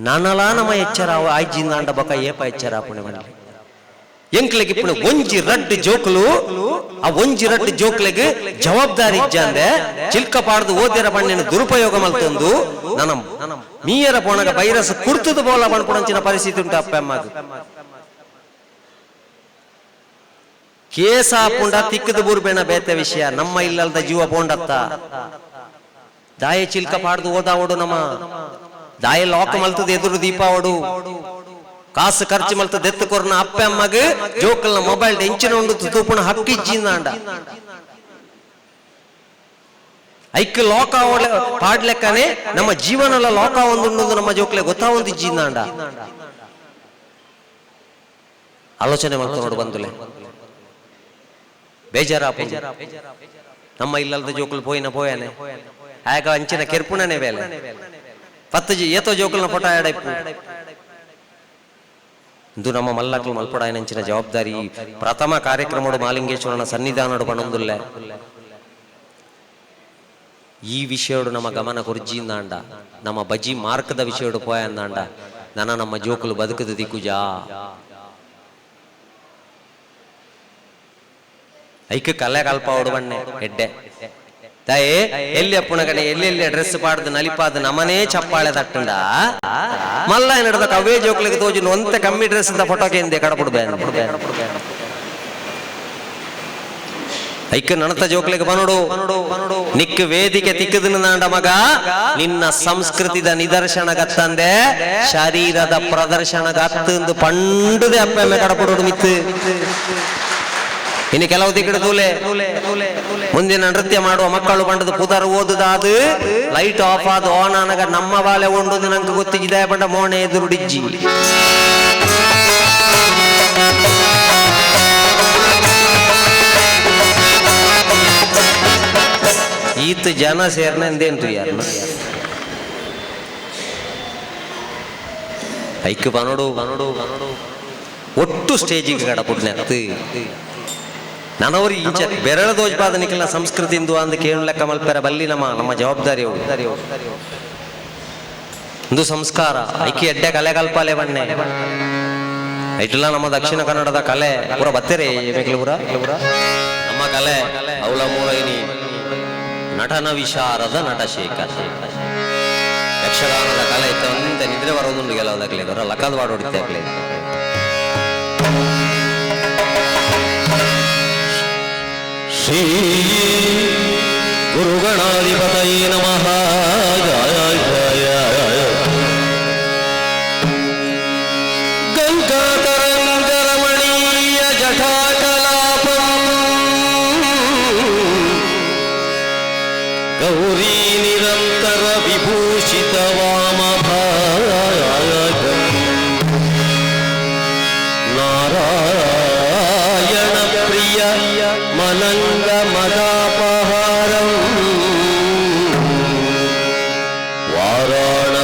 ನಾನಲಾ ನಮ್ಮ ಎಚ್ಚರ ಆಯ್ಜಿಂದ ಅಂಡ ಬಕ ಏಪ ಎಚ್ಚರ ಪುಣೆ ಮಂಡಲಿ ಎಂಕ್ಲೆಗೆ ಇಪ್ಪುನ ಒಂಜಿ ರಡ್ಡು ಜೋಕುಲು, ಆ ಒಂಜಿ ರಡ್ಡು ಜೋಕ್ಲೆಗೆ ಜವಾಬ್ದಾರಿ ಇಜ್ಜಂದೆ ಚಿಲ್ಕ ಪಾಡ್ದು ಓದ್ಯರ ಬಣ್ಣಿನ ದುರುಪಯೋಗ ಮಲ್ತೊಂದು ನನ್ನ ಮೀಯರ ಪೋಣಗ ವೈರಸ್ ಕುರ್ತದ ಬೋಲ ಬಣ್ಪುಣಂಚಿನ ಪರಿಸ್ಥಿತಿ ಉಂಟು ಅಪ್ಪ ಅಮ್ಮಗ. ಕೇಸ ಪುಂಡ ತಿಕ್ಕದ ಬೂರ್ಬೇಣ ಬೇತೆ ವಿಷಯ, ನಮ್ಮ ಇಲ್ಲಲ್ದ ಜೀವ ಪೋಂಡತ್ತ ದಾಯ ಚಿಲ್ಕ ಪಾಡ್ದು ಓದಾವಡು ನಮ್ಮ ದಾಯ ಲಾಕ್ ಮಲ್ತದ ಎದುರು ದೀಪಾವಡು ಕಾಸು ಖರ್ಚು ಮಲ್ತದ ಎತ್ತು ಕೊರ್ನ ಅಪ್ಪ ಅಮ್ಮಗ ಜೋಕಲ್ನ ಮೊಬೈಲ್ ಎಂಚಿನ ಉಂಡು ತೂಪುಣ ಹಕ್ಕಿಜ್ಜಿಂದಾಂಡ ಐಕ್ ಲಾಕ್ ಆವಡ ಪಾಡ್ಲೆಕ್ಕನೆ ನಮ್ಮ ಜೀವನಲ ಲಾಕ್ ಆವೊಂದುಂಡು ನಮ್ಮ ಜೋಕ್ಲೆ ಗೊತ್ತಾವೊಂದು ಇಜ್ಜಿಂದಾಂಡ. ಆಲೋಚನೆ ಮಾಡ್ತಾ ನೋಡು ಬಂದುಲೆ ಬೇಜಾರಾಪ ನಮ್ಮ ಇಲ್ಲಲ್ದ ಜೋಕುಲು ಪೋಯಿನ ಪೋಯಾನೆ ಆಗ ಅಂಚಿನ ಕೆರ್ಪುಣನೆ ಬೇಲೆ ಪತ್ತಜಿ ಏತೋ ಜೋಕುಲ್ನ ಫೋಟೋ ಆಡೈಪು. ಇಂದು ನಮ್ಮ ಮಲ್ಲಕ್ಲು ಮಲ್ಪಡಾಯನಂಚಿನ ಜವಾಬ್ದಾರಿ ಪ್ರಥಮ ಕಾರ್ಯಕ್ರಮಡು ಮಾಲಿಂಗೇಶ್ವರನ ಸನ್ನಿಧಾನಡು ಪಣೊಂದುಲ್ಲೆ. ಈ ವಿಷಯಡು ನಮ್ಮ ಗಮನ ಕೊರ್ಜಿಂದಾಂಡ ನಮ್ಮ ಬಜಿ ಮಾರ್ಕದ ವಿಷಯಡು ಪೋಯಂದಾಂಡ ನನ್ನ ನಮ್ಮ ಜೋಕುಲು ಬದುಕದ ದಿಕ್ಕುಜಾ. ಐಕ್ ಕಲೆ ಕಲ್ಪಾವಡು ಬಣ್ಣೆ ಎಡ್ಡೆ ತಾಯೇ ಎಲ್ಲಿ ಅಪ್ಪುಣಗನೆ ಎಲ್ಲೆಲ್ಲಿ ಡ್ರೆಸ್ ಪಾಡ್ದು ನಲಿಪಾದ ನಮನೇ ಚಪ್ಪಾಳೆ ತಟ್ಟುಂಡ ಮಲ್ಲ ನಡೆದ ಕವೇ ಜೋಕ್ಲಿಗೆ ತೋಜು ಒಂತೆ ಕಮ್ಮಿ ಡ್ರೆಸ್ ಅಂತ ಫೋಟೋ ಕೇಂದೆ ಕಡಪುಡು ಬೇನ. ಐಕ್ ನಣತ ಜೋಕ್ಲಿಗೆ ಬನೋಡು ನಿಕ್ ವೇದಿಕೆ ತಿಕ್ಕದನಾಂಡ ಮಗ ನಿನ್ನ ಸಂಸ್ಕೃತಿದ ನಿದರ್ಶನ ಗತ್ತಂದೆ ಶರೀರದ ಪ್ರದರ್ಶನ ಗತ್ತಂದು ಪಂಡುದೆ ಅಪ್ಪಮ್ಮೆ ಕಡಪುಡು ಮಿತ್ತು. ಇನ್ನು ಕೆಲವು ದಿಕ್ಕಡೆ ತೂಲೆ ಮುಂದಿನ ನೃತ್ಯ ಮಾಡುವ ಮಕ್ಕಳು ಬಂಡದು ಪುದರ್ ಓದುದಾದು ಲೈಟ್ ಆಫ್ ಆದ ಆನ್ ಆನಗ ನಮ್ಮ ಬಾಲೆ ಉಂಡು ನಂಗೆ ಗೊತ್ತಿದೆ ಬಂಡ ಮೋಣೆ ಎದುರುಡಿಜ್ಜಿ. ಈತ ಜನ ಸೇರ್ನೆಂದೇನ್ರಿ ಯಾರನ್ನ ಐಕ್ ಬನೋಡು ಬನೋಡು ಬನೋಡು ಒಟ್ಟು ಸ್ಟೇಜಿಗೆ ಕಡಪುಡ್ನೆತ್ತು ನನವರು ಇಂಚ ಬೆರಳ ದೋಜ್ಪಾದ ನಿಖಿಲ ಸಂಸ್ಕೃತಿ ಇಂದು ಅಂದ ಕೇಳು ಲೆಕ್ಕ ಮಲ್ಪೆರ ಬಲ್ಲಿ ನಮ್ಮ ನಮ್ಮ ಜವಾಬ್ದಾರಿ ಇಂದು ಸಂಸ್ಕಾರ ಐಕಿ ಎಡ್ಡೆ ಕಲೆ ಕಲ್ಪಾಲೆ ಬಣ್ಣೆ ಐಟಲ್ಲ ನಮ್ಮ ದಕ್ಷಿಣ ಕನ್ನಡದ ಕಲೆ ಪೂರ ಬತ್ತೇರೆ ಪೂರ ನಮ್ಮ ಕಲೆ ಅವಳ ಮೂರೈನಿ ನಟನ ವಿಶಾರದ ನಟಶೇಖರ್ ಯಕ್ಷಗಾನದ ಕಲೆ ಇತ್ತು ನಿದ್ರೆ ಬರೋದುಂಡು ಗೆಲವದಾಗ್ಲಿ ಲಕ್ಕದ ವಾಡ ಹೊಡಿತೆ ಆಗ್ಲಿ. ಶ್ರೀ ಗುರುಗಣಾಧಿಪತಯೇ ನಮಃ. ಜಯ ಜಯ ಮನಂಗ ಮದಾಪಹಾರಂ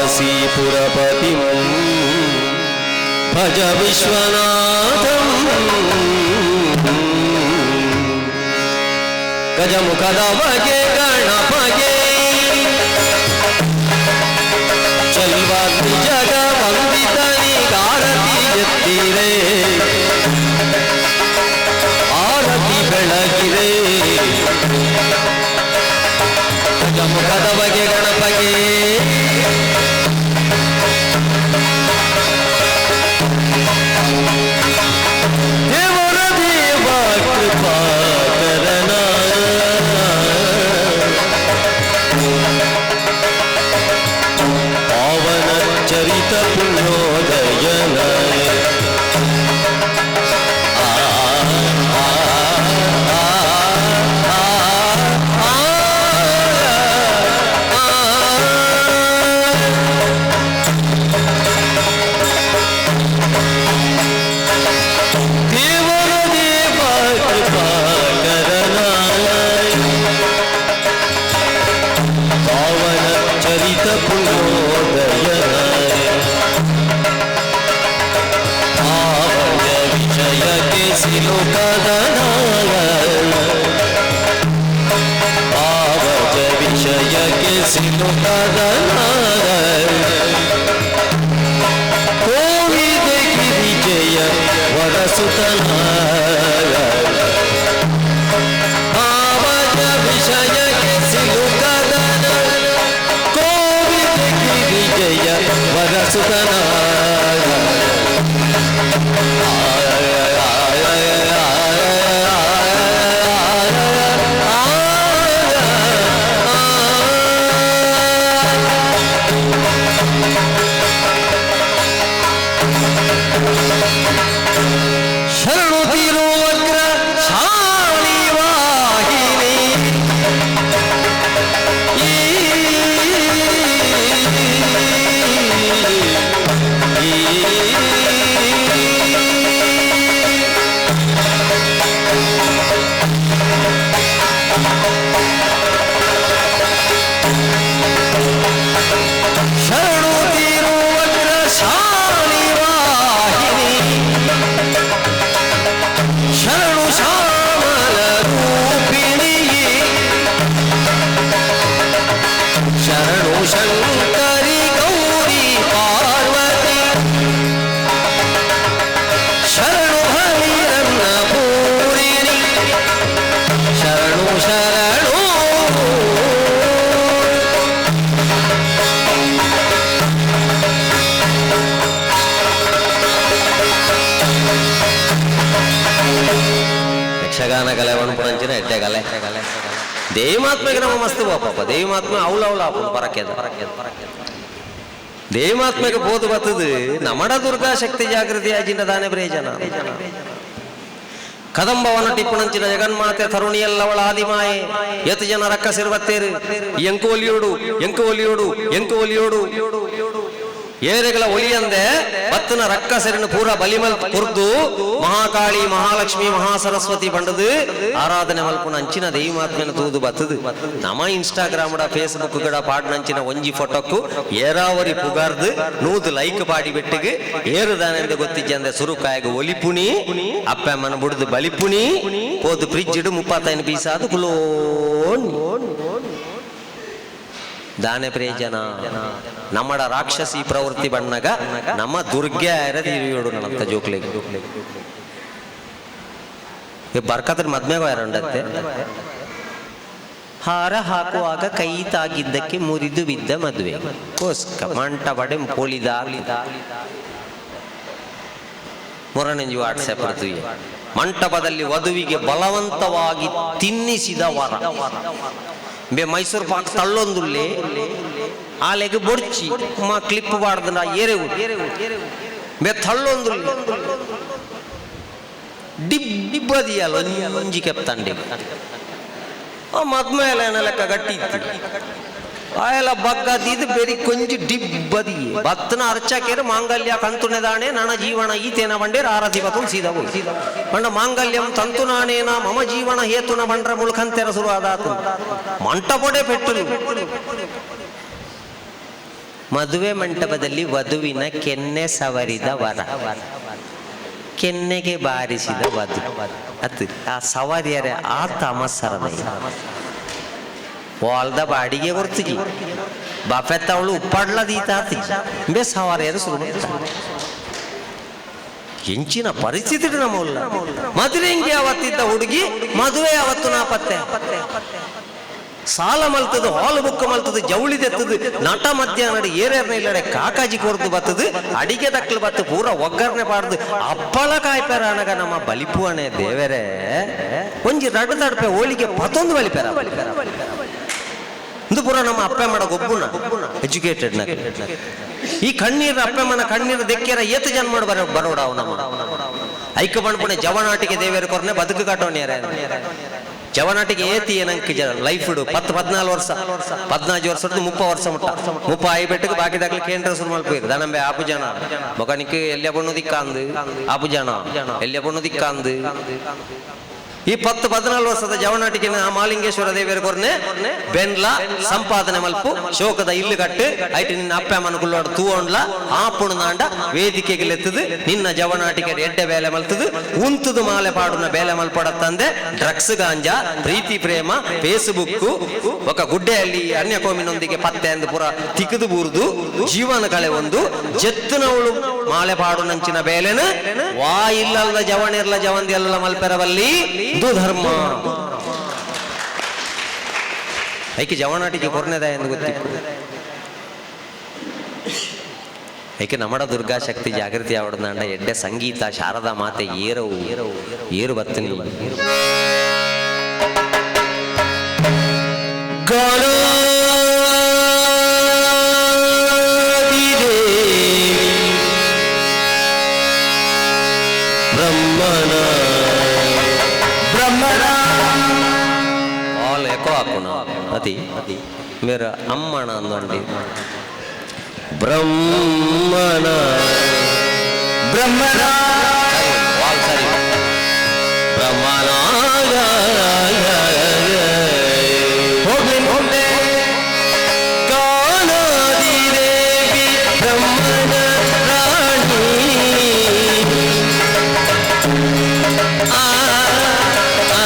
ವಾರಾಣಸೀಪುರಪತಿಂ ಭಜ ವಿಶ್ವನಾಥಂ. ಗಜಮುಖದ ಬಗೆ ಗಣಪಗೆ ಚಲ್ವ ಜಗ ವಂದಿತನಿಗಾರತಿ ಎತ್ತಿರೆ ಆರತಿ ಬೆಳಗಿರೆ. ಗಜಮುಖದ ಬಗೆ ಗಣಪಗೆ ದೇವರ ದೇವ ಕೃಪಾಕರನ ಪಾವನ ಚರಿತ ಪುಣ್ಯೋದಯನ. ಆ ಆ ಆ ಆ ಆ ಆ. ದೇವರ ದೇವ ಕೃಪಾಕರನ ಪಾವನ ಚರಿತ ಪುಣ್ಯೋದಯನ. ಭಾವಯ ವಿಷಯಕ್ಕೆ ಸಿಲುಕದನ ಭಾವಜ ವಿಷಯಕ್ಕೆ ಸಿಲುಕದನ. ಕೋವಿದ ಗಿರಿಜಯ ವರಸುತನ ಭಾವಜ ವಿಷಯಕ್ಕೆ ಸಿಲುಕದನ. ಕೋವಿದ ಗಿರಿಜಯ ವರಸುತನ. ಶರಣು ತಿರುವಗ್ರ ಶಾಲಿ ವಾಹಿನಿ ಈ ಶರಣು ತಿರುವಗ್ರ ಶಾಲಿ ವಾಹಿನಿ ಶರಣು ಶ್ಯಾಮಲ ರೂಪಿಣಿ ಶರಣು ಶಂಕರಿ ಗೌರಿ ಪಾರ್ವತಿ ಶರಣು ಹರಿರನ್ನ ಪೂರಿಣಿ ಶರಣು ಶರಣು. ಯಕ್ಷಗಾನ ಕಲೆ ಪಣಪುಣಂಚಿನ ಎಡ್ಡೆ ಕಲೆ ದೇವಿಮಾತ್ಮೆಗೆ ನಮ್ಮ ಮಸ್ತ್ ಪಾಪ ದೇವಿಮಾತ್ಮೆ ಅವಳ ಅವಳ ಆಪುಂಡು ಪರಕೆದ ದೇವಿಮಾತ್ಮೆಗೆ ಪೋದು ಬತ್ತದು ನಮಡ ದುರ್ಗಾ ಶಕ್ತಿ ಜಾಗೃತಿ ಆಜಿನ ದಾನೆ ಪ್ರಯೋಜನ. ಕದಂಬವನ ಟಿಪ್ಪಣಂಚಿನ ಜಗನ್ಮಾತೆ ತರುಣಿಯಲ್ಲವಳ ಆದಿಮಾಯೆ ಎತ್ತು ಜನ ರಕ್ಕಸಿರುವತ್ತೇರು ಎಂಕು ಒಲಿಯೋಡು ಎಂಕು ಒಲಿಯೋಡು ಎಂಕು ಒಲಿಯೋಡು ಏರೆಗಳ ಒಲಿಯಂದೆ ಬತ್ತನ ರಕ್ಕಸರಿನ ಪೂರ ಬಲಿಮಲ್ ಕುರ್ದು ಮಹಾಕಾಳಿ ಮಹಾಲಕ್ಷ್ಮಿ ಮಹಾಸರಸ್ವತಿ ಬಂಡದು ಆರಾಧನೆ ಮಲ್ಪುನ ಅಂಚಿನ ದೇವಿಮಾತ್ಮೆನ ತೂದು ಬತ್ತದು. ನಮ ಇನ್ಸ್ಟಾಗ್ರಾಮ್ ಫೇಸ್ಬುಕ್ ಗಡ ಪಾಡ್ನಂಚಿನ ಒಂಜಿ ಫೋಟೋಕ್ಕು ಏರಾವರಿ ಪುಗಾರ್ದು ನೂದು ಲೈಕ್ ಪಾಡಿ ಬೆಟ್ಟಿಗೆ ಏರುದಾನೆಂದು ಗೊತ್ತಿಜ್ಜಂದೆ ಸುರುಕಾಯಗ ಒಲಿಪುಣಿ ಅಪ್ಪ ಅಮ್ಮನ ಬುಡ್ದು ಬಲಿಪುಣಿ ಪೋದು ಫ್ರಿಜ್ ಇಡು 35 ಪೀಸಾದು ಕುಲೋನ್ ದಾನೆ ಪ್ರಯೋಜನ. ನಮ್ಮಡ ರಾಕ್ಷಸಿ ಪ್ರವೃತ್ತಿ ಬಣ್ಣಗ ನಮ್ಮ ದುರ್ಗೆ ತಿರಿಯೋಡು ನನ್ನಂತ ಜೋಕ್ಲಿಗೆ ಬರ್ಕತ್ರ ಮದ್ಮೆಗ ಯಾರಂಡತ್ತೆ. ಹಾರ ಹಾಕುವಾಗ ಕೈ ತಾಗಿದ್ದಕ್ಕೆ ಮುರಿದು ಬಿದ್ದ ಮದುವೆ ಕೋಸ್ಕ ಮಂಟ ಬಡೆ ಪೋಲಿದ ಮೊರನಂಜಿ ವಾಟ್ಸ್ಆಪ್ ಬರ್ತೀವಿ. ಮಂಟಪದಲ್ಲಿ ವಧುವಿಗೆ ಬಲವಂತವಾಗಿ ತಿನ್ನಿಸಿದ ವರ ಬೆ ಮೈಸೂರು ಪಾಕ್ ತಳ್ಳೊಂದುಳ್ಳಿ ಆಲೆಗೆ ಬೊಡ್ಚಿ ಮಾ ಕ್ಲಿಪ್ ಬಾರ್ದ ಏರೆ ಬೆ ತಳ್ಳೊಂದುಳ್ಳಿ ಡಿಬ್ಬದಿಯಲ್ಲ ಒಂಜಿ ಕೆಪ್ತಂಡಿ ಆ ಮದ್ಮೇಲೆ ಲೆಕ್ಕ ಗಟ್ಟಿ ಇತ್ತು. ಆಯಲ ಬಗ್ಗ ದೀದು ಬೆರಿ ಕೊಂಜಿ ಡಿಬ್ಬದಿ ಬತ್ತನ ಅರ್ಚಕೇರು ಮಾಂಗಲ್ಯ ಕಂತುನೆದಾಣೆ ನನ ಜೀವನ ಈತೇನ ಬಂಡೇರ್ ಆರತಿ ಬತ್ತುನ್ ಸೀದಾ ಹೋಯ್ ಬಂಡ ಮಾಂಗಲ್ಯಂ ತಂತುನಾನೇನ ಮಮ ಜೀವನ ಹೇತುನ ಬಂಡ್ರ ಮುಳ್ಕಂತೆರ ಶುರು ಆದಾತು ಮಂಟಪೊಡೆ ಪೆಟ್ಟಲು. ಮದುವೆ ಮಂಟಪದಲ್ಲಿ ವಧುವಿನ ಕೆನ್ನೆ ಸವರಿದ ವರ, ಕೆನ್ನೆಗೆ ಬಾರಿಸಿದ ವಧು ಅತ್ತು ಆ ಸವರಿಯರೆ ಆತ ಅಮಸರದ ವಾಲ್ದ ಬಾಡಿಗೆ ಕೊರ್ತಿಜಿ ಬಾಪೆತ್ತವಳು ಉಪ್ಪಾಡ್ಲದೀತಾತಿ ಬೇ ಸವಾರಿಯರು ಶುರು. ಎಂಚಿನ ಪರಿಸ್ಥಿತಿ ನಮ್ಮಲ್ಲ. ಮದುವೆ ಹಿಂಗೆ ಯಾವತ್ತಿದ್ದ ಹುಡುಗಿ ಮದುವೆ ಯಾವತ್ತು ನಾಪತ್ತೆ. ಸಾಲ ಮಲ್ತದು, ಹಾಲು ಬುಕ್ಕ ಮಲ್ತದು, ಜವಳಿ ದೆತ್ತದು, ನಟ ಮಧ್ಯಾಹ್ನ ಏರೇರ್ನ ಇಲ್ಲಡೆ ಕಾಕಾಜಿ ಕೊರ್ದು ಬತ್ತದು, ಅಡಿಗೆ ದಕ್ಕಲು ಬತ್ತು ಪೂರ ಒಗ್ಗರಣೆ ಪಾಡ್ದು ಅಪ್ಪಳ ಕಾಯ್ಪೆರ ಅನಗ ನಮ್ಮ ಬಲಿಪುವಣೆ ದೇವರೇ ಒಂಜಿ ರಡು ತಡ್ಪೆ ಹೋಳಿಗೆ ಪತೊಂದು ಬಲಿಪೆರ. ಇಂದು ಪೂರ ನಮ್ಮ ಅಪ್ಪೆ ಮಾಡ ಗೊಬ್ಬುನ ಎಜುಕೇಟೆಡ್. ಈ ಕಣ್ಣೀರ್ ಅಪ್ಪೆ ಮನ ಕಣ್ಣೀರು ದೆಕ್ಕೆರ ಏತ ಜನ ಮಾಡಿ ಬರ ಬರೋಡ ಅವು ನಮ್ಮ ಐಕ ಬಂಡ್ಪುಣೆ ಜವನಾಟಿಗೆ ದೇವೇರು ಕೊರ್ನೆ ಬದುಕು ಕಾಟೋಣ್ಯಾರ. ಜವನಾಟಿಗೆ ಏತಿ ಏನಂಕ ಲೈಫ್ ಇಡು 10 14 ವರ್ಷ 14 ವರ್ಷ 30 ವರ್ಷ ಮುಟ್ಟ ಮುಪ್ಪ I ಬೆಟ್ಟಕ್ಕೆ ಬಾಕಿ ದಾಖಲೆ ಕೇಂದ್ರ ಶುರು ಮಲ್ಪೇರು ದನಂಬೆ ಆಪು ಜನ ಮೊಕನಿಕ್ ಎಲ್ಲಿಯ ಬಣ್ಣು ದಿಕ್ಕಾಂದು ಆಪು ಜನ ಎಲ್ಲಿಯ ಬಣ್ಣು ದಿಕ್ಕಾಂದು. ಈ 10 14 ವರ್ಷದ ಜವನಾಟಿಗೆ ಆ ಮಾಲಿಂಗೇಶ್ವರ ದೇವಿಯರ ಕೊರ್ನೆ ಬೆನ್ಲ ಸಂಪಾದನೆ ಮಲ್ಪು ಶೋಕದ ಇಲ್ಲು ಕಟ್ಟು ಐಟ್ ನಿನ್ನ ಅಪ್ಪ ಅಮ್ಮನ ಕುಳ್ಳೋಡು ತೂವೊಂಡ್ಲ ಆಪುಣು ನಾಂಡ ವೇದಿಕೆಗೆ ಲೆತ್ತದು ನಿನ್ನ ಜವನಾಟಿಗೆ ಎಡ್ಡೆ ಬೇಲೆ ಮಲ್ತದು ಉಂತುದು ಮಾಲೆ ಪಾಡುನ ಬೇಲೆ ಮಲ್ಪಡತ್ತಂದೆ ಡ್ರಗ್ಸ್ ಗಾಂಜಾ ಪ್ರೀತಿ ಪ್ರೇಮ ಫೇಸ್ಬುಕ್ ఒక ಗುಡ್ಡೆಯಲ್ಲಿ ಅನ್ಯ ಕೋಮಿನೊಂದಿಗೆ ಪತ್ತೆ ಎಂದು ಪೂರ ತಿಕ್ಕದು ಬೂರ್ದು ಜೀವನ ಕಳೆ ಒಂದು ಜೆತ್ತನವಳು ಮಾಲೆ ಪಾಡುನಂಚಿನ ಬೇಲೆನ ವಾ ಇಲ್ಲದ ಜವನಿರ್ಲ ಜವಂದಿ ಎಲ್ಲ ಮಲ್ಪೆರವಲ್ಲಿ ಇದು ಧರ್ಮ. ಐಕೆ ಜವನಾಟಿಗೆ ಕೊರ್ನೆದ ಎಂದು ಗೊತ್ತಿತ್ತು. ಐಕೆ ನಮಡ ದುರ್ಗಾ ಶಕ್ತಿ ಜಾಗೃತಿ ಆವಡನಾಂಡ ಎಡ್ಡೆ ಸಂಗೀತ ಶಾರದಾ ಮಾತೆ ಏರವು ಏರು ಬತ್ತಿನ ಬ್ರಹ್ಮನ ಬ್ರಹ್ಮಣ ಆಲ್ ಎಕೋ ಹಾಕೋಣ ಅತಿ ಮೇರ ಅಮ್ಮಣ ಅಂದೊಂಡಿ ಬ್ರಹ್ಮನ ಬ್ರಹ್ಮಣ ವಾಲ್ ಸರಿ ಬ್ರಹ್ಮನ ಹೋಗ್ಲಿ ಹೋಗ್ಲಿ ಕಾಣಾದಿ ದೇವಿ ಬ್ರಹ್ಮನ ರಾಣಿ ಆ ಆ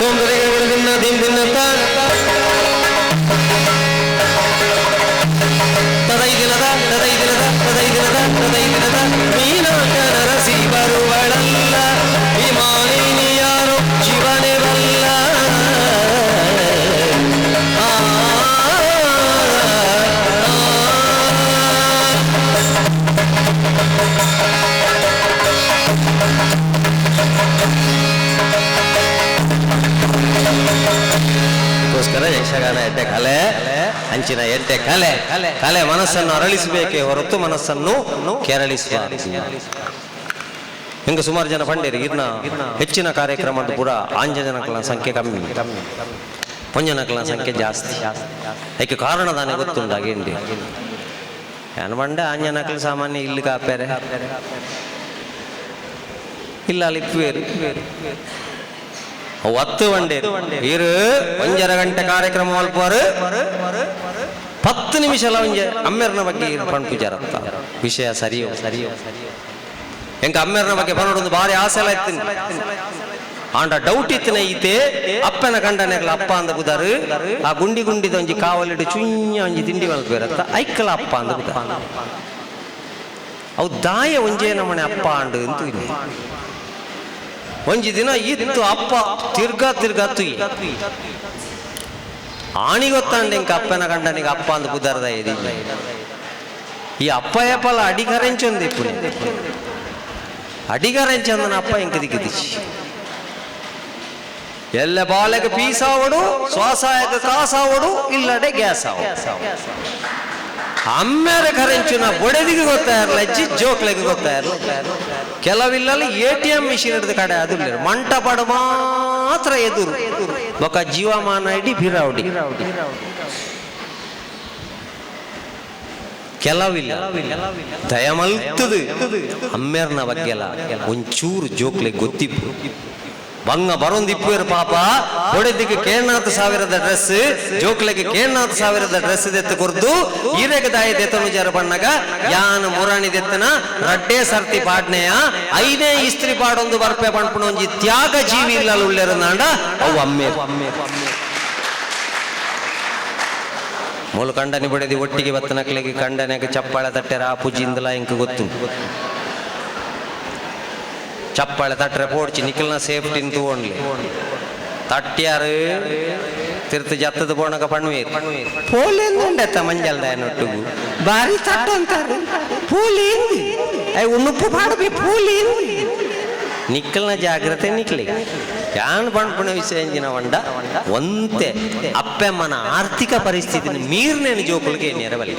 ಓಂ ದಿನ ದಿನ ದಿನ ತದೈದಿನದ ತದೈದಿನದ ತದೈದಿನದ ತದೈದಿನದ ಮೀನಾಕ್ಷರಸಿ ಬರುವಳಲ್ಲ ವಿಮಾನಿನಿಯಾರು ಶಿವನೇ ಬಲ್ಲ. ಅದಕ್ಕೋಸ್ಕರ ಯಕ್ಷಗಾನ ಎಡ್ಡೆ ಕಲೆ, ಅಂಚಿನ ಎಡ್ಡೆ ಕಲೆ. ಕಲೆ ಮನಸ್ಸನ್ನು ಅರಳಿಸಬೇಕೇ ಹೊರತು ಮನಸ್ಸನ್ನು ಕೆರಳಿಸುವ. ಹಿಂಗೆ ಸುಮಾರು ಜನ ಪಂಡೇರಿ ಇರ್ನ ಹೆಚ್ಚಿನ ಕಾರ್ಯಕ್ರಮದ ಪೂರ ಆಂಜನಕಲ ಸಂಖ್ಯೆ ಕಮ್ಮಿ, ಪೊಂಜನಕಲ ಸಂಖ್ಯೆ ಜಾಸ್ತಿ. ಅದಕ್ಕೆ ಕಾರಣ ತಾನೇ ಗೊತ್ತುಂಡಾಗಿ ಏನು ಬಂಡೆ ಆಂಜನಕಲು ಸಾಮಾನ್ಯ ಇಲ್ಲಿ ಕಾಪೇರೆ ಇಲ್ಲ ಅಲ್ಲಿ ಇಪ್ಪುವೇರು ಒತ್ತು ಬಂಡೆ ಇರು ಒಂಜರ ಗಂಟೆ ಕಾರ್ಯಕ್ರಮ ಮಲ್ಪುವರು 10 ನಿಮಿಷ ಒಂಜೆ ಅಮ್ಮೆರ್ನ ಬಗ್ಗೆ ಪಣ್ಪುಜಾರತ್ತ ವಿಷಯ ಸರಿಯೋ ಸರಿಯೋ. ಎಂಕ ಅಮ್ಮೆರ್ನ ಬಗ್ಗೆ ಪನ್ನೊಂದು ಭಾರಿ ಆಸೆ ಎಲ್ಲ ಇತ್ತು. ಆಂಡ ಡೌಟ್ ಇತ್ತಿನ ಈತೆ ಅಪ್ಪನ ಕಂಡನೆಗಳ ಅಪ್ಪ ಅಂದ ಬುದಾರು ಆ ಗುಂಡಿ ಗುಂಡಿದ ಒಂಜಿ ಕಾವಲಿಡು ಚುಂಜ ಒಂಜಿ ತಿಂಡಿ ಮಲ್ಪೇರತ್ತ ಐಕ್ಕಲ ಅಪ್ಪ ಅಂದ ಬುದಾರ ಅವು ದಾಯ ಒಂಜೇ ನಮ್ಮನೆ ಅಪ್ಪ ಅಂಡು ಅಂತ ಇಲ್ಲಿ ಒಂಜಿ ದಿನ ಇತ್ತು ಅಪ್ಪ ತಿರ್ಗಾ ತಿರ್ಗಾ ತುಯಿ ಆಣಿ ಗೊತ್ತಾಂಡೆ ಇಂಕ ಅಪ್ಪನ ಕಂಡನಿಗೆ ಅಪ್ಪ ಅಂದ ಬುದಾರದ ಇದೆ. ಈ ಅಪ್ಪ ಏಪಲ ಅಡಿಗರೆಂಚೊಂದು ಇಪ್ಪು ಅಡಿಗರೆಂಚಂದನ ಅಪ್ಪ ಇಂಕ ದಿಕ್ಕಿದಿಚ್ಚಿ ಎಲ್ಲ ಬಾಲೆಗೆ ಪೀಸಾವಡು ಶ್ವಾಸಾಯಕ ಕಾಸಾವಡು ಇಲ್ಲಡೆ ಗ್ಯಾಸ್ ಆವಡು ಅಮ್ಮೇರೆ ಕರೆಂಚುನ ಬೊಡೆದಿಗೆ ಗೊತ್ತಾ ಇರಲ್ಲ, ಜೋಕ್ಲೆಗೆ ಗೊತ್ತಾ ಇರಲ್ಲ. ಕೆಲವಿಲ್ಲಲ್ಲಿ ATM machine ಹಿಡಿದ ಕಡೆ ಅದು ಮಂಟಪಡು ಮಾತ್ರ ಎದುರು ಬೊಕ ಜೀವಮಾನ ಇಡಿ ಬಿರಾವಡಿ. ಕೆಲವಿಲ್ಲ ದಯಮಲ್ತದು ಅಮ್ಮೇರ್ನ ಬಗ್ಗೆ ಎಲ್ಲ ಒಂಚೂರು ಜೋಕ್ಲೆಗೆ ಗೊತ್ತಿಪ್ಪು. ಬಂಗ ಬರೊಂದಿಪ್ಪುವರು ಪಾಪ ಹೊಡೆದಿಗೆ ಕೇಳ್ನಾಥ್ ಸಾವಿರದ ಡ್ರೆಸ್ ಜೋಕ್ಲೆಗೆ ಕೇಳ್ನಾಥ್ ಸಾವಿರದ ಡ್ರೆಸ್ ದೆತ್ತು ಕೊರ್ದು ಈರೆಗೆ ದಾಯ ದೆತ್ತನು ಜರ ಬಣ್ಣಗ ಯಾನ್ ಮುರಾಣಿ ದೆತ್ತನ ರಡ್ಡೇ ಸರ್ತಿ ಪಾಡ್ನೆಯ ಐದೇ ಇಸ್ತ್ರಿ ಪಾಡೊಂದು ಬರ್ಪೆ ಪಣ್ಪುಣ ಒಂಜಿ ತ್ಯಾಗ ಜೀವಿ ಇಲ್ಲ ಉಳ್ಳೆರನಾಂಡ ಅವು ಅಮ್ಮೆ ಮೂಲ ಕಂಡನಿ ಬಿಡದಿ ಒಟ್ಟಿಗೆ ಬತ್ತನಕ್ಲೆಗೆ ಕಂಡನೆಗೆ ಚಪ್ಪಾಳೆ ತಟ್ಟೆರ ಆ ಪೂಜಿಂದಲ ಇಂಕ ಗೊತ್ತು. ಚಪ್ಪಾಳೆ ತಟ್ಟರೆ ಪೋಡ್ಚಿ ನಿಖಲ್ನ ಸೇಫ್ಟಿನ್ ತೂವೊಂಡ್ಲಿ ತಟ್ಟ್ಯಾರು ತಿರ್ತು ಜತ್ತದ ಬೋಣಕ ಪಣ್ವೇರು ಪೋಲೇಂದುಂಡೆತ್ತ ಮಂಜಲ್ದ ನೊಟ್ಟುಗು ಬಾರಿ ತಟ್ಟು ಅಂತಾರೆ ಪೋಲೇಂದು I ಉಣ್ಣುಪ್ಪು ಪಾಡಬಿ ಪೋಲೇಂದು ನಿಕ್ಕಲ್ನ ಜಾಗ್ರತೆ ನಿಕ್ಲಿ ಯಾನ್ ಪಣ್ಪುಣ ವಿಷಯ ಎಂಜಿನ ವಂಡ ಒಂತೆ ಅಪ್ಪೆಮ್ಮನ ಆರ್ಥಿಕ ಪರಿಸ್ಥಿತಿನ ಮೀರ್ನೇನು ಜೋಕುಲಿಗೆ ನೆರವಲಿ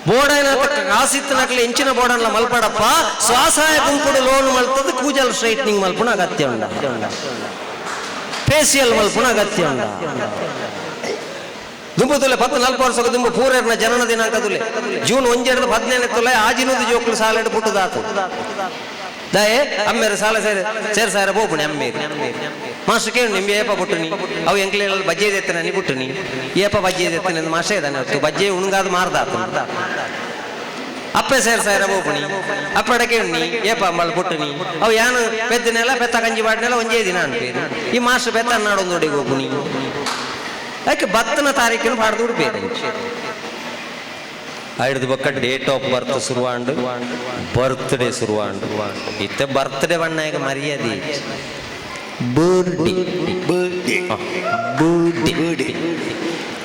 ಬೋರ್ಡೈನ ಕಾಸಿತ್ತನಕ್ಲೆ ಎಂಚಿನ ಬೋರ್ಡನ್ಲ ಮಲ್ಪಡಪ್ಪ ಸ್ವಾಸಹಾಯ ಗುಂಪುಡು ಲೋನ್ ಮಲ್ತದ ಕೂಜಲ್ ಸ್ಟ್ರೈಟ್ನಿಂಗ್ ಮಲ್ಪುಣ ಅಗತ್ಯ ಉಂಡ, ಫೇಸಿಯಲ್ ಮಲ್ಪುಣ ಅಗತ್ಯ ಉಂಡ. ದುಂಬು ತುಲೆ 14 ವರ್ಷಕ್ಕೆ ದುಂಬು ಪೂರೇರ್ನ ಜನನ ದಿನಾಂಕ ತುಲೆ ಜೂನ್ 1 15 ತುಲೆ ಆಜಿನೂದು ಜೋಕ್ಲು ಸಾಲೆಡ್ ಪುಟ್ಟುದಾತು ದಾಯೆ ಅಮ್ಮೇರು ಸಾಲ ಸೇರ್ ಸೇರ್ ಸಾರ ಬೋಪುಣಿ ಅಮ್ಮೇರು ಮಾಸ್ಟರ್ ಕೇಳು ನಿಂಬೆ ಏಪ ಪುಟ್ಟುನಿ ಅವು ಎಂಕ್ಲೆ ಬಜ್ಜೆ ದೆತ್ತನ ನೀ ಪುಟ್ಟುನಿ ಏಪ ಬಜ್ಜೆ ದೆತ್ತನ ಮಾಸ್ಟರ್ ಇದ್ದಾನೆ ಹೊತ್ತು ಬಜ್ಜೆ ಉಣುಗಾದ ಮಾರ್ದಾತು ಅಪ್ಪೆ ಸೇರ್ ಸಾರ ಬೋಪುಣಿ ಅಪ್ಪಡ ಕೇಳುನಿ ಏಪ ಅಂಬಾಳು ಪುಟ್ಟುನಿ ಅವು ಯಾನು ಪೆದ್ದನೆಲ್ಲ ಪೆತ್ತ ಕಂಜಿ ಬಾಡ್ನೆಲ್ಲ ಒಂಜೇ ದಿನ ಅನ್ಪೇರು ಈ ಮಾಸ್ಟರ್ ಪೆತ್ತ ನಾಡೊಂದು ಒಡೆಗೆ ಹೋಗುನಿ ಯಾಕೆ ಬತ್ತನ ತಾರೀಕಿನ ಪಾಡ್ದು ಉಡ್ಪೇರು ಐಡ್ದು ಬೊಕ್ಕ ಡೇಟ್ ಆಫ್ ಬರ್ತ್ ಶುರುವಾಂಡು ಬರ್ತ್ಡೇ ಶುರುವಾಂಡು ಇತ್ತ ಬರ್ತ್ಡೇ ಬಣ್ಣಾಗ ಮರ್ಯಾದೆ ಬರ್ಡೇ ಬರ್ಡೇ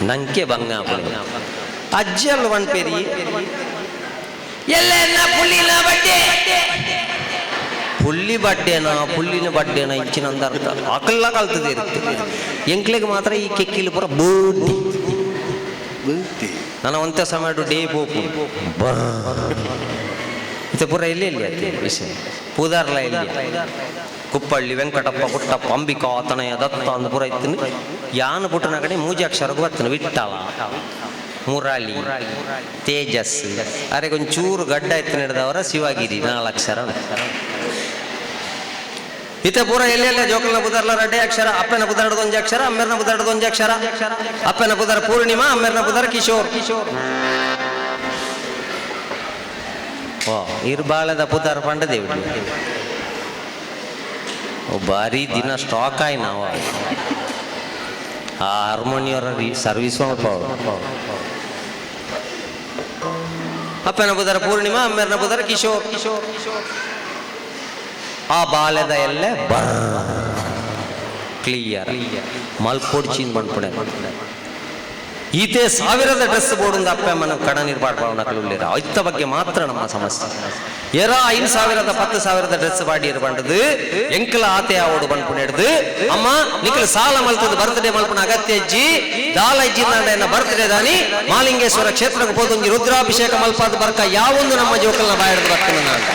ನಂಕೆ ಬಂಗ ಅಜ್ಜಲ್ ಒನ್ ಪೇರಿ ಎಲ್ಲ ಪುಳ್ಳಿನ ಬಡ್ಡೆ ಪುಳ್ಳಿ ಬಡ್ಡೆನಾ ಪುಳ್ಳಿನ ಬಡ್ಡೆನಾ ಇಂಚಿನ ಅರ್ಥ ಅಕಲ್ಲ ಕಲ್ತದೆ ಇರುತ್ತೆ. ಎಂಕ್ಲೆಗೆ ಮಾತ್ರ ಈ ಕೆಕ್ಕಿಲು ಪೂರ ಬರ್ಡೇ ನನ್ನ ಒಂತ ಸಮಯ ಡೇ ಪೋಪು ಇದು ಪೂರ ಎಲ್ಲಿ ಎಲ್ಲಿ ಆಯ್ತು ವಿಷಯ ಪೂದಾರ್ಲ ಎಲ್ಲಿ ಕುಪ್ಪಳ್ಳಿ ವೆಂಕಟಪ್ಪ ಪುಟ್ಟಪ್ಪ ಅಂಬಿಕಾ ತನಯ ದತ್ತ ಅಂದ ಪೂರ ಇತ್ತು. ಯಾನ ಪುಟ್ಟನ ಕಡೆ ಮೂಜಿ ಅಕ್ಷರಕ್ಕೆ ಬತ್ತನು ವಿಟ್ಟಲ ಮುರಳಿ ತೇಜಸ್ ಅರೆ ಒಂಚೂರು ಗಡ್ಡ ಎತ್ತು ನಡೆದವರ ಶಿವಗಿರಿ 4 ಅಕ್ಷರ. ಇತ ಪೂರ ಎಲ್ಲೆಲ್ಲ ಜೋಕಲ್ನ ಬುದರ್ಲ ರಡ್ಡೆ ಅಕ್ಷರ ಅಪ್ಪನ ಬುದರ್ದ ಒಂಜಿ ಅಕ್ಷರ ಅಮ್ಮೆರ್ನ ಬುದರ್ದ ಒಂಜಿ ಅಕ್ಷರ ಅಪ್ಪನ ಬುದರ ಪೂರ್ಣಿಮಾ ಅಮ್ಮೆರ್ನ ಬುದರ ಕಿಶೋರ್. ಓ ಇರ್ಬಾಳದ ಪುದರ್ ಪಂಡದೇವಿ. ಬಾರಿ ದಿನ ಸ್ಟಾಕ್ ಆಯ್ ನಾವು. ಆ ಹಾರ್ಮೋನಿಯರ ಸರ್ವಿಸ್ ಅಪ್ಪನ ಬುದರ ಪೂರ್ಣಿಮಾ, ಅಮ್ಮೆರ್ನ ಬುದರ ಕಿಶೋರ್. ಆ ಬಾಲ್ಯದ ಎಲ್ಲೆ ಬರ್ ಕ್ಲಿಯರ್ ಮಲ್ಪೊಡ್ಚಿನ್ ಬಂದ್ಪಡೆ. ಈತೆ ಸಾವಿರದ ಡ್ರೆಸ್ ಬೋರ್ಡ್ ಅಪ್ಪ ಅಮ್ಮನ ಕಣ ನಿರ್ಪಾಡ್ಪಾವನಕಲು ಐತ ಬಗ್ಗೆ ಮಾತ್ರ ನಮ್ಮ ಸಮಸ್ಯೆ. ಎರ 5,000 10,000 ಡ್ರೆಸ್ ಬಾಡಿ ಬಂಡದು ಎಂಕಲ ಆತೆ ಆವೋಡು ಬಂದ್ಪುಣ ಹಿಡ್ದು ಅಮ್ಮ ನಿಖಲ್ ಸಾಲ ಮಲ್ತದ ಬರ್ತ್ಡೇ ಮಲ್ಪುಣ ಅಗತ್ಯ ಅಜ್ಜಿ ದಾಲ ಅಜ್ಜಿ ನಾಂಡ ಬರ್ತ್ಡೇ ದಾನಿ ಮಾಲಿಂಗೇಶ್ವರ ಕ್ಷೇತ್ರಕ್ಕೆ ಹೋದೊಂಜಿ ರುದ್ರಾಭಿಷೇಕ ಮಲ್ಪಾದ ಬರ್ಕ ಯಾವೊಂದು ನಮ್ಮ ಜೋಕಲ್ನ ಬಾಯಿಡ್ದು ಬರ್ತಾನೆ ನಾನು.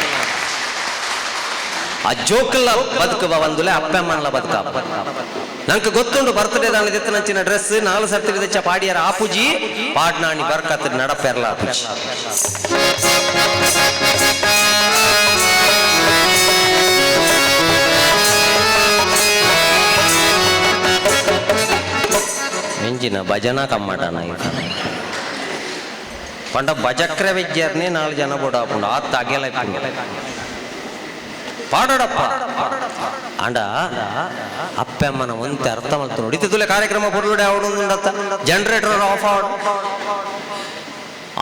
ಆ ಜೋಕಲ್ಲ ಬದುಕುವ ಒಂದುಲೆ ಅಪ್ಪ ಅಮ್ಮನಲ ಬದುಕ. ನಂಗೆ ಗೊತ್ತುಂಡು ಬರ್ತ್ಡೇ ದಾನಿ ದೆತ್ತನಂಚಿನ ಡ್ರೆಸ್ 4 ಸರ್ತಿ ದೆಚ್ಚ ಪಾಡಿಯರ ಆಪುಜಿ ಪಾಡ್ನಾಣಿ ಬರ್ಕತ್ ನಡಪೆರ್ಲ ಆಪುಜಿ. ಎಂಜಿನ ಭಜನಾ ಕಮ್ಮಟನ ಪಂಡ ಭಜಕ್ರ ವಿದ್ಯಾರ್ನೇ 4 ಜನ ಬೋಡ ಆಪುಂಡು ಆತ್ ಅಗೆಲ ಪಾಡೋಡಪ್ಪ ಅಂಡ ಅಪ್ಪಮ್ಮನ ಒಂತೆ ಅರ್ಥ ಮಲ್ತು ನೋಡಿ. ಇತ್ತಿತ್ತುಲೆ ಕಾರ್ಯಕ್ರಮ ಪೊರ್ಲುಡೆ ಅವಡು ಜನರೇಟರ್ ಆಫ್ ಆವಡು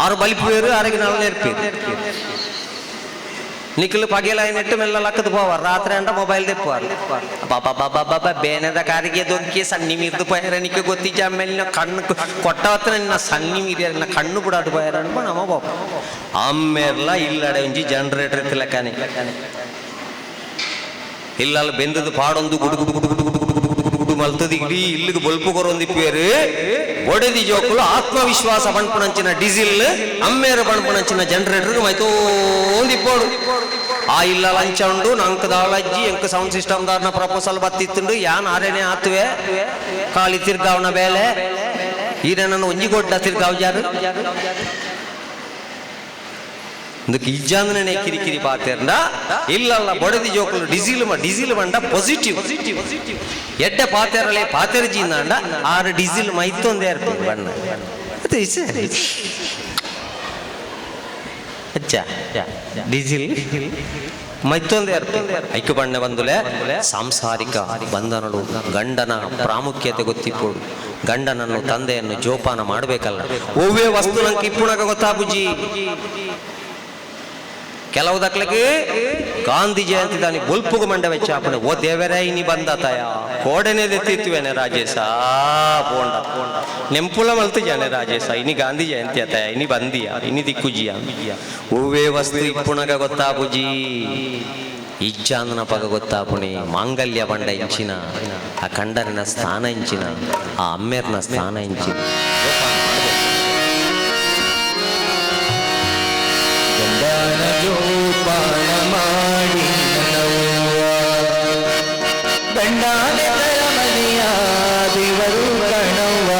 6 ಬಲಿಪೇರು ಆರಿಗೆ 4 ನೇರ್ಪೇರು ನಿಖಲು ಪಗೆಲ ನೆಟ್ಟು ಮೆಲ್ಲ ಲಕ್ಕದ ಪೋವಾರ ರಾತ್ರಿ ಅಂಡ ಮೊಬೈಲ್ ದೆಪ್ಪುವಾರ. ಬಾಬಾ ಬಾಬಾ ಬಾಬಾ ಬೇನೆದ ಕಾರಿಗೆ ದೊಂಕಿ ಸಣ್ಣಿ ಮೀರ್ದು ಪೋಯಾರ ನಿಕ್ಕ ಗೊತ್ತಿಜ್ಜ. ಆಮೇಲೆ ಕಣ್ಣು ಕೊಟ್ಟವತ್ತ ನಿನ್ನ ಸಣ್ಣಿ ಮೀರಿಯಾರ ನಿನ್ನ ಕಣ್ಣು ಬುಡಾಡು ಪೋಯಾರ ಅನ್ಬ ನಮ್ಮ ಬಾಬಾ ಆಮೇರ್ಲ ಇಲ್ಲಡೆ ಒಂಜಿ ಜನರೇಟರ್ ಇತ್ತಿಲಕ್ಕನೆ ಇಲ್ಲಲ್ಲ ಬೆಂದದ ಪಾಡೊಂದು ಗುಡು ಗುಡು ಗುಡು ಗುಡು ಗುಡು ಗುಡು ಗುಡು ಗುಡು ಗುಡು ಮಲ್ತದ ಇಡೀ ಇಲ್ಲಿಗೆ ಬೊಲ್ಪು ಕೊರೊಂದಿಪ್ಪೇರು. ಒಡೆದಿ ಜೋಕುಲು ಆತ್ಮವಿಶ್ವಾಸ ಬಣ್ಪುಣಂಚಿನ ಡೀಸೆಲ್ ಅಮ್ಮೇರ ಬಣ್ಪುಣಂಚಿನ ಜನರೇಟರ್ ಮೈತೋಂದಿಪ್ಪೋಡು. ಆ ಇಲ್ಲ ಲಂಚ ಉಂಡು ನಂಕ ದಾಳಜ್ಜಿ ಎಂಕ ಸೌಂಡ್ ಸಿಸ್ಟಮ್ ದಾರ್ನ ಪ್ರಪೋಸಲ್ ಬತ್ತಿತ್ತುಂಡು ಯಾನ್ ಆರೇನೆ ಆತುವೆ ಖಾಲಿ ತಿರ್ಗಾವನ ಬೇಲೆ ಈರೆ ನನ್ನ ಒಂಜಿ ಗೊಡ್ಡ ತಿರ್ಗಾವ್ ಜಾರು ಇಂದಕ್ಕೆ ಇಜ್ಜಾಂದನೆ ಕಿರಿಕಿರಿ ಪಾತೆರ್ಂಡ ಇಲ್ಲಲ್ಲ ಬಡದಿ ಜೋಕುಲು ಡೀಸೆಲ್ ಡೀಸೆಲ್ ಬಂಡ ಪಾಸಿಟಿವ್ ಎಡ್ಡೆ ಪಾತೆರಲೆ ಪಾತೆರ್ಜಿಂದಾಂಡ 6 ಡೀಸೆಲ್ ಮೈತೊಂದೇ ಇರ್ತೀನಿ ಬಣ್ಣ ಅಚ್ಚ ಡೀಸೆಲ್ ಮೈತೊಂದೇ ಇರ್ತೀನಿ. ಐಕ್ಯ ಬಣ್ಣ ಬಂದುಲೆ ಸಾಂಸಾರಿಕ ಬಂಧನಡು ಗಂಡನ ಪ್ರಾಮುಖ್ಯತೆ ಗೊತ್ತಿಪ್ಪುಡು ಗಂಡನನ್ನು ತಂದೆಯನ್ನು ಜೋಪಾನ ಮಾಡಬೇಕಲ್ಲ. ಒವ್ವೇ ವಸ್ತು ನಂಗೆ ಇಪ್ಪುಣಗ ಗೊತ್ತಾಬುಜಿ. ಕೆಲವು ದಕ್ಲಕ್ಕೆ ಗಾಂಧಿ ಜಯಂತಿ ದಾನಿ ಬೊಲ್ಪುಗು ಮಂಡ ವೆಚ್ಚಾಪಣೆ ಓ ದೇವರೇ ಇನಿ ಬಂದತಾಯ ಕೋಡನೆ ದೆತ್ತಿತ್ತುವೇನೆ ರಾಜೇಶ ಪೋಂಡ ನೆಂಪುಲ ಮಲ್ತು ಜಾನೆ ರಾಜೇಶ ಇನಿ ಗಾಂಧಿ ಜಯಂತಿ ಆತಾಯ ಇನಿ ಬಂದಿಯ ಇನಿ ದಿಕ್ಕುಜಿಯ. ಹೂವೇ ವಸ್ತು ಇಪ್ಪುಣಗ ಗೊತ್ತಾಪುಜಿ ಇಜ್ಜಾಂದನ ಪಗ ಗೊತ್ತಾಪುಣಿ ಮಾಂಗಲ್ಯ ಬಂಡ ಇಂಚಿನ ಆ ಕಂಡರಿನ ಸ್ಥಾನ ಇಂಚಿನ ಆ ಅಮ್ಮೇರ್ನ ಸ್ಥಾನ ಇಂಚಿನ. ಗಂಡನ ಜೋಪಾನ ಮಾಡಿ ನನ್ನವ್ವ ಗಂಡನ ಮನೆಯ ದೇವರು ಕಣವ್ವ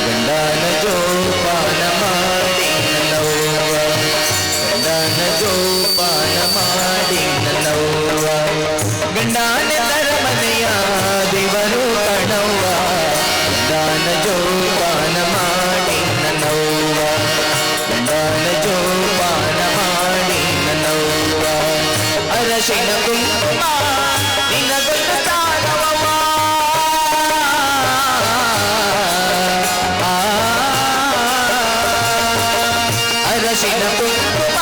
ಗಂಡನ ಜೋಪಾನ ಮಾಡಿ ನನ್ನವ್ವ ಗಂಡನ ಜೋಪಾನ ಮಾಡಿ ನನ್ನವ್ವ ಗಂಡನ ಮನೆಯ ದೇವರು ಕಣವ್ವ ಗಂಡನ ಜೋಪಾನ ಮಾಡಿ ನನ್ನವ್ವ ಗಂಡನ ಜೋಪಾನ ಮಾಡಿ ನನ್ನವ್ವ ಅರಶಿನ ಕುಂಕುಮ ನಿನಗೊಂದು ತಾನವವ್ವ ಅರಶಿನ ಕುಂಕುಮ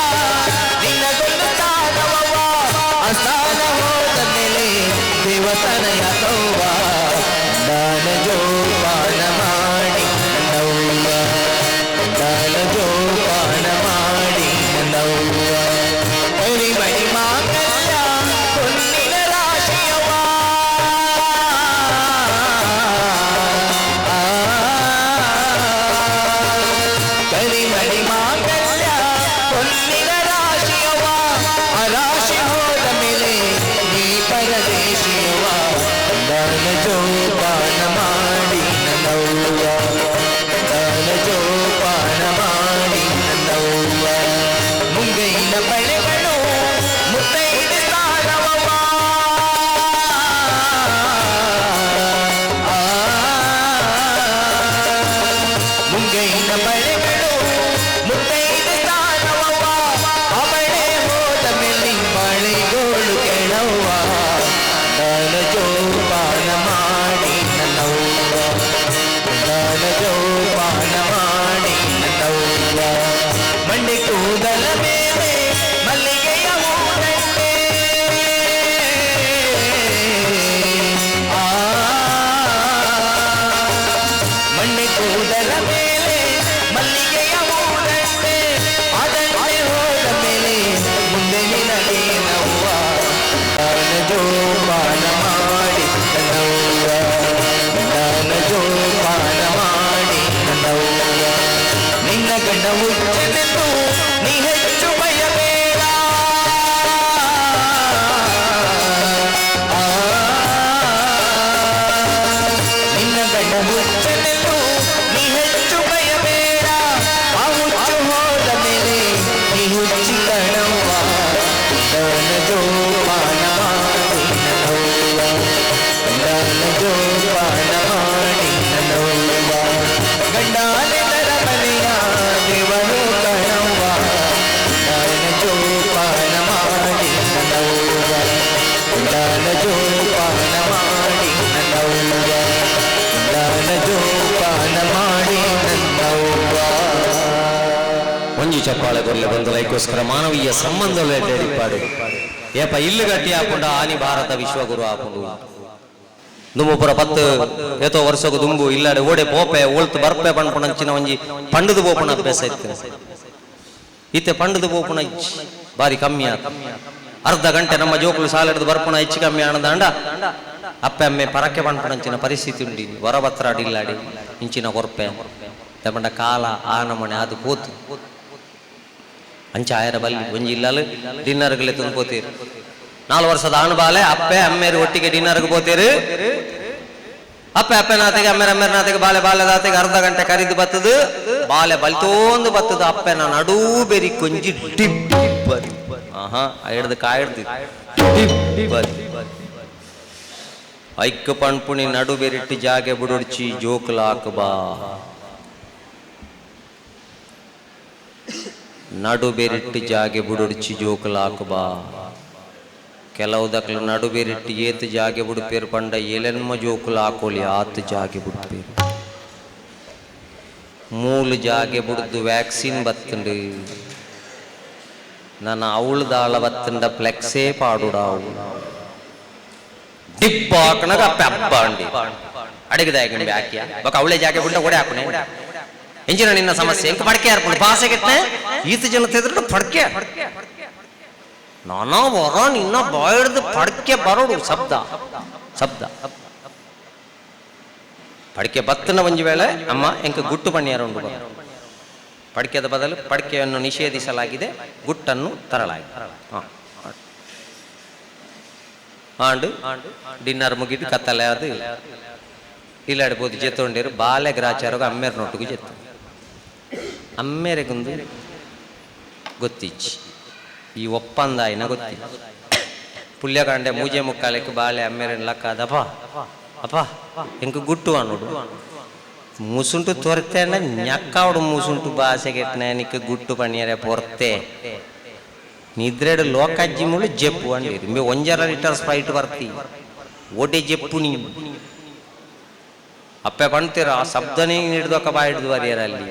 ನಿನಗೊಂದು ತಾನವವ್ವ ಅಸ್ಥಾನ ಹೋದ ಮೇಲೆ ದೇವತನ ಯಾಕವ್ವ ಗಂಡನ ಜೋಪಾನ ಮಾಡಿ ನನ್ನವ್ವ ಗಂಡನ ಜೋಪಾನ ಮಾಡಿ ನನ್ನವ್ವ ಪರಿಮಣಿ ಮಾಂಗಲ್ಯ ಹೊನ್ನಿನ ಕೊರ್ಲೆ ಬಂಧುಲೈಕೋಸ್ಕರ ಮಾನವೀಯ ಸಂಬಂಧ ಎಡ್ಡೆಡಿಪ್ಪಾಡು ಏಪ ಇಲ್ಲು ಗಟ್ಟಿ ಹಾಕೊಂಡ ಆನಿ ಭಾರತ ವಿಶ್ವಗುರು ಹಾಕೊಂಡು ದುಂಬು ಪುರ 10 ಏತೋ ವರ್ಷಕ್ಕೂ ದುಂಬು ಇಲ್ಲಾಡೆ ಓಡೆ ಪೋಪೆ ಓಳ್ತು ಬರ್ಪೆ ಪಣ್ಪುಣಂಚಿನ ಒಂಜಿ ಪಂಡದು ಪೋಪುನ ಅಭ್ಯಾಸ ಇತ್ತು. ಇತ್ತೆ ಪಂಡದು ಪೋಪುನ ಬಾರಿ ಕಮ್ಮಿ ಆತ. ಅರ್ಧ ಗಂಟೆ ನಮ್ಮ ಜೋಕುಲು ಸಾಲೆಡ್ದು ಬರ್ಪುಣ ಹೆಚ್ಚು ಕಮ್ಮಿ ಆನದಾಂಡ ಅಪ್ಪೆ ಅಮ್ಮೆ ಪರಕ್ಕೆ ಪಣ್ಪುಣಂಚಿನ ಪರಿಸ್ಥಿತಿ ಉಂಡಿ ಹೊರಬತ್ರ ಅಡಿಲ್ಲಾಡಿ ಇಂಚಿನ ಕೊರ್ಪೆ ತಮ್ಮಂಡ ಕಾಲ ಆ ನಮನೆ ಅದು ಪೋತು ಅಂಚ ಆಯರ ಬಲ್ಲಿ ಒಂಜಿ ಇಲ್ಲಲು ಡಿನ್ನರ್ಗಲೆ ತಂದು ಪೋತೀರು. 4 ವರ್ಷದ ಆಣು ಬಾಲೆ ಅಪ್ಪೆ ಅಮ್ಮೇರು ಒಟ್ಟಿಗೆ ಡಿನ್ನರ್ಗೆ ಪೋತೀರು. ಅಪ್ಪೆ ಅಪ್ಪೆ ನಾತೆಗೆ ಅಮ್ಮೇರ ಅಮ್ಮೇರ ನಾತೆಗೆ ಬಾಲೆ ಬಾಲೆ ದಾತೆಗೆ ಅರ್ಧ ಗಂಟೆ ಕರಿದು ಬತ್ತದು ಬಾಲೆ ಬಲ್ತೋಂದು ಬತ್ತದು ಅಪ್ಪೆನ ನಡೂ ಬೆರಿ ಕೊಂಜಿ ಡಿಬ್ಬ ಆಹಾ ಹಿಡ್ದು ಕಾಯಿಡ್ದು ಡಿಬ್ಬ ಐಕ್ಕ ಪಣ್ಪುಣಿ ನಡು ಬೆರಿಟ್ಟು ಜಾಗೆ ಬುಡೊಡ್ಚಿ ಜೋಕುಲಾಕ ಬಾ ನಡು ಬೆರಿಟ್ಟು ಜಾಗೆ ಬುಡೊಡ್ಚಿ ಜೋಕುಲಾಕ ಬಾ. ಕೆಲವು ದಕ್ಲು ನಡು ಬೆರಿಟ್ಟು ಏತು ಜಾಗೆ ಬುಡುಪೇರು ಪಂಡ ಏಲೆನ್ಮ ಜೋಕುಲು ಹಾಕೋಲಿ ಆತು ಜಾಗೆ ಬುಡುಪೇರು. ಮೂಲು ಜಾಗೆ ಬುಡ್ದು ವ್ಯಾಕ್ಸಿನ್ ಬತ್ತಂಡು ನನ್ನ ಅವಳು ದಾಳ ಬತ್ತಂಡ ಫ್ಲೆಕ್ಸೇ ಪಾಡುಡಾವು ಡಿಬ್ಬ ಹಾಕಣಗ ಅಪ್ಪೆ ಹಬ್ಬ ಅಂಡಿ ಅಡಿಗದಾಗಿ ಹಾಕಿಯ ಬೊಕ ಅವಳೇ ಜಾಗೆ ಬುಡ್ಡ ಓಡೆ ಹಾಕುನೆ ಎಂಜಿನ ನಿನ್ನ ಸಮಸ್ಯೆ ಎಂಕ ಪಡ್ಕೆ ಹಾರ್ಕೊಂಡು ಭಾಷೆ ಕೆಟ್ಟನೆ ಈತ ಜನ ತೆದ್ರು ಪಡ್ಕೆ ನಾನಾ ವರ ನಿನ್ನ ಬಾಯ್ದು ಪಡ್ಕೆ ಬರೋಡು ಶಬ್ದ ಶಬ್ದ ಪಡಿಕೆ ಬತ್ತನ ಒಂಜಿ ವೇಳೆ ಅಮ್ಮ ಎಂಕ ಗುಟ್ಟು ಪಣ್ಣಿಯಾರ ಉಂಡು ಬರ ಪಡಿಕೆದ ಬದಲು ಪಡಿಕೆಯನ್ನು ನಿಷೇಧಿಸಲಾಗಿದೆ, ಗುಟ್ಟನ್ನು ತರಲಾಗಿದೆ. ಆಂಡು ಡಿನ್ನರ್ ಮುಗಿದು ಕತ್ತಲೆ ಅದು ಇಲ್ಲಾಡ್ಬೋದು ಜೆತ್ತೊಂಡಿರು ಬಾಲೆ ಗ್ರಾಚಾರಗ ಅಮ್ಮೇರ ನೊಟ್ಟಿಗೆ ಜೆತ್ತು ಅಮ್ಮೇರೆಗೊಂದು ಗೊತ್ತಿಚ್ಚಿ ಈ ಒಪ್ಪಂದ ಆಯ್ನ ಗೊತ್ತಿ ಪುಲ್ಯಕಾಂಡೆ ಮೂಜೆ ಮುಕ್ಕಾಲಕ್ಕೆ ಬಾಳೆ ಅಮ್ಮೇರೆ ಲಕ್ಕದಪ್ಪ ಅಪ್ಪ ಎಂಕ ಗುಟ್ಟು ಅನ್ನೋಡು ಮುಸುಂಟು ತೊರತೆ ñಕ್ಕಾವಡು ಮುಸುಂಟು ಭಾಷೆಗೆ ಗುಟ್ಟು ಪಣಿಯರೆ ಪೊರ್ತೆ ನಿದ್ರೆಡು ಲೋಕಜ್ಜಿ ಮುಳು ಜೆಪ್ಪು ಅಂಡಿರು ಮೇ ಒಂಜರ ಲೀಟರ್ ಸ್ಪ್ರೈಟ್ ಬರ್ತಿ ಓಟೆ ಜೆಪ್ಪು ನೀ ಅಪ್ಪೆ ಪಣ್ತೀರ ಆ ಶಬ್ದನೇ ಹಿಡ್ದೊಕ್ಕ ಬಾ ಹಿಡ್ದು ಬರಿಯರ ಅಲ್ಲಿ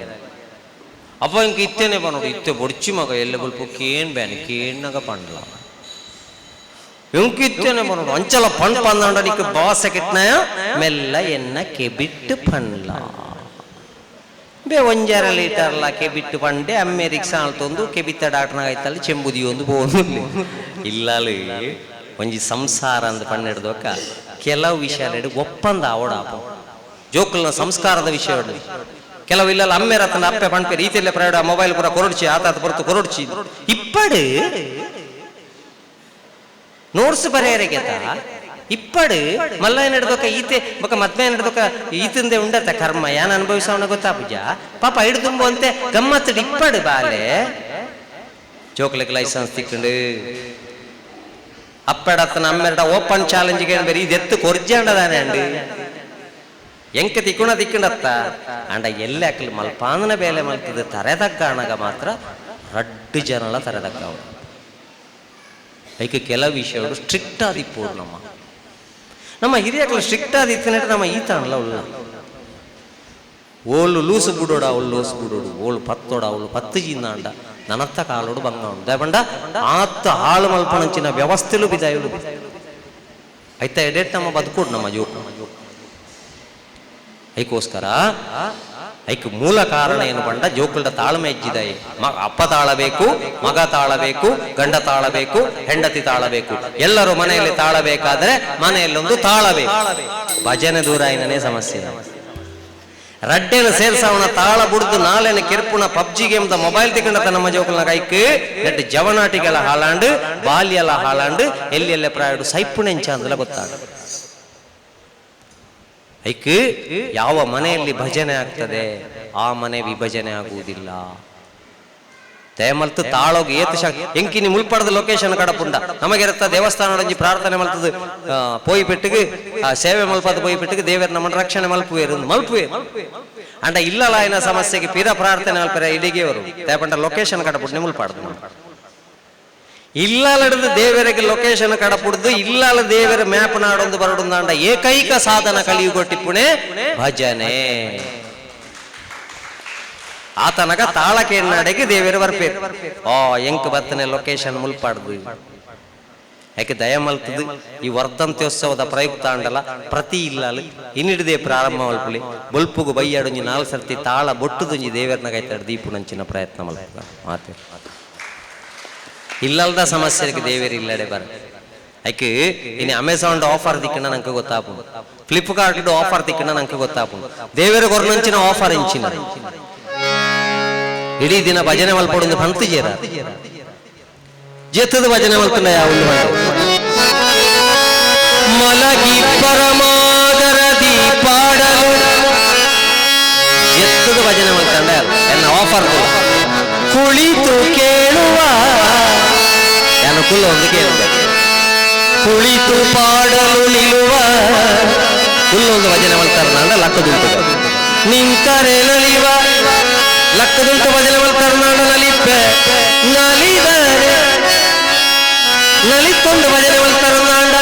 ಅಪ್ಪ ಇಂಕ ಇತ್ತೇನೆ ಬನ್ನೋಡು ಇತ್ತೆ ಬೊಡ್ಚಿ ಮಗ ಎಲ್ಲ ಬಲ್ಪು ಕೇನ್ ಬ್ಯಾನಿ ಕೇಣ್ಣಗ ಪಂಡ್ಲ ಇಂಕ ಇತ್ತೇನೆ ಬನ್ನೋಡು ಅಂಚಲ ಪಣ್ ಪಂದಂಡ ನಿಕ್ಕ ಬಾಸೆ ಕಿಟ್ನಾಯ ಮೆಲ್ಲ ಎನ್ನ ಕೆಬಿಟ್ಟು ಪಣ್ಲ ಬೇ ಒಂಜರ ಲೀಟರ್ಲ ಕೆಬಿಟ್ಟು ಪಂಡೆ ಅಮ್ಮೆ ರಿಕ್ಷಾ ತಂದು ಕೆಬಿತ್ತ ಡಾಕ್ಟರ್ನಾಗ ಆಯ್ತಲ್ಲ ಚೆಂಬುದಿ ಒಂದು ಬೋದು ಇಲ್ಲಲ್ಲಿ ಒಂಜಿ ಸಂಸಾರ ಅಂದ್ ಪಣ್ಣೆಡ್ದೊಕ್ಕ ಕೆಲವು ವಿಷಯ ಒಪ್ಪಂದ ಅವಡಾಪ ಜೋಕುಲ್ನ ಸಂಸ್ಕಾರದ ವಿಷಯ ಕೆಲವು ಇಲ್ಲಲ್ಲ ಅಮ್ಮೆ ರತ್ನ ಅಪ್ಪೆ ಪಣ್ಪೆ ರೀತಿಯಲ್ಲೇ ಪ್ರಯೋಗ ಮೊಬೈಲ್ ಪೂರ ಕೊರಡ್ಚಿ ಆತ ಹೊರತು ಕೊರಡ್ಚಿ ಇಪ್ಪಡು ನೋಟ್ಸ್ ಬರೆಯರಿಗೆ ಇಪ್ಪಡು ಮಲ್ಲ ಹಿಡ್ದೊಕ್ಕ ಈತೆ ಬೊಕ ಮದ್ವೆ ಹಿಡ್ದೊಕ್ಕ ಈತಿಂದೆ ಉಂಡತ್ತ ಕರ್ಮ ಯಾನ್ ಅನುಭವಿಸವನ ಗೊತ್ತಾ ಪೂಜಾ ಪಾಪ ಹಿಡ್ದುಂಬು ಅಂತೆ ಗಮ್ಮತ್ತು ಇಪ್ಪಡು ಬಾಲೆ ಜೋಕ್ಲಿಗೆ ಲೈಸೆನ್ಸ್ ತಿಕ್ಕೊಂಡು ಅಪ್ಪಡತ್ತನ ಅಮ್ಮೆರಡ ಓಪನ್ ಚಾಲೆಂಜ್ ಬೇರೆ ಇದೆತ್ತು ಕೊರ್ಜಾಂಡದಾನೆ ಅಂడి ಎಂಕ ತಿಕ್ಕುಣ ತಿಕ್ಕಂಡತ್ತ ಅಂಡ ಎಲ್ಲೆ ಅಕ್ಕಲು ಮಲ್ಪಾಂದನ ಬೇಲೆ ಮಲ್ತದ ತರೆದಗ್ಗ ಅಣಗ ಮಾತ್ರ ರಡ್ಡು ಜನಲ ತರೆದಗ್ಗವು ಐಕೆ ಕೆಲವು ವಿಷಯಗಳು ಸ್ಟ್ರಿಕ್ಟ್ ಆದಿಪ್ಪೋಡು ನಮ್ಮ ನಮ್ಮ ಹಿರಿಯಕ್ಲು ಸ್ಟ್ರಿಕ್ಟ್ ಆದಿತ್ತಿನಟ್ಟ ನಮ್ಮ ಈತಾಣಲ್ಲ ಉಳ್ಳ ಓಳು ಲೂಸು ಬಿಡೋಡ ಅವಳು ಲೂಸು ಬಿಡೋಡು ಓಳು ಪತ್ತೋಡ ಅವಳು ಪತ್ತು ಜಿಂದಾಂಡ ನನತ್ತ ಕಾಲೋಡು ಬಂಗ ಉಂಡು ದಯಪಂಡ ಆತ್ತ ಹಾಳು ಮಲ್ಪಣಂಚಿನ ವ್ಯವಸ್ಥೆಲು ಬಿದಾಯುಡು ಐತ ಎಡೆಟ್ ನಮ್ಮ ಬದುಕೋಡು ನಮ್ಮ ಜೋಕು ಐಕೋಸ್ಕರ ಐಕ್ ಮೂಲ ಕಾರಣ ಏನು ಪಂಡ ಜೋಕುಲ್ಡ ತಾಳ್ಮೆ ಹೆಜ್ಜಿದಾಯಿ ಅಪ್ಪ ತಾಳಬೇಕು, ಮಗ ತಾಳಬೇಕು, ಗಂಡ ತಾಳಬೇಕು, ಹೆಂಡತಿ ತಾಳಬೇಕು. ಎಲ್ಲರೂ ಮನೆಯಲ್ಲಿ ತಾಳಬೇಕಾದ್ರೆ ಮನೆಯಲ್ಲೊಂದು ತಾಳಬೇಕು. ಭಜನೆ ದೂರ అయినನೇ ಸಮಸ್ಯೆ. ರಡ್ಡೇನ ಸೇರ್ಸವನ ತಾಳ ಬುಡ್ದು ನಾಳೆನ ಕೆರ್ಪುಣ ಪಬ್ಜಿ ಗೇಮ್ದ ಮೊಬೈಲ್ ತಿಕ್ಕಂಡತ ನಮ್ಮ ಜೋಕುಲ್ನ ಕೈಕ್ ನೆಟ್ ಜವನಾಟಿಗೆಲ್ಲ ಹಾಳಾಂಡು ಬಾಲ್ಯಲ ಹಾಳಾಂಡು ಎಲ್ಲಿ ಎಲ್ಲೆ ಪ್ರಾಯಡು ಸೈಪುಣೆಂಚ ಅಂದಲ ಗೊತ್ತಾಗ. ಐಕ್ ಯಾವ ಮನೆಯಲ್ಲಿ ಭಜನೆ ಆಗ್ತದೆ ಆ ಮನೆ ವಿಭಜನೆ ಆಗುವುದಿಲ್ಲ. ದಯಮಲ್ತು ತಾಳೋಗಿ ಏತು ಶಾಕ್ ಎಂಕಿನಿ ಮುಲ್ಪಡದ ಲೊಕೇಶನ್ ಕಡಪುಂಡ ನಮಗಿರತ್ತ ದೇವಸ್ಥಾನ ಪ್ರಾರ್ಥನೆ ಮಲ್ತದ ಪೋಯಿ ಪೆಟ್ಟಿಗೆ ಆ ಸೇವೆ ಮಲ್ಪದ ಪೋಯಿ ಪೆಟ್ಟಿಗೆ ದೇವರ ನಮ್ಮನ್ನು ರಕ್ಷಣೆ ಮಲ್ಪುವೇರು ಮಲ್ಪುವೆ ಅಂಡ ಇಲ್ಲಲಾಯನ ಸಮಸ್ಯೆಗೆ ಪಿರ ಪ್ರಾರ್ಥನೆ ಮಲ್ಪರ ಇಡಿಗೆಯವರು ದಯಪಂಡ ಲೊಕೇಶನ್ ಕಡಪುಂಡ ಮುಲ್ಪಾಡ್ದು ಇಲ್ಲಲಡ್ದು ದೇವರಿಗೆ ಲೊಕೇಶನ್ ಕಡಪುಡ್ದು ಇಲ್ಲಲ ದೇವರ ಮ್ಯಾಪ್ ನಾಡೊಂದು ಬರಡುಂದಾಂಡ ಏಕೈಕ ಸಾಧನ ಕಲಿಯುಗೊಟ್ಟಿಪ್ಪುಣೆ ಭಜನೆ. ಆತನಗ ತಾಳಕೇನಾಡೆಗೆ ದೇವೇರು ಬರ್ಪೇರು. ಆ ಎಂಕ್ ಬತ್ತನೆ ಲೊಕೇಶನ್ ಮುಲ್ಪಾಡ್ದು ಯಾಕೆ ದಯಮಲ್ತದು ಈ ವರ್ಧಂತ್ಯೋತ್ಸವದ ಪ್ರಯುಕ್ತ ಅಂಡಲ ಪ್ರತಿ ಇಲ್ಲಲು ಇನ್ನಿಡದೆ ಪ್ರಾರಂಭ ಮಲ್ಪುಲಿ ಬೊಲ್ಪುಗು ಬೈಯಾಡೊಂಜಿ 4 ಸರ್ತಿ ತಾಳ ಬೊಟ್ಟುದೊಂಜಿ ದೇವೇರ್ನ ಕೈತಾಡು ದೀಪುನಂಚಿನ ಪ್ರಯತ್ನ ಮಲ್ಪುಗ ಮಾತೆ ಇಲ್ಲಲ್ದ ಸಮಸ್ಯೆಗೆ ದೇವೇರು ಇಲ್ಲಡೆ ಬರ. ಐಕೆ ಇನ್ನು ಅಮೆಝಾನ್ ಆಫರ್ ದಿಕ್ಕಣ ನಂಗೆ ಗೊತ್ತಾಪು, ಫ್ಲಿಪ್ಕಾರ್ಟ್ ಆಫರ್ ದಿಕ್ಕಣ ನಂಗೆ ಗೊತ್ತಾಪು, ದೇವೇರು ಕೊರ್ನಂಚಿನ ಆಫರ್ ಇಂಚಿನ ಇಡೀ ದಿನ ಭಜನೆ ಮಲ್ಪೊಡೊಂದು ಪಂತು ಜೇರ ಜೆತ್ತದ ಭಜನೆ ಮಲ್ತುಂಡ ಯಾವ ಮಲಗಿ ಪರಮಾದರದಿ ಪಾಡಲು ಜೆತ್ತದ ಭಜನೆ ಮಲ್ತಂಡ ಎನ್ನ ಆಫರ್ ಕುಳಿತು ಕೇಳುವ ಕುಲ್ಲ ಒಂದು ಕೇಳುವ ಕುಳಿತು ಪಾಡಲು ನಿಲ್ಲುವ ಕುಲ್ಲೊಂದು ಭಜನೆ ಮಲ್ತಾರ ಲಕ್ಕದುಂಟು ನಿಂತರೆ ನಲಿವ ಲಕ್ಕದುಂಟು ಭಜನೆ ಮಲ್ತಾರ ನಲಿಪ್ಪೆ ನಲಿದರೆ ನಲಿತ್ತೊಂದು ಭಜನೆ ಮಲ್ತಾರ ನಾಂಡ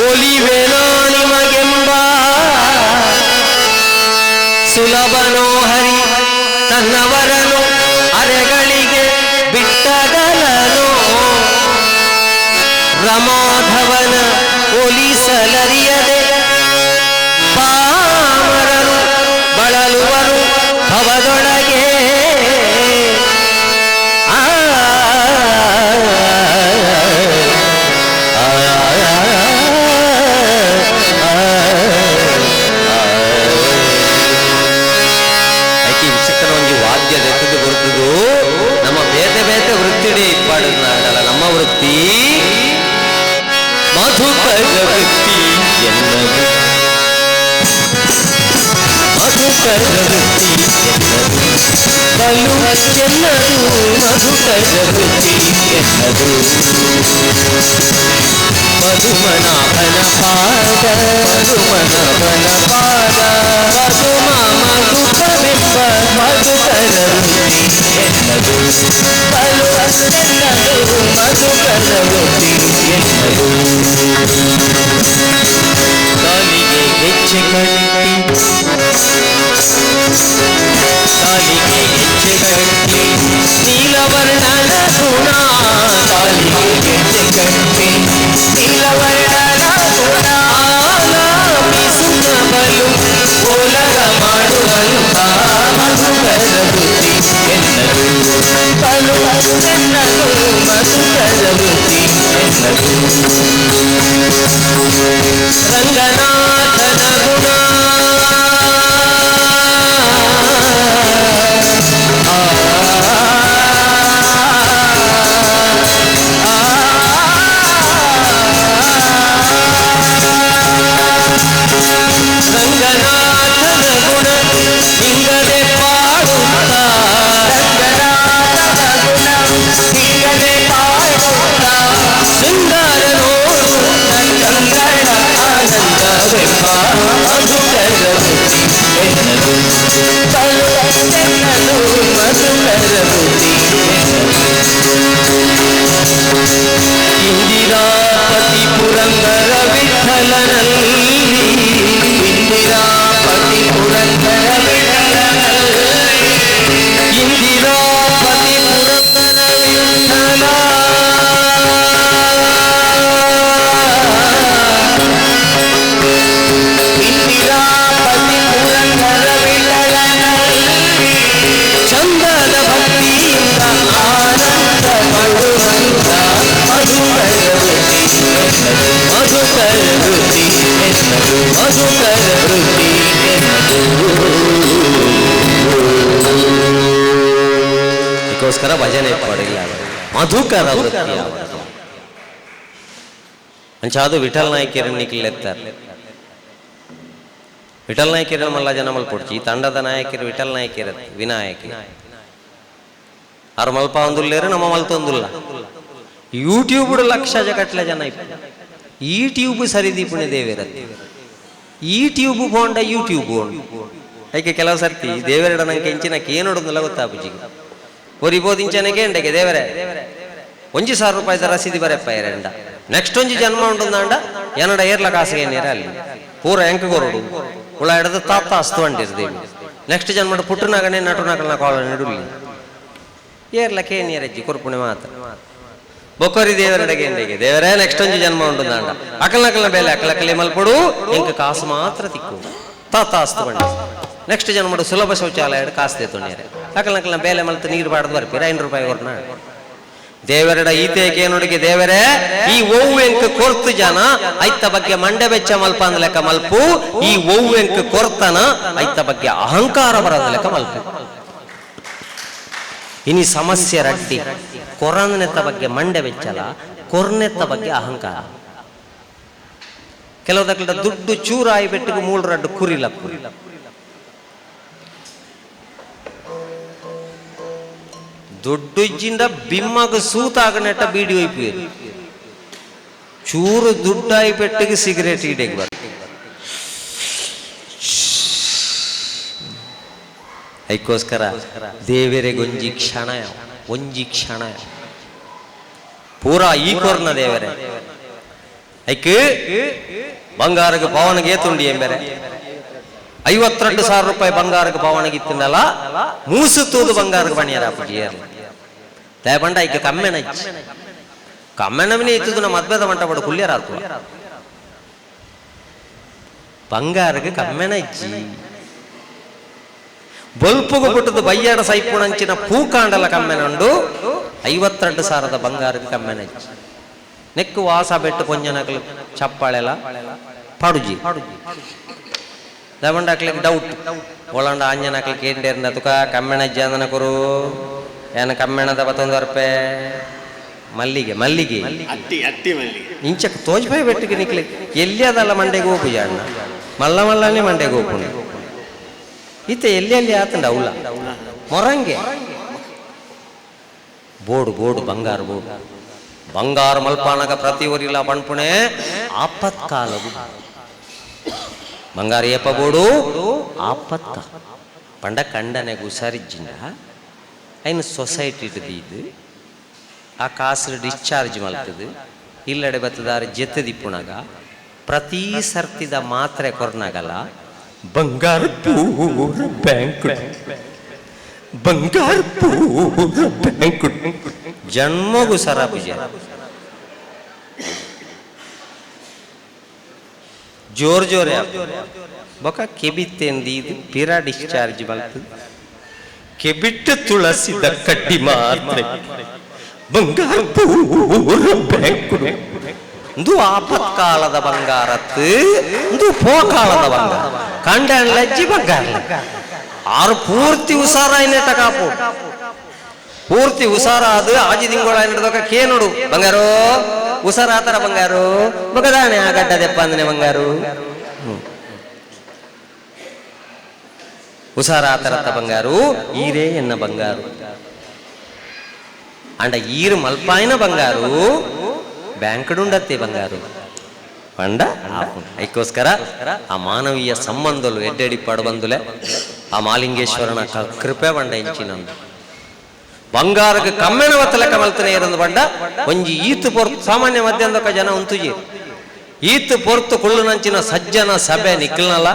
ಒಲಿವೆನೋ ನಿಮಗೆಂಬ ಸುಲಭನೋ ಹರಿ ತನ್ನವರನು ಅರೆಗಳಿಗೆ ಬಿಟ್ಟಗಲನೋ ರಮಾಧವನ ಒಲಿಸಲರಿಯದೆ ಪಾಮರರು ಬಳಲುವರು ಭವದೊಳಗೆ. ಆ ವಿಚಿತ್ರ ಒಂಜಿ ವಾದ್ಯ ಎತ್ತದು ಬರುತ್ತದು ನಮ್ಮ ಬೇತೆ ಬೇತೆ ವೃತ್ತಿಡೇ ಇಪ್ಪಾಡು ನಮ್ಮ ವೃತ್ತಿ ಮಧುಕರ ವೃತ್ತಿ ಎನ್ನದು ಮಧುಕರ ವೃತ್ತಿ ಎನ್ನದು ಬಲು ಚೆನ್ನದು ಮಧುಕರ ವೃತ್ತಿ ಎನ್ನದು ಮಧುಮನಾಭನ ಪಾದ ಮಧುಮನಾಭನ ಪಾದ ಮಧುಮ ಮಧುಕವೆಂಬ ಮಧುಕರ ವೃತ್ತಿ ಎನ್ನದು ಬಲು ಚೆನ್ನದು ಮಧುಕರ ವೃತ್ತಿ ಎನ್ನದು. ಕಾಲಿಗೆ ಹೆಜ್ಜೆ ಕಟ್ಟಿ ಕಾಲಿಗೆ ಹೆಜ್ಜೆ ಕಟ್ಟಿ ನೀಲವರ್ಣನ ಗುಣ ಕಾಲಿಗೆ ಹೆಜ್ಜೆ ಕಟ್ಟಿ ನೀಲವರ್ಣನ ಗುಣ ಆಲಾಪಿಸುತ್ತ ಬಲು ಓಲಗ ಮಾಡುವಂತ ಮಧುಕರ ವೃತ್ತಿ ಎನ್ನದು ಬಲು ಎನ್ನದು ಮಧುಕರ ವೃತ್ತಿ ಎನ್ನದು. ರಂಗನಾಥನ ಗುಣ ರಂಗನಾಥನ ಗುಣ ಹಿಂಗದೆ ಪಾಡುತ್ತ ರಂಗನಾಥನ ಗುಣ ಹಿಂಗದೆ ಪಾಡುತ್ತ ಶೃಂಗಾರ ನೋಡು ಕಂಗಣ ಆನಂದವೆಂಬ ಮಧುಕರ ವೃತ್ತಿ ಎನ್ನದು ಬಲು ಎನ್ನದು ಮಧುಕರ ವೃತ್ತಿ ಎನ್ನದು. ಇಂದಿರಾಪತಿ ಪುರಂದರ ವಿಠಲನಲ್ಲಿ ಇಂದಿರಾಪತಿ ಪುರಂದರ ವಿಠಲನಲ್ಲಿ ಇಂದಿರಾಪತಿ ಪುರಂದರ ವಿಠಲ ಇಂದಿರಾಪತಿ ಪುರಂದರ ವಿಠಲನಲ್ಲಿ ಚಂದನ ಭಕ್ತಿಯಿಂದ ಆನಂದ ಪಡುವಂತ ಮಧುಕರ ವೃತ್ತಿ ಎನ್ನದು ಮಧುಕರ ವೃತ್ತಿ ಎನ್ನದು ಮಧುಕರ ವೃತ್ತಿ ಎನ್ನದು. ಅದಕ್ಕೋಸ್ಕರ ಭಜನೆ ಪಡಿಲ್ಲ ಮಧುಕರ ವೃತ್ತಿ ಅಂಚಾದು ವಿಠಲ್ ನಾಯಕಿಯರನ್ನು ನಿಕ್ಲೆತ್ತಾರೆ. ವಿಠಲ್ ನಾಯಕಿಯರ ಮಲ್ಲ ಜನ ಮಲ್ಪೊಡ್ಚಿ ಈ ತಂಡದ ನಾಯಕರು ವಿಠಲ್ ನಾಯಕಿರ ವಿನಾಯಕಿ ಆರು ಮಲ್ಪ ಒಂದುಲ್ಲೇರು ನಮ್ಮ ಮಲ್ತೊಂದುಲ್ಲ ಯೂಟ್ಯೂಬ್ ಲಕ್ಷ ಜಗಟ್ಲೆ ಜನ ಈ ಟ್ಯೂಬ್ ಸರಿದೀಪುಣೆ ದೇವಿರತ್ತೆ ಈ ಟ್ಯೂಬ್ ಬೋಂಡ ಯೂಟ್ಯೂಬ್ ಬೋಂಡ ಅದಕ್ಕೆ ಕೆಲವು ಸರ್ತಿ ದೇವರೆಡ ನಂಗೆ ಇಂಚಿನಕ್ಕೆ ಏನು ಗೊತ್ತಾ ಬುಜ್ಜಿಗೆ ಒರಿಬೋದು ಇಂಚನಕ್ಕೆ ಎಂಡಕ್ಕೆ ದೇವರೇ 1,000 ರೂಪಾಯಿ ರಸೀದಿ ಬರೆಪ್ಪ ಎರಡ ನೆಕ್ಸ್ಟ್ ಒಂಜಿ ಜನ್ಮ ಉಂಟುಂದಾಂಡ ಎನ್ನಡ ಏರ್ಲ ಕಾಸಿಗೆ ನೇರ ಅಲ್ಲಿ ಪೂರ ಎಂಕ ಕೊರಡು ಉಳ ಹಿಡಿದು ತಾತ ಅಸ್ತು ಅಂಟಿರ್ ದೇವಿ ನೆಕ್ಸ್ಟ್ ಜನ್ಮಡು ಪುಟ್ಟನಾಗನೆ ನಟುನಕಲ್ನ ಕಾಲೋನಿ ಇಡುಲಿ ಏರ್ಲ ಕೇನಿಯರಜ್ಜಿ ಕೊರ್ಪುಣೆ ಮಾತ್ರ. ಬೊಕ್ಕರಿ ದೇವರಡೆಗೆ ಎಂಡೆಗೆ ದೇವರೇ ನೆಕ್ಸ್ಟ್ ಒಂಜಿ ಜನ್ಮ ಉಂಟು ದಾಂಡ ಅಕಲ್ನಕಲ್ನ ಬೇಲೆ ಅಕಲಕಲಿ ಮಲ್ಪಡು ಎಂಕ ಕಾಸು ಮಾತ್ರ ತಿಕ್ಕು ತಾತಾಸ್ತು ಬಂಡ. ನೆಕ್ಸ್ಟ್ ಜನ್ಮಡು ಸುಲಭ ಶೌಚಾಲಯ ಕಾಸು ದೇತುಣ್ಯರೆ ಅಕಲ್ನಕಲ್ನ ಬೇಲೆ ಮಲ್ತು ನೀರು ಬಾಡ್ದು ಬರ್ಪೀರ 5 ರೂಪಾಯಿ ಕೊರ್ನ. ದೇವರಡ ಈತೇಕೆ ನೋಡಿಗೆ ದೇವರೇ ಈ ಒವ್ವೆಂಕ ಕೊರ್ತು ಜನ ಐತ ಬಗ್ಗೆ ಮಂಡೆ ಬೆಚ್ಚ ಮಲ್ಪ ಅಂದ ಲೆಕ್ಕ ಮಲ್ಪು, ಈ ಒವ್ವೆಂಕ ಕೊರ್ತನ ಐತ ಬಗ್ಗೆ ಅಹಂಕಾರ ಬರದ ಲೆಕ್ಕ ಮಲ್ಪು. ಇನಿ ಸಮಸ್ಯೆ ರಡ್ಡಿ ಕೊರನೆತ್ತ ಬಗ್ಗೆ ಮಂಡೆ ಬೆಚ್ಚಲ, ಕೊರ್ನೆತ್ತ ಬಗ್ಗೆ ಅಹಂಕಾರ. ಕೆಲವು ದುಡ್ಡು ಚೂರಾಯಿ ಬೆಟ್ಟಿಗೆ ಮೂಳು ರಡ್ಡು ಕುರಿಲ ದುಡ್ಡು ಇಜ್ಜಿಂದ ಬಿಮ್ಮಗ ಸೂತಾಗನೆಟ್ಟ ಬೀಡಿ ಒಯ್ಪು ಚೂರು ದುಡ್ಡಾಯಿ ಪೆಟ್ಟಿಗೆ ಸಿಗರೇಟ್ ಈಡೆಗೆ ಬರ್. ಅದಕ್ಕೋಸ್ಕರ ದೇವರೆಗೊಂಜಿ ಕ್ಷಣ ಒಂಜಿ ಕ್ಷಣ ಪೂರಾ ಈ ಕೋರ್ನ ದೇವರೇ ಐಕ್ ಬಂಗಾರಕ್ಕೆ ಪವನಿಗೆ ತುಂಡಿ ಎಂಬೆರೆ 52,000 ರೂಪಾಯಿ ಬಂಗಾರಕ್ಕೆ ಪವನಿಗೆ ಇತ್ತಿನಲ್ಲ ಮೂಸು ತೂದು ಬಂಗಾರಕ್ಕೆ ಬಣಿಯರ ಅಪ್ಪಜಿ ದಯಪಂಡ ಐಕ್ ಕಮ್ಮೆನ ಕಮ್ಮೆನವಿನೇ ಇತ್ತದು ನಮ್ಮ ಮದ್ವೆದ ಮಂಟಪಡ ಕುಲ್ಯರ ಆತು ಬಂಗಾರಕ್ಕೆ ಕಮ್ಮೆನ ಇಜ್ಜಿ ಬೊಲ್ಪುಗು ಪುಟ್ಟದ ಬಯ್ಯಾಡ ಸೈಪುಣಂಚಿನ ಪೂಕಾಂಡಲ ಕಮ್ಮೆನುಂಡು 52,000 ಬಂಗಾರಕ್ಕೆ ಕಮ್ಮೆನ ಇಜ್ಜಿ. ನೆಕ್ಕು ವಾಸ ಬೆಟ್ಟು ಪೊಂಜನಕಲು ಚಪ್ಪಾಳೆಲ್ಲ ಪಡುಜಿ ದವಂಡ ಹಾಕ್ಲಿಕ್ಕೆ ಡೌಟ್ ಒಳಂಡ ಆಂಜನ ಹಾಕ್ಲಿಕ್ಕೆ ಏಂಡೇರ್ನ ತುಕ ಕಮ್ಮೆಣ ಅಜ್ಜಿ ಕೊರು ಏನ ಕಮ್ಮೆಣದ ಬತ್ತೊಂದು ಅರ್ಪೆ ಮಲ್ಲಿಗೆ ಮಲ್ಲಿಗೆ ಇಂಚಕ್ಕೆ ತೋಜ್ಪಾಯಿ ಬೆಟ್ಟಿಗೆ ನಿಕ್ಲಿ ಎಲ್ಲಿ ಅದಲ್ಲ ಮಂಡೆಗೆ ಹೋಗು ಅಣ್ಣ ಮಲ್ಲ ಮಲ್ಲನೇ ಮಂಡೆಗೆ ಹೋಗ್ಪುಣ ಈತ ಎಲ್ಲಿ ಅಲ್ಲಿ ಆತಂಡ ಅವಲ್ಲ ಮೊರಂಗೆ ಬೋಡು ಬೋಡು ಬಂಗಾರ ಬೋಡು ಬಂಗಾರ ಮಲ್ಪಾನಕ ಪ್ರತಿ ಊರಿಲ್ಲ ಪಣ್ಪುಣೆ ಆಪತ್ಕಾಲವು ಬಂಗಾರ ಏಪ ಬೋಡು ಆಪತ್ಕಾಲ ಪಂಡ ಕಂಡನೆ ಹುಷಾರಿಜ್ಜಿಂದ ಐನು ಸೊಸೈಟಿ ದೀದು ಆ ಕಾಸು ಡಿಸ್ಚಾರ್ಜ್ ಮಲ್ತದು ಇಲ್ಲಡೆ ಬತ್ತದಾರ ಜೆತ್ತದಿಪ್ಪುಣಗ ಪ್ರತಿ ಸರ್ತಿದ ಮಾತ್ರೆ ಕೊರ್ನಾಗಲ್ಲ ಬಂಗಾರ ಪೂರ ಬ್ಯಾಂಕ್ ಬಂಗಾರ ಪೂರ ಬ್ಯಾಂಕ್ ಜನ್ಮಗೂ ಸರಾಪುಜ ಜೋರ್ ಜೋರೆ ಬೊಕ ಕೆಬಿತ್ತೆಂದೀದು ಪಿರ ಡಿಸ್ಚಾರ್ಜ್ ಮಲ್ತದು ಕೆಬಿಟ್ಟು ತುಳಸಿದ ಕಡ್ಡಿ ಮಾತ್ರೆ ಬಂಗಾರ ಪೂರ ಬ್ಯಾಂಕ್ ಇಂದು ಆಪತ್ಕಾಲದ ಬಂಗಾರತ್ತು ಇಂದು ಪೋಕಾಲದ ಬಂಗಾರ ಕಂಡನ್ ಲಜ್ಜಿ ಬಂಗಾರ ಆರು ಪೂರ್ತಿ ಹುಷಾರಾಯಿನೆಟ್ಟ ಕಾಪು ಪೂರ್ತಿ ಹುಷಾರ ಅದು ಆಜಿ ತಿಂಗಳ ಕೇನುಡು ಬಂಗಾರು ಹುಷಾರ ಆತರ ಬಂಗಾರು ಬಗದಾನೆ ಆ ಗಡ್ಡ ದೆಪ್ಪ ಅಂದನೆ ಬಂಗಾರು ಹುಷಾರ ಆತರತ್ತ ಬಂಗಾರು ಈರೇ ಎನ್ನ ಬಂಗಾರು ಅಂಡ ಈರು ಮಲ್ಪಾಯಿನ ಬಂಗಾರು ಬ್ಯಾಂಕ್ಡುಂಡತ್ತೆ ಬಂಗಾರು ಪಂಡ ಅದಕ್ಕೋಸ್ಕರ ಆ ಮಾನವೀಯ ಸಂಬಂಧಲು ಎಡ್ಡೆಡಿ ಪಡಬಂದುಲೆ ಆ ಮಾಲಿಂಗೇಶ್ವರನ ಕೃಪೆ ಬಂಡ ಇಂಚಿನಂದು ಬಂಗಾರಕ್ಕೆ ಕಮ್ಮೆನ ಒತ್ತಲ ಕಮಲ್ತನೆ ಇರಂದು ಬಂಡ ಒಂಜಿ ಈತು ಪೊರ್ತು ಸಾಮಾನ್ಯ ಮಧ್ಯಂದಕ ಜನ ಉಂತುಜಿ ಈತು ಪೊರ್ತು ಕುಳ್ಳುನಂಚಿನ ಸಜ್ಜನ ಸಭೆ ನಿಕ್ಕಲ್ನಲ್ಲ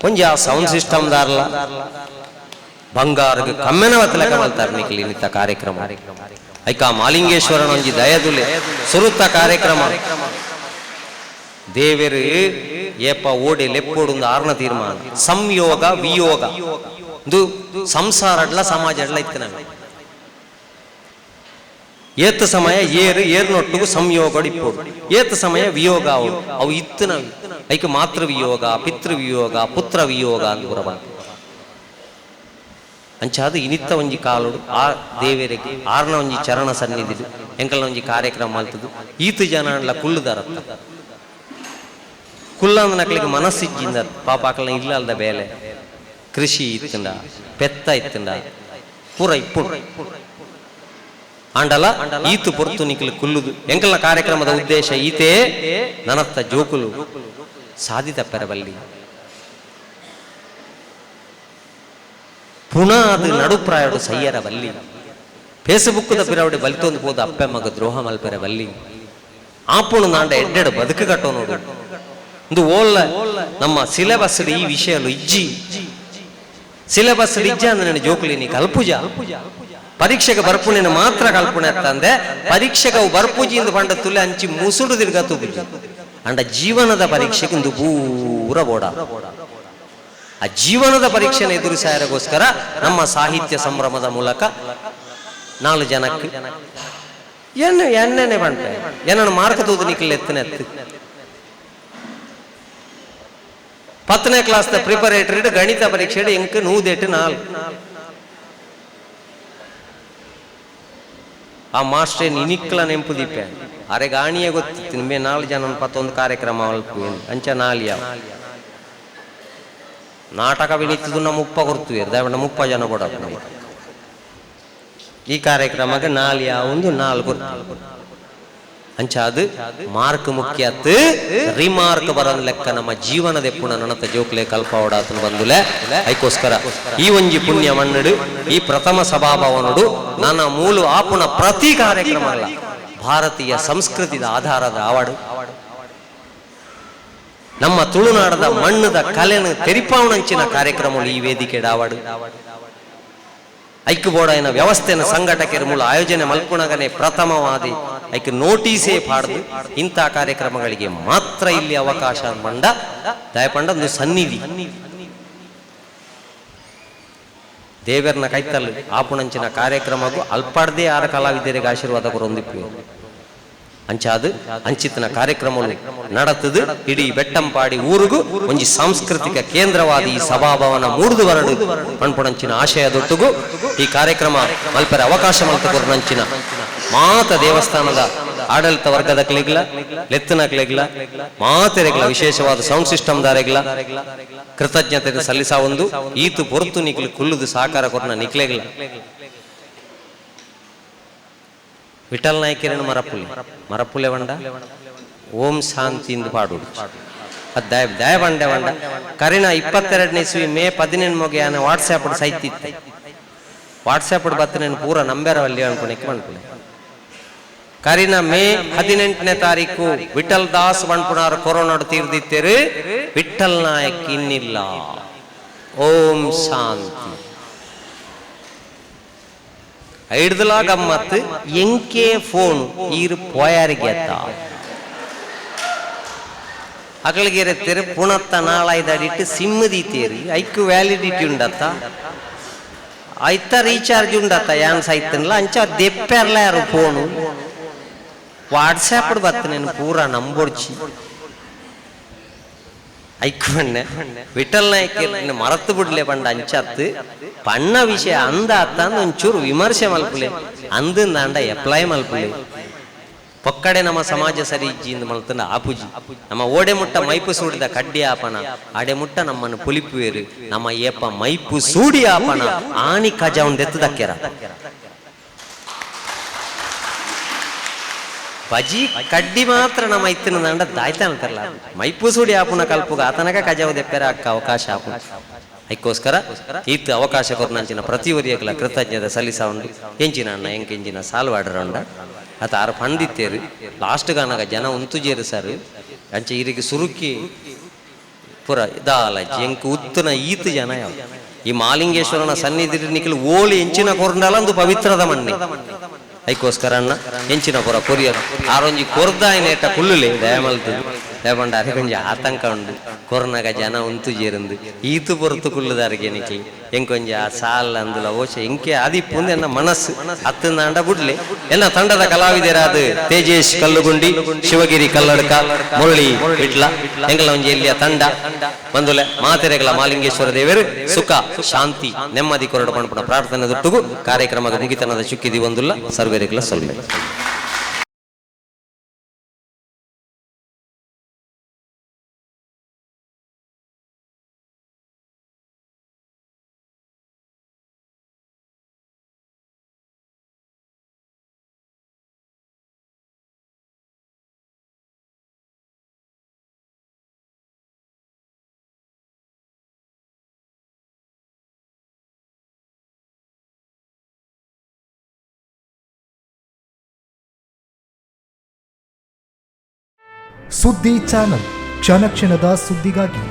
ಒಂಜಿ ಆ ಸೌಂಡ್ ಸಿಸ್ಟಮ್ ದಾರಲ್ಲ ಬಂಗಾರಕ್ಕೆ ಕಮ್ಮೆನ ಒತ್ತಲ ಕಮಲ್ತಾರೆ ನಿಕ್ಕಲಿ ನಿತ್ತ ಕಾರ್ಯಕ್ರಮ ಐಕ ಮಾಲಿಂಗೇಶ್ವರನ ಒಂಜಿ ದಯದುಲೆ ಸುರುತ್ತ ಕಾರ್ಯಕ್ರಮ ದೇವರು ಏಪ ಓಡಿ ಲೆಪ್ಪೋಡು ಆರ್ನ ತೀರ್ಮಾನ ಸಂಯೋಗ ವಿಯೋಗ ಇದು ಸಂಸಾರ ಅಡ್ಲ ಸಮಾಜ ಅಡ್ಲ ಇತ್ತು ನಮಗೆ ಏತ ಸಮಯ ಏರು ಏರ್ನೊಟ್ಟಿಗೂ ಸಂಯೋಗ ಇಪ್ಪೋಡು ಏತ ಸಮಯ ವಿಯೋಗ ಅವು ಅವು ಇತ್ತು ನಾವು ಐಕ ಮಾತೃ ವಿಯೋಗ ಪಿತೃ ವಿಯೋಗ ಪುತ್ರ ವಿಯೋಗ ಅಂತ ಬರಬ ಅಂಚಾದು ಇನಿತ್ತ ಒಂಜಿ ಕಾಲುಡು ಆ ದೇವರಿಗೆ ಆರ್ನ ಒಂಜಿ ಚರಣ ಸನ್ನಿಧಿ ಎಂಕಲ್ನ ಒಂಜಿ ಕಾರ್ಯಕ್ರಮ ಮಲ್ತದು ಈತು ಜನ ಅನ್ಲ ಕುಳ್ಳುದಾರತ್ತ ಕುಲ್ಲಂದ ನಕಲಿಗೆ ಮನಸ್ಸಿಜ್ಜಿಂದ ಪಾಪ ಅಕಲ್ನ ಇಲ್ಲ ಅಲ್ದ ಬೇಲೆ ಕೃಷಿ ಇತ್ತಂಡ ಪೆತ್ತ ಇತ್ತಂಡ ಪೂರ ಇಪ್ಪುಡು ಆಂಡಲ ಈತು ಪೊರ್ತು ನಿಕಲು ಕುಲ್ಲುದು ಎಂಕಲ್ನ ಕಾರ್ಯಕ್ರಮದ ಉದ್ದೇಶ ಈತೇ ನನತ್ತ ಜೋಕುಲು ಸಾಧಿತ ಪೆರಬಲ್ಲಿ ಪುನಃ ಅದು ನಡುಪ್ರಾಯಡು ಸಯ್ಯರ ಬಲ್ಲಿ ಫೇಸ್ಬುಕ್ದ ಪಿರವಡಿ ಬಲಿತೊಂದು ಹೋದ ಅಪ್ಪೆ ಮಗ ದ್ರೋಹ ಮಲ್ಪೆರ ಬಲ್ಲಿ ಆಪುಣು ನಾಂಡ ಎಡ್ಡೆಡು ಬದುಕು ಕಟ್ಟೋ ನೋಡು ಒಂದು ಓಲ್ಲ ನಮ್ಮ ಸಿಲೆಬಸ್ ಈ ವಿಷಯಲು ಇಜ್ಜಿ. ಸಿಲೆಬಸ್ ಇಜ್ಜಾಂದ್ರೆ ಜೋಕುಲಿ ನೀ ಕಲ್ಪುಜ. ಪರೀಕ್ಷೆಗೆ ಬರ್ಪುಣಿನ ಮಾತ್ರ ಕಲ್ಪುಣೆ ತಂದೆ ಪರೀಕ್ಷೆಗೆ ಅವು ಬರ್ಪುಜಿ ಇಂದು ಪಂಡ ತುಲೆ ಅಂಚಿ ಮುಸುಡು ತಿರ್ಗ ತೂಪುಜಿ. ಅಂಡ ಜೀವನದ ಪರೀಕ್ಷೆಗೆ ಇಂದು ಪೂರ ಬೋಡ. ಆ ಜೀವನದ ಪರೀಕ್ಷೆನ ಎದುರಿಸಾಯರಗೋಸ್ಕರ ನಮ್ಮ ಸಾಹಿತ್ಯ ಸಂಭ್ರಮದ ಮೂಲಕ 4 ಜನಕ್ಕೆ ಎಣ್ಣೆ ಎಣ್ಣೆನೆ ಬಂಟೆ ಏನನ್ನು ಮಾರ್ಕ ತೂದು ನಿಕ್ಕಲ್ ಎತ್ತನೆ ಎತ್ತು. 10ನೇ ಕ್ಲಾಸ್ ಪ್ರಿಪರೇಟರಿ ಗಣಿತ ಪರೀಕ್ಷೆ ಎಂಕ್ 108 4. ಆ ಮಾಸ್ಟರ್ ಇನಿಕ್ಲ ನೆಂಪು ದೀಪೆ ಅರೆ ಗಾಣಿಯೇ ಗೊತ್ತಿತ್ತು ನಿಮ್ಮೆ 4 ಜನ 11 ಕಾರ್ಯಕ್ರಮ ಅಂಚ ನಾಲಿಯ ನಾಟಕ ವಿನಿತ್ತದು ನಮ್ಮ ಮುಪ್ಪ ಕೊಡ್ತೀವಿ ದಯವಿಟ್ಟು 30 ಜನ ಕೊಡ ಈ ಕಾರ್ಯಕ್ರಮಕ್ಕೆ ನಾಲಿಯ ಒಂದು 4 ಕೊಡ್ತೀವಿ. ಅಂಚ ಅದು ಮಾರ್ಕ್ ಮುಖ್ಯ ಅತ್ತು ರಿಮಾರ್ಕ್ ಬರೋದ್ ಲೆಕ್ಕ ನಮ್ಮ ಜೀವನದ ಪುಣ ನನತ ಜೋಕ್ಲೆ ಕಲ್ಪಾವಡಾತನ ಬಂದುಲೆ. ಐಕೋಸ್ಕರ ಈ ಒಂಜಿ ಪುಣ್ಯ ಮಣ್ಣಡು ಈ ಪ್ರಥಮ ಸಭಾಭವನಡು ನನ್ನ ಮೂಲು ಆಪುಣ ಪ್ರತಿ ಕಾರ್ಯಕ್ರಮ ಅಲ್ಲ ಭಾರತೀಯ ಸಂಸ್ಕೃತಿದ ಆಧಾರದ ಆವಾಡು ನಮ್ಮ ತುಳುನಾಡದ ಮಣ್ಣದ ಕಲೆನ ತೆರಿಪಾವಣಂಚಿನ ಕಾರ್ಯಕ್ರಮಗಳು ಈ ವೇದಿಕೆ ಆವಾಡು. ಐಕ್ಯ ಬೋರ್ಡ್ ವ್ಯವಸ್ಥೆನ ಸಂಘಟಕರ ಮೂಲ ಆಯೋಜನೆ ಮಲ್ಪುಣಗನೆ ಪ್ರಥಮವಾದಿ ಐಕ್ ನೋಟಿಸೇ ಪಾಡ್ದು ಇಂಥ ಕಾರ್ಯಕ್ರಮಗಳಿಗೆ ಮಾತ್ರ ಇಲ್ಲಿ ಅವಕಾಶ ಮಂಡ ದಯಪಂಡ ಒಂದು ಸನ್ನಿಧಿ ದೇವರನ್ನ ಕೈತಲ್ ಆಪುಣಂಚಿನ ಕಾರ್ಯಕ್ರಮಗೂ ಅಲ್ಪಾಡ್ದೇ ಆರ ಕಲಾವಿದರಿಗೆ ಆಶೀರ್ವಾದ ಕೊರೊಂದಿಪ್ಪು. ಅಂಚಾದು ಅಂಚಿತನ ಕಾರ್ಯಕ್ರಮಗಳು ನಡತದು ಇಡೀ ಬೆಟ್ಟಂಪಾಡಿ ಊರಿಗೂ ಒಂಜಿ ಸಾಂಸ್ಕೃತಿಕ ಕೇಂದ್ರವಾದ ಈ ಸಭಾಭವನ ಮೂಡುದು ಬರಡು ಪಣ್ಪುಣಂಚಿನ ಆಶಯ ದೊಟ್ಟುಗು ಈ ಕಾರ್ಯಕ್ರಮ ಮಲ್ಪರೆ ಅವಕಾಶ ಮಲ್ತ ಮಾತ ದೇವಸ್ಥಾನದ ಆಡಳಿತ ವರ್ಗದ ಕ್ಲೆಗ್ಲ ಲೆತ್ತನ ಕ್ಲೆಗ್ಲ ಮಾತೆರೆಗ್ಲ ವಿಶೇಷವಾದ ಸೌಂಡ್ ಸಿಸ್ಟಮ್ ದಾರೆಗ್ಲ ಕೃತಜ್ಞತೆ ಸಲ್ಲಿಸ ಒಂದು ಈತು ಪೊರ್ತು ನಿಕ್ಲು ಕುಲ್ಲುದು ಸಾಕಾರ ಕೊರ್ನ ನಿಕ್ಲೆಗ್ಲ. ವಿಠಲ್ ನಾಯಕರನ್ನು ಮರಪುಲೆ ಮರಪುಲೆ ವಂಡ ಓಂ ಶಾಂತಿ ಇಂದು ಪಾಡು ಅದು ದಯ ದಯ ಬಂಡೆ ವಂಡ ಕರಿನ 22ನೇ ಇಸ್ವಿ ಮೇ 18 ಮೊಗೆ ಆನ ವಾಟ್ಸಾಪ್ ಸೈತಿತ್ತು. ವಾಟ್ಸಾಪ್ ಬತ್ತನೇನು ಪೂರ ನಂಬೇರವಲ್ಲಿ ಅನ್ಕೊಳಕ್ಕೆ ಬಂದ್ಕುಲೆ. ಕರಿನ ಮೇ 18ನೇ ತಾರೀಕು ವಿಠಲ್ ದಾಸ್ ಬಣ್ಪುಣಾರು ಕೊರೋನಾಡು ತೀರ್ದಿತ್ತೇರು ವಿಠಲ್ ನಾಯಕ್ ಇನ್ನಿಲ್ಲ. ಓಂ ಶಾಂತಿ. ಐಡ್ದಲಾ ಗಮ್ಮತ್ತು ಎಂಕೆ ಫೋನ್ ಈರು ಪೋಯಾರಿಗೆ ಅತ್ತ ಅಗಲಿಗೆರೆ ಪುಣತ್ತ ನಾಳೈದು ಅಡಿಟ್ಟು ಸಿಮ್ ದೀತೇರಿ ಐಕ್ಕು ವ್ಯಾಲಿಡಿಟಿ ಉಂಡತ್ತ ಐತ ರೀಚಾರ್ಜ್ ಉಂಡತ್ತ ಯಾನ್ ಸೈತನ್ಲ ಅಂಚ ದೆಪ್ಪೆರ್ಲ ಯಾರು ಫೋನು ವಾಟ್ಸಾಪ್ ಬತ್ತ నేను ಪೂರ ನಂಬೊಡ್ಚಿ ಐಕ್ವಣ್ಣೆ ವಿಠಲ್ ನಾಯಕ್ ಮರತು ಬಿಡ್ಲೆ ಪಂಡ ಅಂಚತ್ತು ಪಣ್ಣ ವಿಷಯ ಅಂದ ಅತ್ತ ಒಂಚೂರು ವಿಮರ್ಶೆ ಮಲ್ಪುಲೆ ಅಂದಂದಾಂಡ ಎಪ್ಲೈ ಮಲ್ಪುಲೆ ಪೊಕ್ಕಡೆ ನಮ್ಮ ಸಮಾಜ ಸರಿ ಇಜ್ಜಿಂದ ಮಲ್ತಂಡ ಆಪುಜಿ ನಮ್ಮ ಓಡೆ ಮುಟ್ಟ ಮೈಪು ಸೂಡಿದ ಕಡ್ಡಿ ಆಪಣ ಆಡೆ ಮುಟ್ಟ ನಮ್ಮನ್ನು ಪುಲಿಪುವೇರು ನಮ್ಮ ಏಪ ಮೈಪು ಸೂಡಿ ಆಪಣ ಆಣಿ ಕಜ ಉಂದೆತ್ತದಕ್ಕೆರ ಬಜಿ ಕಡ್ಡಿ ಮಾತ್ರ ನಮ್ಮ ಇತ್ತಿನ ದಂಡ ದಾಯ್ತಾನಂತಾರಲ್ಲ ಮೈಪು ಸೂಡಿ ಆಪುನ ಕಲ್ಪುಗ ಆತನಕ ಕಜಾವು ದೆಪ್ಪೆರ ಅಕ್ಕ ಅವಕಾಶ ಆಪು. ಐಕ್ಕೋಸ್ಕರ ಈತ ಅವಕಾಶ ಕೊರ್ನಂಚಿನ ಪ್ರತಿಯೊರಿಯಕಲ ಕೃತಜ್ಞತೆ ಸಲ್ಲಿಸ ಉಂಡು ಎಂಚಿನ ಅಣ್ಣ ಎಂಕೆಂಚಿನ ಸಾಲ್ವಾಡ್ರ ಉಂಡ ಆತ ಆರು ಪಂಡಿತ್ತೇರು ಲಾಸ್ಟ್ ಗಾನಗ ಜನ ಉಂತುಜೇರು ಸರ್ ಅಂಚೆ ಇರಿಗೆ ಸುರುಕಿ ಪುರ ದಾಲಜಿ ಎಂಕ್ ಉತ್ತನ ಈತ ಜನ ಯಾವ ಈ ಮಾಲಿಂಗೇಶ್ವರನ ಸನ್ನಿಧಿ ನಿಖಿಲ್ ಓಲಿ ಎಂಚಿನ ಕೊರ್ಂಡಲ ಒಂದು ಪವಿತ್ರದ ಮಣ್ಣೆ. ಐಕ್ಕೋಸ್ಕರ ಅಣ್ಣ ಎಂಚಿನ ಪುರ ಕೊರಿಯರ್ ಆರೊಂಜಿ ಕೊರ್ದಾಯನೇಟ ಕುಲ್ಲುಲೆ ದಯಮಲ್ತು ದಯಪಂಡ ಅರೆ ಕೊಂಚ ಆತಂಕ ಉಂಡು ಕೊರ್ನಗ ಜನ ಉಂತು ಜೇರಂದು ಈತು ಪೊರ್ತು ಕುಲ್ಲುದಾರಿಗೆ ನಿಖಿ ಎಂಕೊಂಜ ಆ ಸಾಲ್ ಅಂದುಲ ಓಶ ಎಂಕೆ ಆದಿಪ್ಪುಂದು ಎನ್ನ ಮನಸ್ಸು ಅತ್ತಂದಾಂಡ ಬುಡ್ಲೆ. ಎಲ್ಲ ತಂಡದ ಕಲಾವಿದರಾದ ತೇಜೇಶ್ ಕಲ್ಲುಗುಂಡಿ, ಶಿವಗಿರಿ ಕಲ್ಲಡ್ಕ, ಮುರಳಿ ವಿಟ್ಲ ಎಂಗಲ ಒಂಜಿ ಎಲ್ಲಿಯ ತಂಡ ಬಂದುಲೆ ಮಾತೆರೆಗಳ ಮಾಲಿಂಗೇಶ್ವರ ದೇವರು ಸುಖ ಶಾಂತಿ ನೆಮ್ಮದಿ ಕೊರಡು ಪಣಪುಣ ಪ್ರಾರ್ಥನೆ ದೊಟ್ಟುಗು ಕಾರ್ಯಕ್ರಮದ ಮುಗಿತನದ ಚುಕ್ಕಿದಿ ಒಂದುಲ್ಲ ಸರ್ವೇರೆಗಳ ಸೊಲ್ಲೆ. ಸುದ್ದಿ ಚಾನಲ್ ಕ್ಷಣ ಕ್ಷಣದ ಸುದ್ದಿಗಾಗಿ.